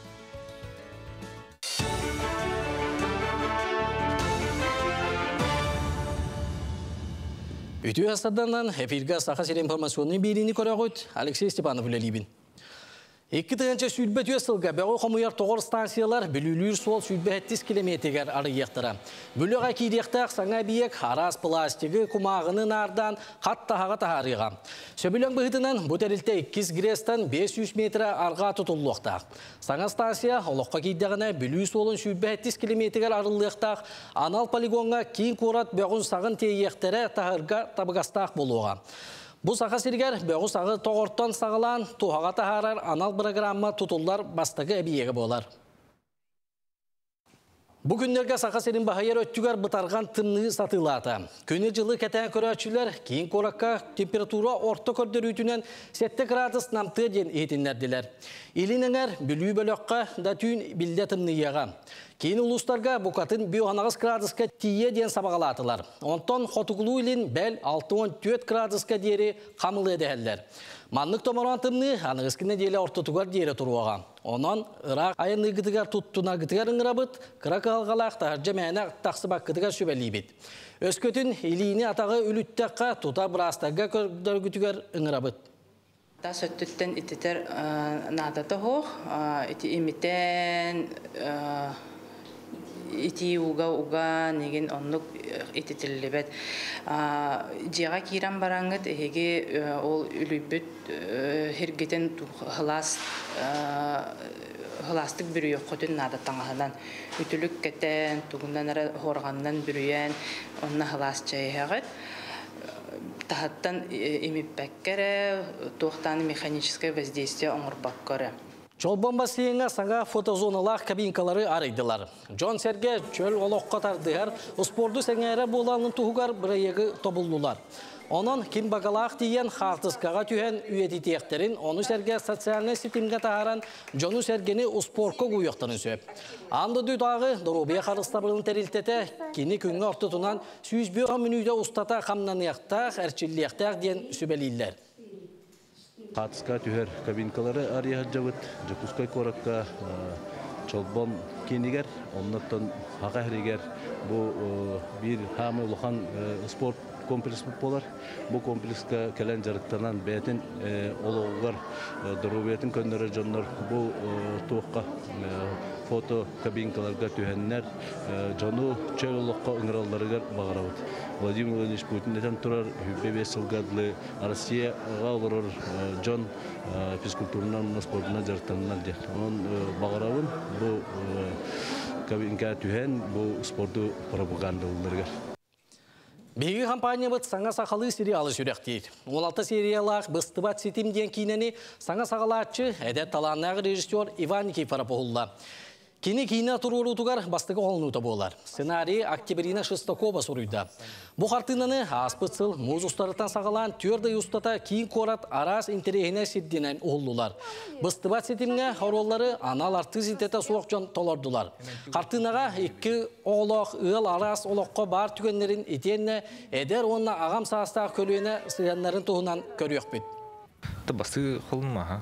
Үтүө астарданан эфиргэ Саха сирин информационный биэриини көрөҕүт. Алексей Степанов үлэлиибин. 2024 сылга бөҕү хомуйар тоҕор станциялар Бүлүүлүүр суол 107 километригэр арыйыахтара. Бүлүүгэ киириэхтээх саҥа эбийиэк араас пластигы, кумааҕыны наардаан хат таһаҕа таһаарыаҕа. Сөбүлэҥ быһыытынан бу тэрилтэ иккис ГРЭСтан 500 метрэ арҕаа тутуллуохтаах. Саҥа станция олоххо киирдэҕинэ Бүлүү суолун 107 километригэр арыллыахтаах анал полигоҥҥа киин куорат бөҕүн-саҕын тиэйиэхтэрэ таһырга табыгастаах буолуоҕа. Бу Саха сиригэр бөҕү-саҕы тоҕортон саҕалаан туһаҕа таһаарар анал бырагыраамма тутуллар бастакы эбийиэгэ буолар. Бу күннэргэ Саха сирин баһыйар өттүгэр бытарҕан тымныы сатыылаата. Күнү-дьылы кэтээн көрөөччүлэр киин куоракка температура орто көрдөрүүтүнэн 7 градус намтыа диэн иһитиннэрдилэр. Илин эҥэр Бүлүү бөлөххө да түүн биллэ тымныйыаҕа. Киин улуустарга букатын 5 градуска тиийэ диэн сабаҕалаатылар. Онтон хотугулуу-илин бэл 64 градуска диэри хамылыа дэһэллэр. Маннык томороон тымныы аныгыскы нэдиэлэ ортотугар диэри туруоҕа. Онон ыраах айанныыргытыгар туттунаргытыгар ыҥырабыт, кыра кыһалҕалаах таһырдьа мээнэ тахсыбаккытыгар сүбэлиибит. Өскөтүн илиини-атаҕы үлүттэххэ тута быраастарга көрдөргүтүгэр ыҥырабыт. Тас өттүттэн ититэр наадата суох. Ити имитэн итии уга угаан игин оннук ититиллибэт. Дьиэҕэ киирэн бараҥҥыт эһиги ол үлүйбүт һиргитин сылаас сылаастык бүрүйүөххүтүн наада таҥаһынан. Үтүлүк кэтэн, тугунан эрэ хуорҕанынан бүрүйэн, онно сылаас чэй иһэҕит. Таһыттан имиппэккэ эрэ, туох даҕаны механическое воздействие оҥорбокко эрэ. Чолбон бассейҥа саҥа фотозоналаах кабинкалары арыйдылар. Дьон-сэргэ чөл олоххо тардыһар, успуорду сэҥээрэ буоларын туһугар бырайыагы тобуллулар. Онон ким багалаах тиийэн хаартыскаҕа түһэн үйэтитиэхтэрин, ону сэргэ социальнай ситимҥэ таһааран дьону-сэргэни успуорка угуйуохтарын сөп. Аан дойдутааҕы доруобуйа харыстабылын тэрилтэтэ кини күҥҥэ ортотунан 105 мүнүүтэ устата хамнаныахтаах, эрчиллиэхтээх диэн сүбэлииллэр. Хаартыскаҕа түһэр кабинкалары арыйа сылдьабыт. Дьокуускай куоракка Чолбон киинигэр, оннуттан Хаха иһигэр бу биир хаамай улахан спорт комплекс буолар. Бу комплекска кэлэн дьарыктанан бэйэтин олоҕугар доруобуйатын көннөрөр дьоннор бу туохха фото кабинкаларга түһэннэр дьону чөл олоххо ыҥыралларыгар баҕарабыт. Владимир Владимирович Путин этэн турар 25 сылга дылы Россияҕа олорор дьон физкультурунан, спордунан дьарыктананнар диэн. Онон баҕарабын бу кабинка түһэн бу спорду пропагандалыылларыгар. Биһиги компаниябыт саҥа сахалыы сериалы сүрэхтиир. 16 сериялаах «Быстыбат ситим» диэн киинэни саҥа саҕалааччы, эдэр талааннаах режиссер Иван Никифоров уһулла. Кини киинэ туруоруутугар бастакы холонуута буолар. Сценарийы Октябрина Шестакова суруйда. Бу хартыынаны ааспыт сыл муус устарыттан саҕалаан түөрт ый устата киин куорат араас интэриэһинэй сирдинэн уһуллулар. Быстыбат ситимҥэ оруоллары анал артыыс идэтэ суох дьон толордулар. Хартыынаҕа икки оҕолоох ыал араас олоххо баар түгэннэрин итиэннэ эдэр уонна аҕам саастаах көлүөнэ сыһыаннарын туһунан көрүөхпүт. Бастыы холунмаха.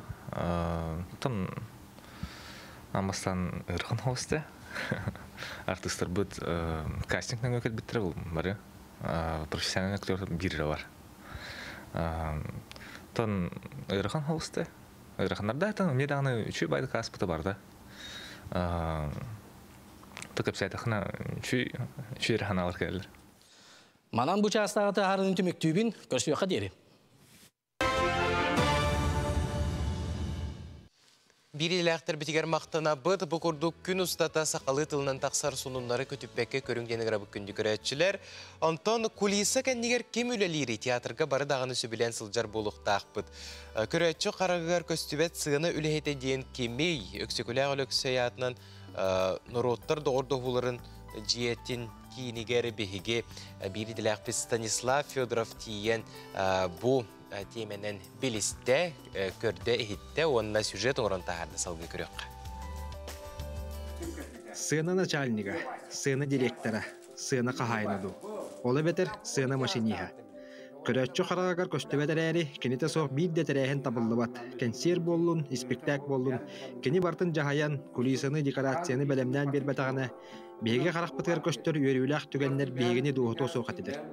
Тон Аммастан ыарахан хосте. Артыстарбыт кастинг нөҥүө кэлбиттэрэ бары профессиональный актер биир бар. Тон ыарахан хосте. Ыараханнарда тон мне даҕаны үчүгэй байдык ааспыта барда. То кэпсээтэххинэ үчүгэй үчүгэй эрэ санаалар кэлэллэр. Манан бу чаастааҕы таһаарыыны түмүктүүбүн. Көрсүөххэ диэри. Биир идэлээхтэрбитигэр махтанабыт. Бу курдук күн устата сахалыы тылынан тахсар сонуннары көтүппэккэ көрүҥ диэн ыҥырабыт күндү көрөөччүлэр. Онтон кулиса кэннигэр ким үлэлиирий? Театрга бары даҕаны сөбүлээн сылдьар буолуохтаахпыт. Көрөөччү харагыгар көстүбэт сыана үлэһитэ диэн кимий? Өксөкүлээх Өлөксөй аатынан норуоттар доҕордоһууларын дьиэтин киинигэр биһиги биир идэлээхпит Станислав Федоров тиийэн бу тиэмэнэн билистэ, көрдө-иһиттэ уонна сюжет оҥорон таһаарда салгыы көрүөххэ. Сцена начальнига, сцена директора, сцена хаһаайына дуу. Ол эбэтэр сцена машиниһа. Көрөөччү хараҕыгар көстүбэт эрээри, кинитэ суох биир да тэрээһин табыллыбат. Кэнсиэр буоллун, испиктээк буоллун, кини барытын дьаһайан, кулисаны, декорацияны бэлэмнээн биэрбэтэҕинэ, биһиги харахпытыгар көстөр үөрүүлээх түгэннэр биһигини дуоһутуо суох этилэр.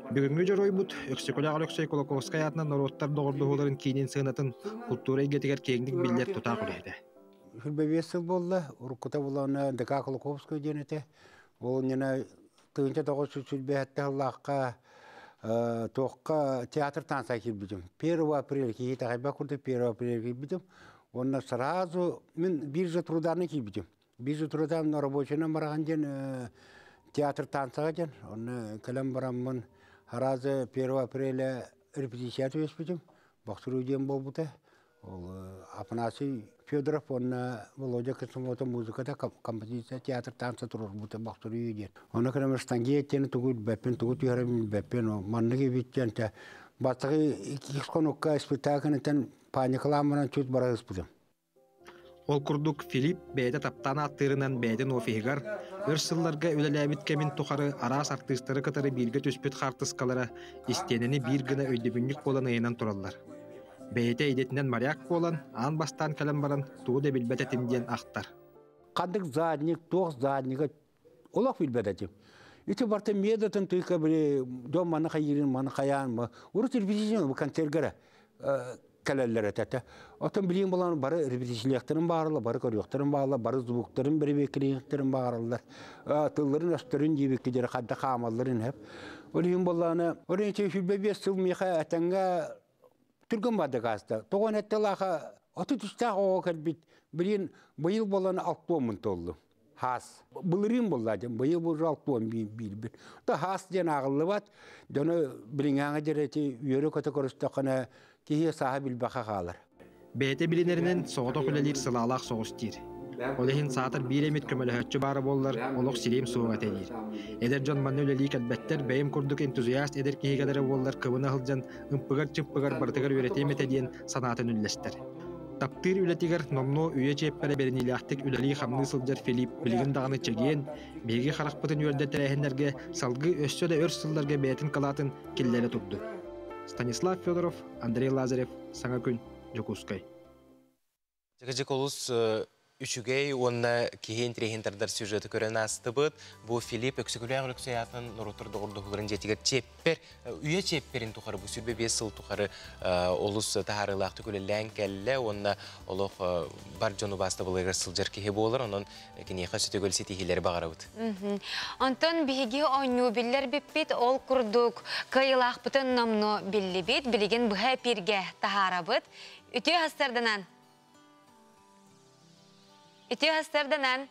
Бүгүҥҥү дьоруойбут Өксөкүлээх Өлөксөй Кулаковскай аатынан норуоттар доҕордоһууларын киинин сыанатын култуура эйгэтигэр киэҥник биллэр тутаах үлэһитэ. 25 сыл буолла, уруккута булана ДК Кулаковскай диэн этэ. Ол иннинэ 1927 сыллаахха туохха театр танца киирбитим. 1 апреля киһи таҕайба курдук 1 апреля киирбитим. Уонна сразу мин биржа труданы киирбитим. Биржа труда рабочайынан барахан диэн театр танцаҕа диэн. Онно кэлэн бараммын сразу 1 апреля репетиция түбэспитим. Бохсуруу диэн буолбута. Ол Афанасий Федоров уонна Володя Косомота музыката композиция театр танца туруорбута бохсуруйуу диэн. Ону кэлэн штанге диэн тугу билбэппин, тугу түһэрэн билбэппин, маннык эбит диэн бастакы иккис хонукка спектакльтан паникалаан баран чуть бара ыспытым. Ол курдук Филипп бэйэтэ таптаан ааттыырынан бэйэтин офиһыгар өр сылларга үлэлээбит кэмин тухары араас артыыстары кытары бииргэ түспүт хаартыскалара истиэнэни биир гына өйдөбүнньүк буолан ыйанан тураллар. Бэйэтэ идэтинэн моряк буолан, аан бастаан кэлэн баран тугу да билбэт этим диэн ахтар. Ханнык задник, туох заднига олох билбэт этим. Ити барта медатын тыйка били дом маны хайырын, маны хайаан, урут репетиция концергера кэлэллэр этэ. Оттон билиин булан бары репетициялыахтарын бааралар, бары көрүөхтэрин баалар, бары звуктарын бэрэбиэркэлиэхтэрин баараллар. Тылларын өстөрүн диэбиккэ диэри хадда хаамалларын эп. Ол иһин буоллаҕына, ол иһин 25 сыл миэхэ этэҥҥэ түргэн бардык ааста. Тоҕо этте-лааха 33-тээх оҕо кэлбит, билиин быйыл буолан 60 туоллум. Хаас. Былырыын буолла диэн, быйыл бу 60 биирбит. Да хаас диэн ааҕыллыбат, дьону билиҥҥээҥи диэри үөрэ-көтө көрүстэххинэ киһи сааһа билбэхэ хаалар. Бэйэтэ билинэринэн соҕотох үлэлиир сылаалаах соҕус диир. Ол иһин саатар биир эмит көмөлөһөөччү баара буоллар, олох сириим суоҕа этэ диир. Эдэр дьон манна үлэлии кэлбэттэр, бэйэм курдук энтузиаст эдэр киһигэлэрэ буоллар кыбына сылдьан ымпыгар-чымпыгар барытыгар үөрэтиэм этэ диэн санаатын үллэстэр. Таптыыр үлэтигэр номнуо үйэ чиэппэрэ бэриниилээхтик үлэлии-хамныы сылдьар Филипп билигин даҕаны чэгиэн, биһиги харахпытын үөрдэр тэрээһиннэргэ салгыы өссө да өр сылларга бэйэтин кылаатын киллэрэ турду. Станислав Федоров, Андрей Лазарев, Саҥа күн, Дьокуускай. Дьыгыдьык олус үчүгэй уонна киһи интириэһин тардар сюжеты көрөн аастыбыт. Бу Филипп Өксөкүлээх Өлөксөй аатынан норуоттар доҕордоһууларын дьиэтигэр чиэппэр, үйэ чиэппэрин тухары, бу 25 сыл тухары олус таһаарыылаахтык үлэлээн кэллэ уонна олох бар дьон убаастабылыгар сылдьар киһи буолар. Онон киниэхэ сүтүгөл ситиһиилэри баҕарабыт. Онтон биһиги оонньуу биллэрбиппит, ол курдук кыайыылаахпытын номнуо биллибит, билигин быһа эпииргэ таһаарабыт. Үтүө хастарданан! Үтүө хастарданан!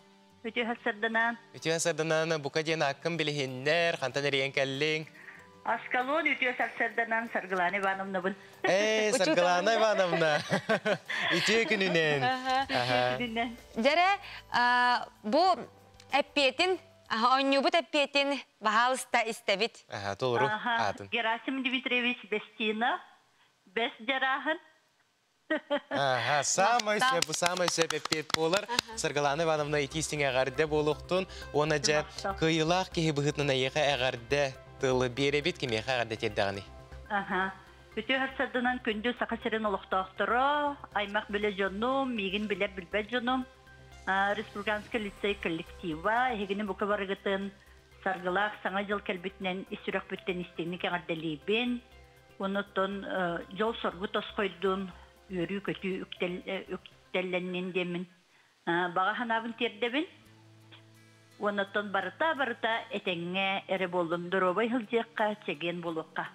Үтүө хастарданан! Үтүө хастарданан, бука диэн ааккын билиһиннэр, хантан эрийэн кэллиҥ? Аскалон үтүө сарсыарданан Саргылана Ивановнабын. Ээ, Саргылана Ивановна! Үтүө күнүнэн! Үтүө күнүнэн! Дьэрэ, бу эппиэтин, оонньуубут эппиэтин баһаалыста истэбит. Толору аатын. Герасим Дмитриевич Бестинов, Бэс Дьарааһын. Аха, саамай сөп, саамай сөп эппиэт буолар. Саргылана Ивановна итии эҕэрдэ буолуохтун. Уонна дьэ кыайыылаах киһи быһыытынан эйиэхэ эҕэрдэ тылы биэрэбит, кимиэхэ эҕэрдэ тиэрдэҕиний? Аха. Үтүө сарсыарданан күндү Саха сирин олохтоохторо, аймах билэ дьонум, миигин билэр билбэт дьонум, Республиканский лицей коллектива, эһигини бука барыгытын саргылаах Саҥа дьыл кэлбитинэн ис сүрэхпиттэн истиҥник эҕэрдэлиибин. Онуттан дьол-соргу тосхойдун, үөрүү-көтүү үктэллэннин диэммин баҕа санаабын тиэрдэбин. Онуттан барыта-барыта этэҥҥэ эрэ буоллун, доруобай сылдьыахха, чэгиэн буолуохха.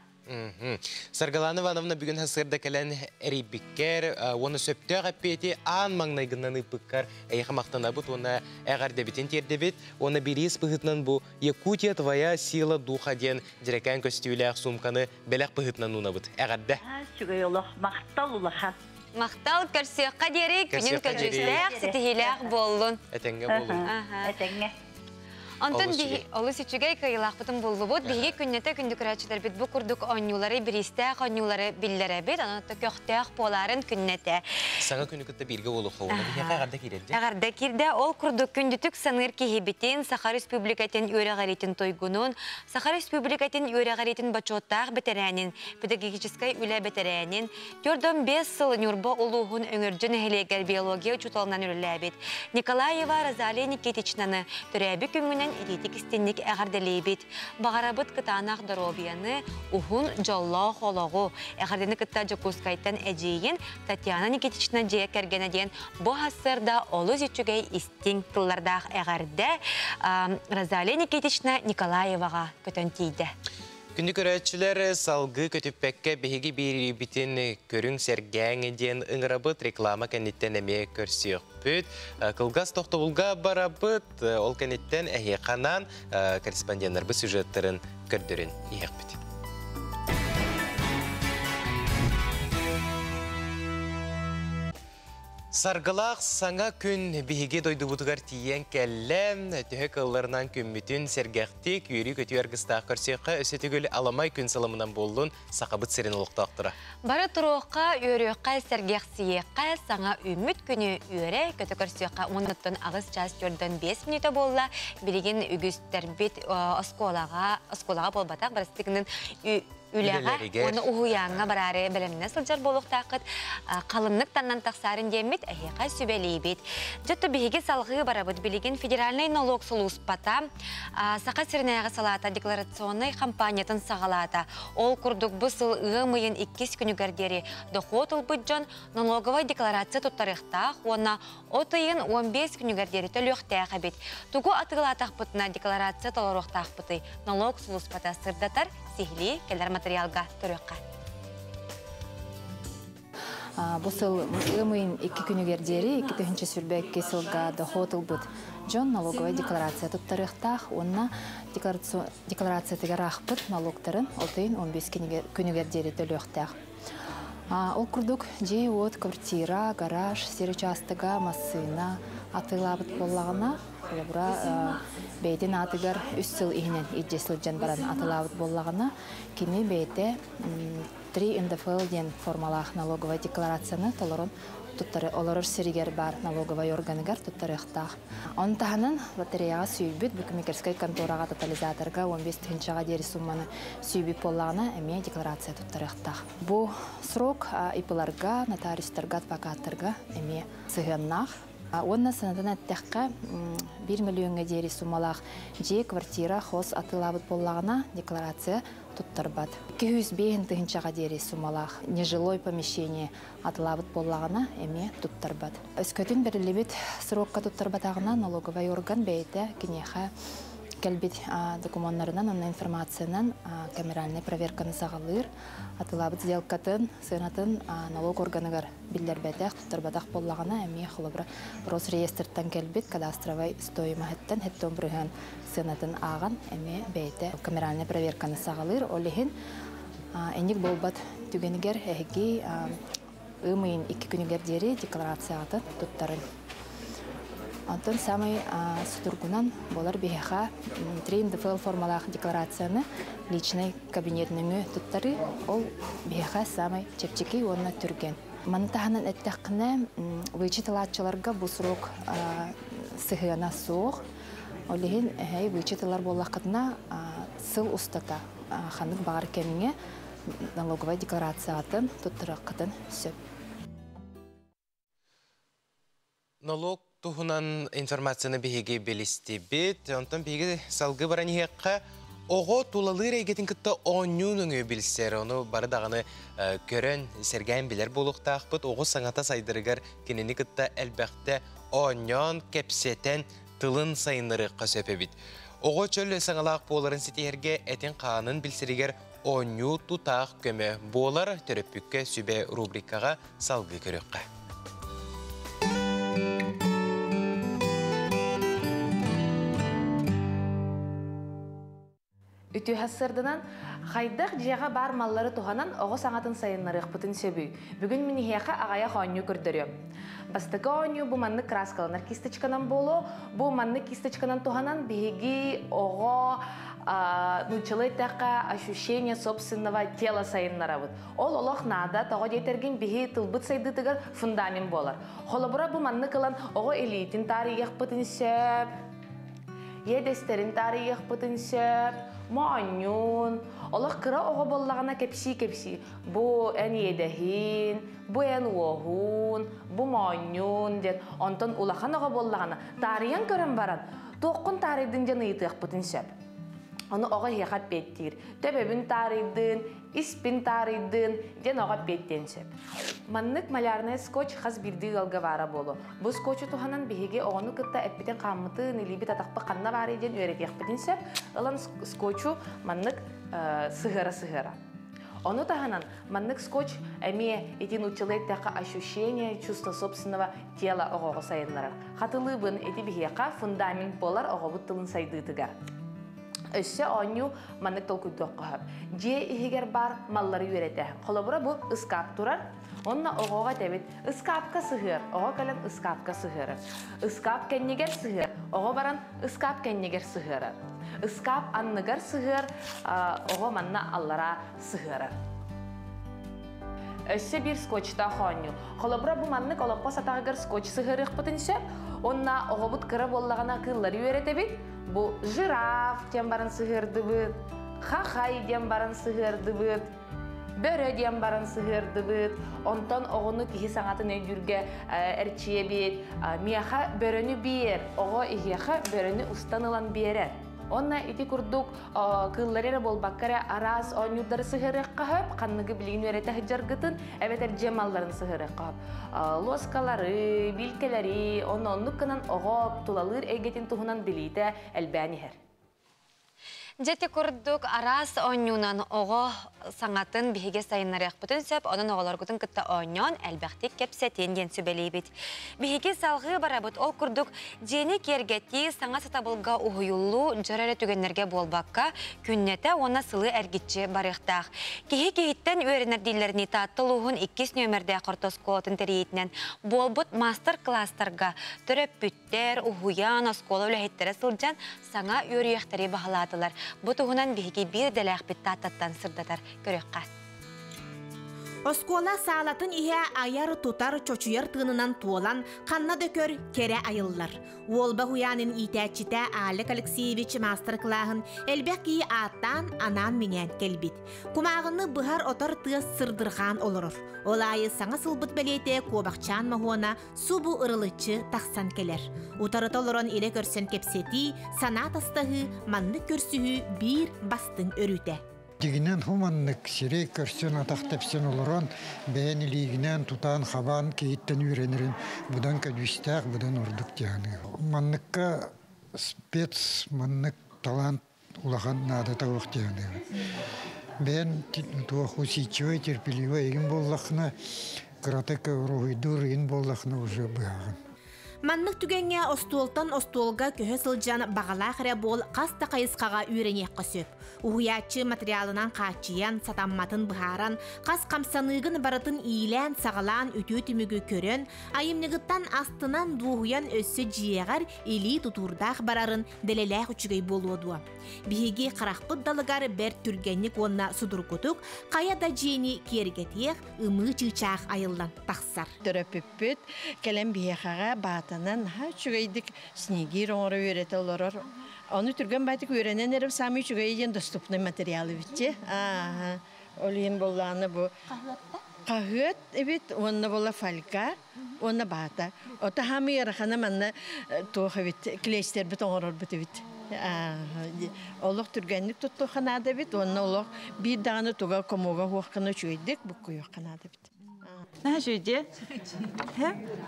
Саргылана Ивановна бүгүн сарсыарда кэлэн эрийбиккэр уонна сөптөөх эппиэти аан маҥнайгынан ыыппыккар эйиэхэ махтанабыт уонна эҕэрдэбитин тиэрдэбит. Уонна бириис быһыытынан бу Якутия твоя сила духа диэн дьэрэкээн көстүүлээх суумканы бэлэх быһыытынан уунабыт. Эҕэрдэ! Үчүгэй олох, махтал улахан. Махтал, көрсүөххэ диэри күнүн көдьүүстээх, ситиһиилээх буоллун. Этэҥҥэ буолун. Этэҥҥэ. Онтон биһи олус үчүгэй кыайыылаахпытын буллубут. Биһиги күннэтэ күндү көрөөччүлэрбит бу курдук оонньуулары, бириистээх оонньуулары биллэрэбит. Онон көхтөөх буоларын күннэтэ. Саҥа күнү кытта бииргэ буолуохха уонна биһиэхэ эҕэрдэ киирэрдэ. Эҕэрдэ киирдэ. Ол курдук күндүтүк саныыр киһибитин, Саха Республикатын үөрэҕириитин туйгунун, Саха Республикатын үөрэҕириитин бочуоттаах бэтэрээнин, педагогическай үлэ бэтэрээнин, 45 сыл Ньурба улууһун Өҥөрдьө нэһилиэгэр биология учууталынан үлэлээбит Николаева Розалия Никитичнаны төрөөбүт күҥҥүнэн итиитик истинник эҕэрдэлиибит. Баҕарабыт кытаанах доруобуйаны, уһун дьоллоох олоҕу. Эҕэрдэни кытта Дьокуускайтан эдьиийин Татьяна Никитична дьиэ кэргэнэ диэн бу сарсыарда олус үчүгэй истиҥ тыллардаах эҕэрдэ Розалия Никитична Николаеваҕа көтөн тиийдэ. Күндү көрөөччүлэр, салгыы көтүппэккэ биһиги биэриибитин көрүҥ сэргээҥ диэн ыҥырабыт, реклама кэнниттэн эмиэ көрсүөхпүт. Кылгас тохтобулга барабыт, ол кэнниттэн эһиэхэ анаан корреспонденнарбыт сюжеттарын көрдөрөн иһиэхпит. Саргылаах саҥа күн биһиги дойдубутугар тиийэн кэллэ. Төһө кылларынан күммүтүн сэргэхтик, үөрүү-көтүү аргыстаах көрсүөххэ өссө төгүл аламай күн сыламынан буоллун Сахабыт сирин олохтоохторо. Бары туруохха, үөрүөххэ, сэргэхсийиэххэ, саҥа үүммүт күнү үөрэ көтө көрсүөххэ уонуттан аҕыс чаас төрдөн биэс мүнүүтэ буолла. Билигин үгүстэрбит оскуолаҕа, оскуолаҕа буолбатах, барыстыгынан үлэҕэ уонна уһуйааҥҥа бараары бэлэмнэнэ сылдьар буолуохтааххыт. Халыннык таннан тахсаарын диэммит эһиэхэ сүбэлиибит. Дьэ биһиги салҕыы барабыт. Билигин федеральнай налог сулууспата Саха сиринээҕи салаата декларационнай хампаанньатын саҕалаата. Ол курдук бу сыл ыам ыйын иккис күнүгэр диэри дохуот ылбыт дьон налоговай декларация туттарыахтаах уонна от ыйын 15 күнүгэр диэри төлүөхтээх эбит. Тугу атыылаатахпытына декларация толоруохтаахпытый? Налог сулууспата сырдатар сиһилии кэлэр материалга көрүөххэ. Бу сыл ыам ыйын икки күнүгэр диэри 2022 сылга дохуот ылбыт дьон налоговай декларация туттарыахтаах уонна декларациятыгар аахпыт налогтарын от ыйын 15 күнүгэр диэри төлүөхтээх. Ол курдук дьиэ-уот, квартира, гараж, сир учаастага, массыына атыылаабыт буоллаҕына, холобура, бэйэтин аатыгар үс сыл иһинэн илдьэ сылдьан баран атыылаабыт буоллаҕына, кини бэйэтэ 3 НДФЛ диэн формалаах налоговай декларацияны толорон туттары олорор сиригэр баар налоговай органыгар туттарыахтаах. Ону таһынан лотереяҕа сүүйбүт букмекерскай контораҕа тотализаторга 15 тыһыынчаҕа диэри сумманы сүүйбүт буоллаҕына эмиэ декларация туттарыахтаах. Бу срок ИП-ларга, нотариустарга, адвокаттарга эмиэ сыһыаннаах. Уонна санатан эттэххэ, 1 миллиоҥҥа диэри суммалаах дьиэ, квартира, хос атыылаабыт буоллаҕына декларация туттарбат. 205 тыһыынчаҕа диэри суммалаах нежилой помещение атылаабыт буоллаҕына эмиэ туттарбат. Өскөтүн бэриллибит срокка туттарбатаҕына налоговай орган бэйэтэ киниэхэ кэлбит докумуоннарынан уонна информациянан камеральнай проверканы саҕалыыр. Атылаабыт сделкатын, сыанатын налог органыгар биллэрбэтэх, туттарбатах буоллаҕына эмиэ холобура Росреестртан кэлбит кадастровай стоимоһыттан хэттон бырыһыан сыанатын ааҕан эмиэ бэйэтэ камеральнай проверканы саҕалыыр. Ол иһин Инник буолбат түгэнигэр эһиги ыам ыйын икки күнүгэр диэри декларацияҕытын туттарыҥ. Онтон самай судургунан буолар биһиэхэ 3 НДФЛ формалаах декларацияны личный кабинет нөҥүө туттарыы ол биһиэхэ самай чэпчэки уонна түргэн. Маны таһынан эттэххинэ, вычет ылааччыларга бу срок сыһыана суох. Ол иһин эһэй вычет ылар буоллаххытына сыл устата ханнык баҕар кэмҥэ налоговай декларациятын туттарыаххытын сөп. Налог туһунан информацияны биһиги билистибит. Онтон биһиги салгыы баран иһиэххэ оҕо тулалыыр эйгэтин кытта оонньуу нөҥүө билсэр. Ону бары даҕаны көрөн, сэргээн билэр буолуохтаахпыт. Оҕо саҥата сайдарыгар кинини кытта элбэхтэ оонньоон, кэпсэтэн, тылын сайыннарыахха сөп эбит. Оҕо чөл саҥалаах буоларын ситиһэргэ этин-хаанын билсэригэр оонньуу тутаах көмө буолар төрөппүккэ сүбэ рубрикаҕа салгыы көрүөххэ. Үтүө сарсыарданан Хайдах дьиэҕэ баар маллары туһанан оҕо саҥатын сайыннарыахпытын сөбүй? Бүгүн мин эһиэхэ аҕыйах оонньуу көрдөрүөм. Бастакы оонньуу бу маннык краскаланар кисточканан буолуо. Бу маннык кисточканан туһанан биһиги оҕо нууччалыы эттэххэ ощущение собственного тела сайыннарабыт. Ол олох наада, тоҕо диэтэргин биһи тылбыт сайдыытыгар фундамент буолар. Холобура бу маннык ылан оҕо илиитин таарыйыахпытын сөп, иэдэстэрин таарыйыахпытын сөп, моонньуун, олох кыра оҕо буоллаҕына кэпсии-кэпсии бу эн иэдэһин, бу эн уоһуун, бу моонньуун диэн, онтон улахан оҕо буоллаҕына таарыйан көрөн баран туоххун таарыйдын диэн ыйытыахпытын сөп. Ону оҕо эһиэхэ эппиэттиир. Төбөбүн таарыйдын, испин таарыйдын диэн оҕо эппиэттиэн сөп. Маннык малярнай скотч хас биирдии ыалга баара буолуо. Бу скотчу туһанан биһиги оҕону кытта эппитин хааммытын, илиибит атахпыт ханна баарый диэн үөрэтиэхпитин сөп. Ылан скотчу маннык сыһыара-сыһыара. Ону таһынан маннык скотч эмиэ ити нууччалыы эттэххэ ощущение чувство собственного тела оҕоҕо сайыннарар. Хатылыыбын ити биһиэхэ фундамент буолар оҕобут тылын сайдыытыгар. Өссө оонньуу маннык толкуйдуохха сөп. Дьиэ иһигэр баар маллары үөрэтэ. Холобура бу ыскаап турар. Онно оҕоҕо этэбит ыскаапка сыһыар, оҕо кэлэн ыскаапка сыһыарар. Ыскаап кэннигэр сыһыар, оҕо баран ыскаап кэннигэр сыһыарар. Ыскаап анныгар сыһыар, оҕо манна аллараа сыһыарар. Өссө биир скотчтаах оонньуу. Холобура бу маннык олоппос атаҕыгар скотч сыһыарыахпытын сөп. Уонна оҕобут кыра буоллаҕына кыыллары үөрэтэбит. Бу жираф диэн баран сыһыардыбыт, хахай диэн баран сыһыардыбыт, бөрө диэн баран сыһыардыбыт. Онтон оҕону киһи саҥатын өйдүүргэ эрчийэбит. Миэхэ бөрөнү биэр, оҕо иһиэхэ бөрөнү устан ылан биэрэр. Онно ити курдук кыыллары эрэ буолбакка эрэ араас оонньуурдары сыһыарыахха сөп, ханныгы билигин үөрэтэ сылдьаргытын, эбэтэр дьиэ малларын сыһыарыахха сөп. Луоскалары, биилкэлэри, онно оннук гынан оҕо тулалыыр эйгэтин туһунан билиитэ элбээн иһэр. Дьэ ити курдук араас оонньуунан оҕо саҥатын биһиги сайыннарыахпытын сөп, онон оҕолоргутун кытта оонньоон элбэхтик кэпсэтин диэн сүбэлиибит. Биһиги салҕыы барабыт. Ол курдук дьиэни киэргэтии, саҥа сатабылга уһуйуллуу дьоро эрэ түгэннэргэ буолбакка, күннэтэ уонна сылы эргиччи барыахтаах. Киһи киһиттэн үөрэнэр дииллэринии Таатта улууһун иккис нүөмэрдээх орто оскуолатын тэрийиитинэн буолбут маастар-кылаастарга төрөппүттэр, уһуйаан, оскуола үлэһиттэрэ сылдьан саҥа үөрүйэхтэри баһылаатылар. Бу туһунан биһиги биир идэлээхпит Тааттаттан сырдатар. Көрүөххэ. Оскуола саалатын иһэ айар-тутар, чочуйар тыынынан туолан, ханна да көр, кэрэ айыллар. Уолба уһуйаанын иитээччитэ Алек Алексеевич маастар-кылааһын элбэх киһи ааттаан, анаан-минээн кэлбит. Кумааҕыны быһар-отор тыас сырдырҕаан олорор. Ол аайы саҥа сылбыт бэлиэтэ куобахчаан моһуона субу ырылыччы тахсан кэлэр. Утарыта олорон илэ көрсөн кэпсэтии, санаа тастаһыы, маннык көрсүһүү биир бастыҥ өрүтэ. Дьигинэн хуманнык сирэй көрсөн атах тэпсэн олорон, бэйэн илиигинэн тутаан хабаан киһиттэн үөрэнэрин быдан көдьүүстээх, быдан ордук дьаһаныы. Манныкка спец, маннык талант улахан наадата суох дьаһаныыбын. Бэйэн туох усидчивый, терпеливый игин буоллаххына, кыратык уруһуйдуур игин буоллаххына уже быһаҕын. Маннык түгэҥҥэ остуолтан остуолга көһө сылдьан баҕалаах эрэ буол хас да хайысхаҕа үөрэниэххэ сөп. Уһуйааччы материалынан хааччыйан, сатамматын быһааран, хас хамсаныыгын барытын иилээн-саҕалаан үтүө түмүгү көрөн, айымньыгыттан астынан дуоһуйан өссө дьиэҕэр илии тутуурдаах барарын дэлэлээх үчүгэй буолуо дуо? Биһиги харахпыт далыгар бэрт түргэнник уонна судургутук хайа да дьиэни киэргэтиэх ымыы чыычаах айыллан тахсар. Төрөппүппүт кэлэн биһиэхэҕэ баатанан наһаа үчүгэйдик снегир оҥоро үөрэтэ олорор. Ону түргэн баайтык үөрэнэн эрэр саамай үчүгэйэ диэн доступный материал эбитчи. Аа, ол иһин буоллаҕына бу хаһыат эбит уонна буола фольга уонна баата. Ото хаамый ыарахана манна туох эбит клейстербит оҥорорбут эбит. Олох түргэнник туттуохха наада эбит уонна олох биир даҕаны туга комуга хуоххана үчүгэйдик буккуйуохха наада эбит. Наһаа үчүгэй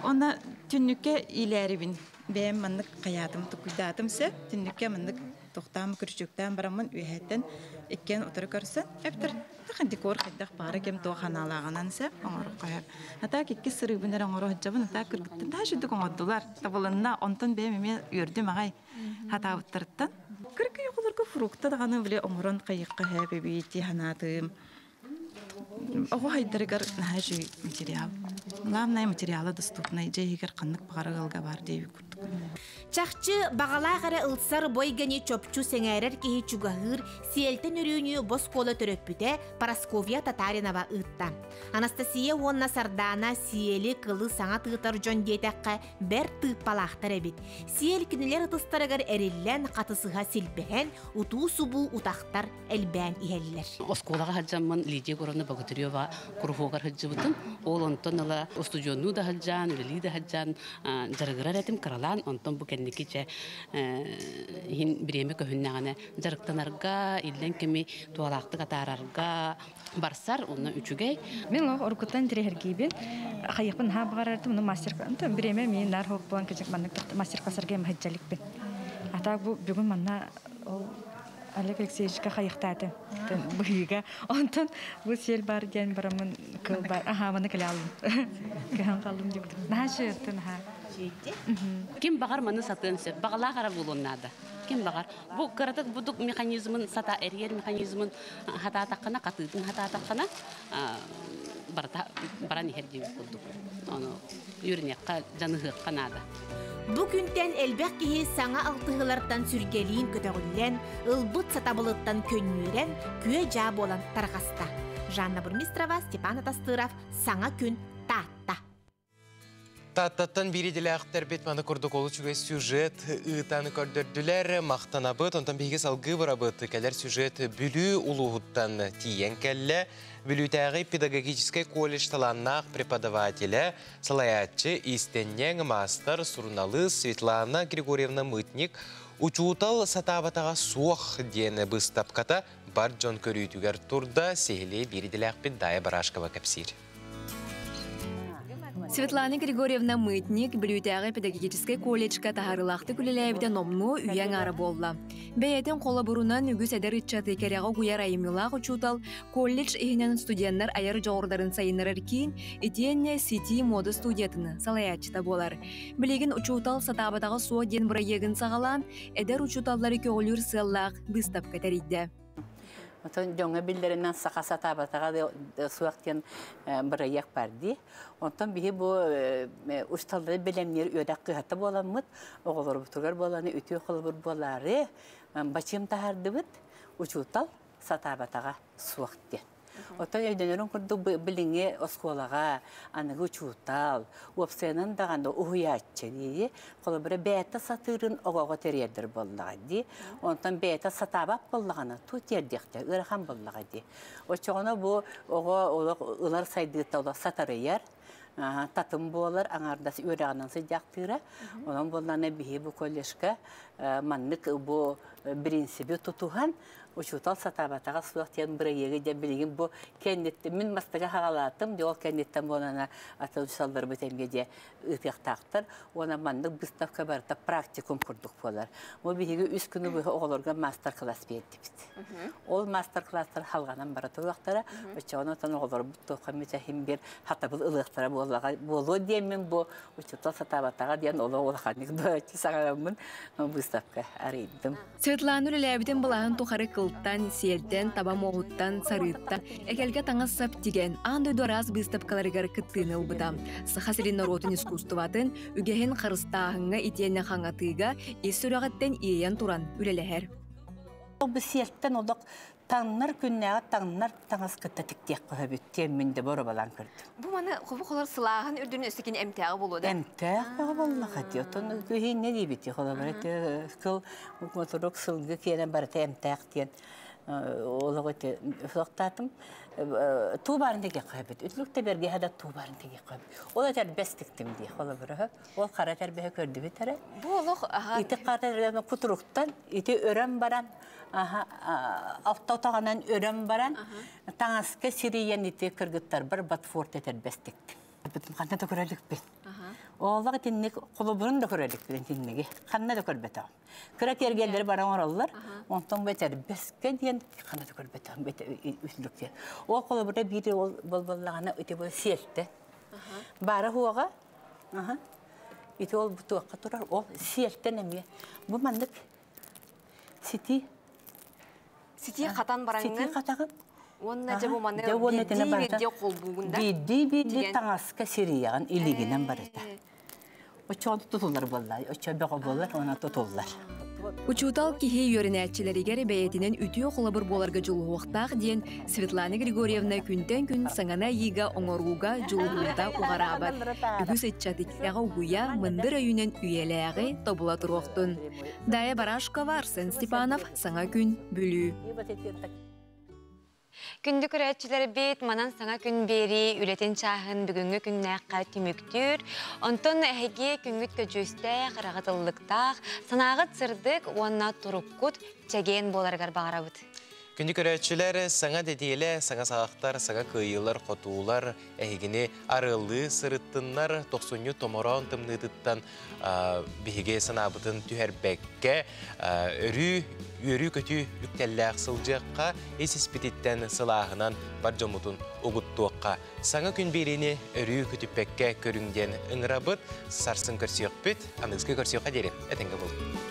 Онно түннүккэ иилээрибин. Бэйэм маннык хайаатым тукуйдаатым сөп. Түннүккэ маннык тохтоон күрүчүктээн бараммын үөһэттэн иккиэн утары көрсөн эптэр тахан декор хайдах баара кем туох ханаалааҕынан сөп оҥорукка сөп. Атаак иккис сырыыбын эрэ оҥоро сылдьабын атаак кыргыттан таһа үчүгдүк оҥордулар. Табылынна онтон бэйэм эмиэ үөрдүм аҕай хатаабыттарыттан. Кыркый оҕолор Судургу фрукта даҕаны били оҥорон хайыахха сөп эбит дии санаатым. Оҕо хайдарыгар наһаа үчүгэй материал. Главное материала доступнай, дьиэ иһигэр ханнык баҕарар ыалга баар диэбит курдук. Чахчы, баҕалаах эрэ ылсар бу эйгэни чопчу сэҥээрэр киһи чугаһыыр, сиэлтэн өрүүнү боскуола төрөппүтэ Парасковья Татаринова ыытта. Анастасия уонна Сардаана сиэли, кылы саҥа тыытар дьон диэтэххэ, бэрт тыыппалаахтар эбит. Сиэл кинилэр ытыстарыгар эриллэн, хатысыһа силбэһэн, утуу-субуу утахтар элбээн иһэллэр. Оскуолаҕа сылдьаммын Лидия Егоровна Богатырева куруһуогар сылдьыбытым. Ол онтон ыла устудьуоннуу да сылдьан, үлэлии да сылдьан дьарыгырар этим кыралаан. Онтон бу кэнники чэ иһин бириэмэ көһүннэҕинэ дьарыктанарга, иллэҥ кэми туһалаахтык атаарарга барсар, онно үчүгэй. Мин олох уруккуттан интэриэһиргиибин. Хайыахпын наһаа баҕарарытым, ну мастер бириэмэ миин наар хоох буолан кыдьык маннык мастер-класстарга сылдьаликпин. А так бу бүгүн манна ол Олег Алексеевичка хайыхтаатым быһыыга. Онтон бу сиэл бар диэн бараммын кыл бар. Аха, маны кэлэ аллым. Кыһан қаллым деп. Наһаа шыттын, аха. Ким баҕар маны сатыан сөп. Баҕалаах ара буолуон наада. Ким баҕар. Бу кыратык будук механизмын сата эрийэр механизмын хатаатаххына, хатыытын хатаатаххына барыта баран иһэр диэбит курдук. Ону үөрэниэххэ, дьаныһыахха наада. Бу күнтэн элбэх киһи саҥа алтыһыылартан сүргэлиин көтөҕүллэн, ылбыт сатабылыттан көнньүөрэн, күө-дьаа буолан тарҕаста. Жанна Бурмистрова, Степан Атастыров, Саҥа күн, Таатта. Тааттаттан биир идэлээхтэрбит маны курдук олус үчүгэй сюжет ыытан көрдөрдүлэр. Махтанабыт. Онтон биһиги салгыы барабыт. Кэлэр сюжет Бүлүү улууһуттан тиийэн кэллэ. Бүлүүтээҕи педагогическай колледж талааннаах преподавателэ, салайааччы, иистэнньэҥ, маастар, суруналыыс Светлана Григорьевна Мытник «Учуутал сатаабатаҕа суох» диэн быыстапката бар дьон көрүүтүгэр турда. Сиһилии биир идэлээхпит Дая Барашкова кэпсиир. Светлана Григорьевна Мытник Бүлүүтээҕи педагогическай колледжка таһаарыылаахтык үлэлээбитэ номнуо үйэ аҥаара буолла. Бэйэтин холобурунан үгүс эдэр ыччаты кэрэҕэ угуйар айымньылаах учуутал колледж иһинэн студеннар айар дьоҕурдарын сайыннарар киин итиэннэ Сити муода студиятын салайааччыта буолар. Билигин учуутал сатаабатаҕа суох диэн бырайыагын саҕалаан, эдэр учууталлары көҕүлүүр сыаллаах быыстапка тэрийдэ. Отон дьоҥҥо биллэринэн саха сатаабатаҕа суох диэн бырайыак бар дии. Онтон биһи бу учууталлары бэлэмниир үөрэх кыһата буоламмыт, оҕолорбутугар буоланы үтүө холобур буолаары бачыым таһаардыбыт, учуутал сатаабатаҕа суох диэн. Оттон өйдөнөрүн курдук билиҥҥи оскуолаҕа аныгы учуутал, уопсайынан даҕаны уһуйааччы дии, холобура бэйэтэ сатыырын оҕоҕо тириэрдэр буоллаҕа дии. Онтон бэйэтэ сатаабат буоллаҕына туу тиэрдиэхтэ ыарахан буоллаҕа дии. Оччоҕуна бу оҕо олох ылар сайдыыта олох сатарыйар, татым буолар, аҥаардас үөрэҕинэн сылдьаахтыыра. Онон буоллаҕына биһи бу колледжка маннык бу принциби тутуһан учуутал сатаабатаҕа суох диэн бырайыагы дьэ билигин бу кэнниттэн мин бастакы хаҕалаатым дьэ ол кэнниттэн буолана атын учууталларбыт эмиэ дьэ ыытыахтаахтар уонна маннык выставка барыта практикум курдук буолар. Бу биһиги үс күнү быһа оҕолорго мастер-класс биэрдибит. Ол мастер-класстар халҕанан бара туруохтара. Оччоҕуна отон оҕолорбут туохха эмит иһин биир хатабыл ылыахтара буоллаҕа буолуо диэммин бу учуутал сатаабатаҕа диэн олох улаханнык дооччу саҥараммын выставка арыйдым. Светлана үлэлээбитин былаһын тухары кылтан, сиэлтэн, таба муоһуттан, сарыыттан, эгэлгэ таҥас-сап тигэн, аан дойду араас быыстапкаларыгар кыттыыны ылбыта. Саха сирин норуотун искусствотын, үгэһин харыстааһыҥҥа итиэннэ хаҥатыыга ис сүрэҕиттэн иэйэн туран үлэлэһэр. Бу сиэлтэн олох таҥнар күннээҕи таҥнар таҥас кытта тиктиэххэ сөбүт диэммин де боробалаан көрдүм. Бу маны хобу холор сылааһын үрдүнү өссө эмтээҕи буолуо да? Эмтээх бөҕө буоллаха дии. Оттон күһүн не диэбит холобура кыл моторук сылгы киэнэ барыта эмтээх диэн олоҕу ити суохтаатым. Туу баарын тигиэххэ сөбүт. Үтүлүк да бэргэһэ да туу баарын тигиэххэ сөбүт. Ол этэрбэс тиктим дии холобура. Ол хара этэрбэһи көрдүбүт эрэ. Бу олох Ити хара кутуруктан ити өрөн баран автотаҕынан өрөн баран таҥаска сирийэн ити кыргыттарбар ботфорт этэрбэстиктим. Ханна да көрөлүкпүн. Ооллох итинник холобурун да көрөлүкпүн итинниги. Ханна да көрбөтөм. Кыра кергеллери баран оҥороллор. Онтон бу этэрбэскэ диэн ханна да көрбөтөм үтүлүк диэн. Ол холобура биир ол болболлаҕына ити бу сиэлтэ. Баара хуоҕа. Ити ол бу туохха турар. Ол сиэлтэн эмиэ. Бу маннык сити. Сити хатан бараңын. Сити хатагын. Уонна дьэ бу маны биирдии-биирдии холбуугун да? Биирдии-биирдии таҥаска сирийэҕин илиигинэн барыта. Оччоҕо тутуллар буолла, оччо бөҕө буолар, онон тутуллар. Учуутал киһи үөрэнээччилэригэр бэйэтинэн үтүө холобур буоларга дьулуһуохтаах диэн Светлана Григорьевна күнтэн күн саҥаны айыыга оҥорууга дьулуһуута уҕараабат. Үгүс ыччат иккэҕэ угуйа, мындыр өйүнэн үйэлээҕи тобула туруохтун. Дая Барашкова, Арсен Степанов, Саҥа күн, Бүлүү. Күндү көрөөччүлэрбит, манан саҥа күн биэрии үлэтин чааһын бүгүҥҥү күннээххэ түмүктүүр. Онтон эһиги күҥҥүт көдьүүстээх, ыраҕытыллыктаах, санааҕыт сырдык уонна туруккут чэгиэн буоларыгар баҕарабыт. Күндү көрөөччүлэр, саҥа дэдиэлэ, саҥа саҕахтар, саҥа кыайыылар, хотуулар эһигини арыаллыы сырыттыннар, тохсунньу томороон тымныытыттан биһиги санаабытын түһэрбэккэ, өрүү үөрүү-көтүү үктэллээх сылдьыахха, ис-испититтэн сылааһынан бар дьоммутун угуттуохха. Саҥа күн биэриини өрүү көтүппэккэ көрүҥ диэн ыҥырабыт. Сарсын көрсүөхпүт, аныгыскы көрсүөххэ диэри этэҥҥэ буолуҥ.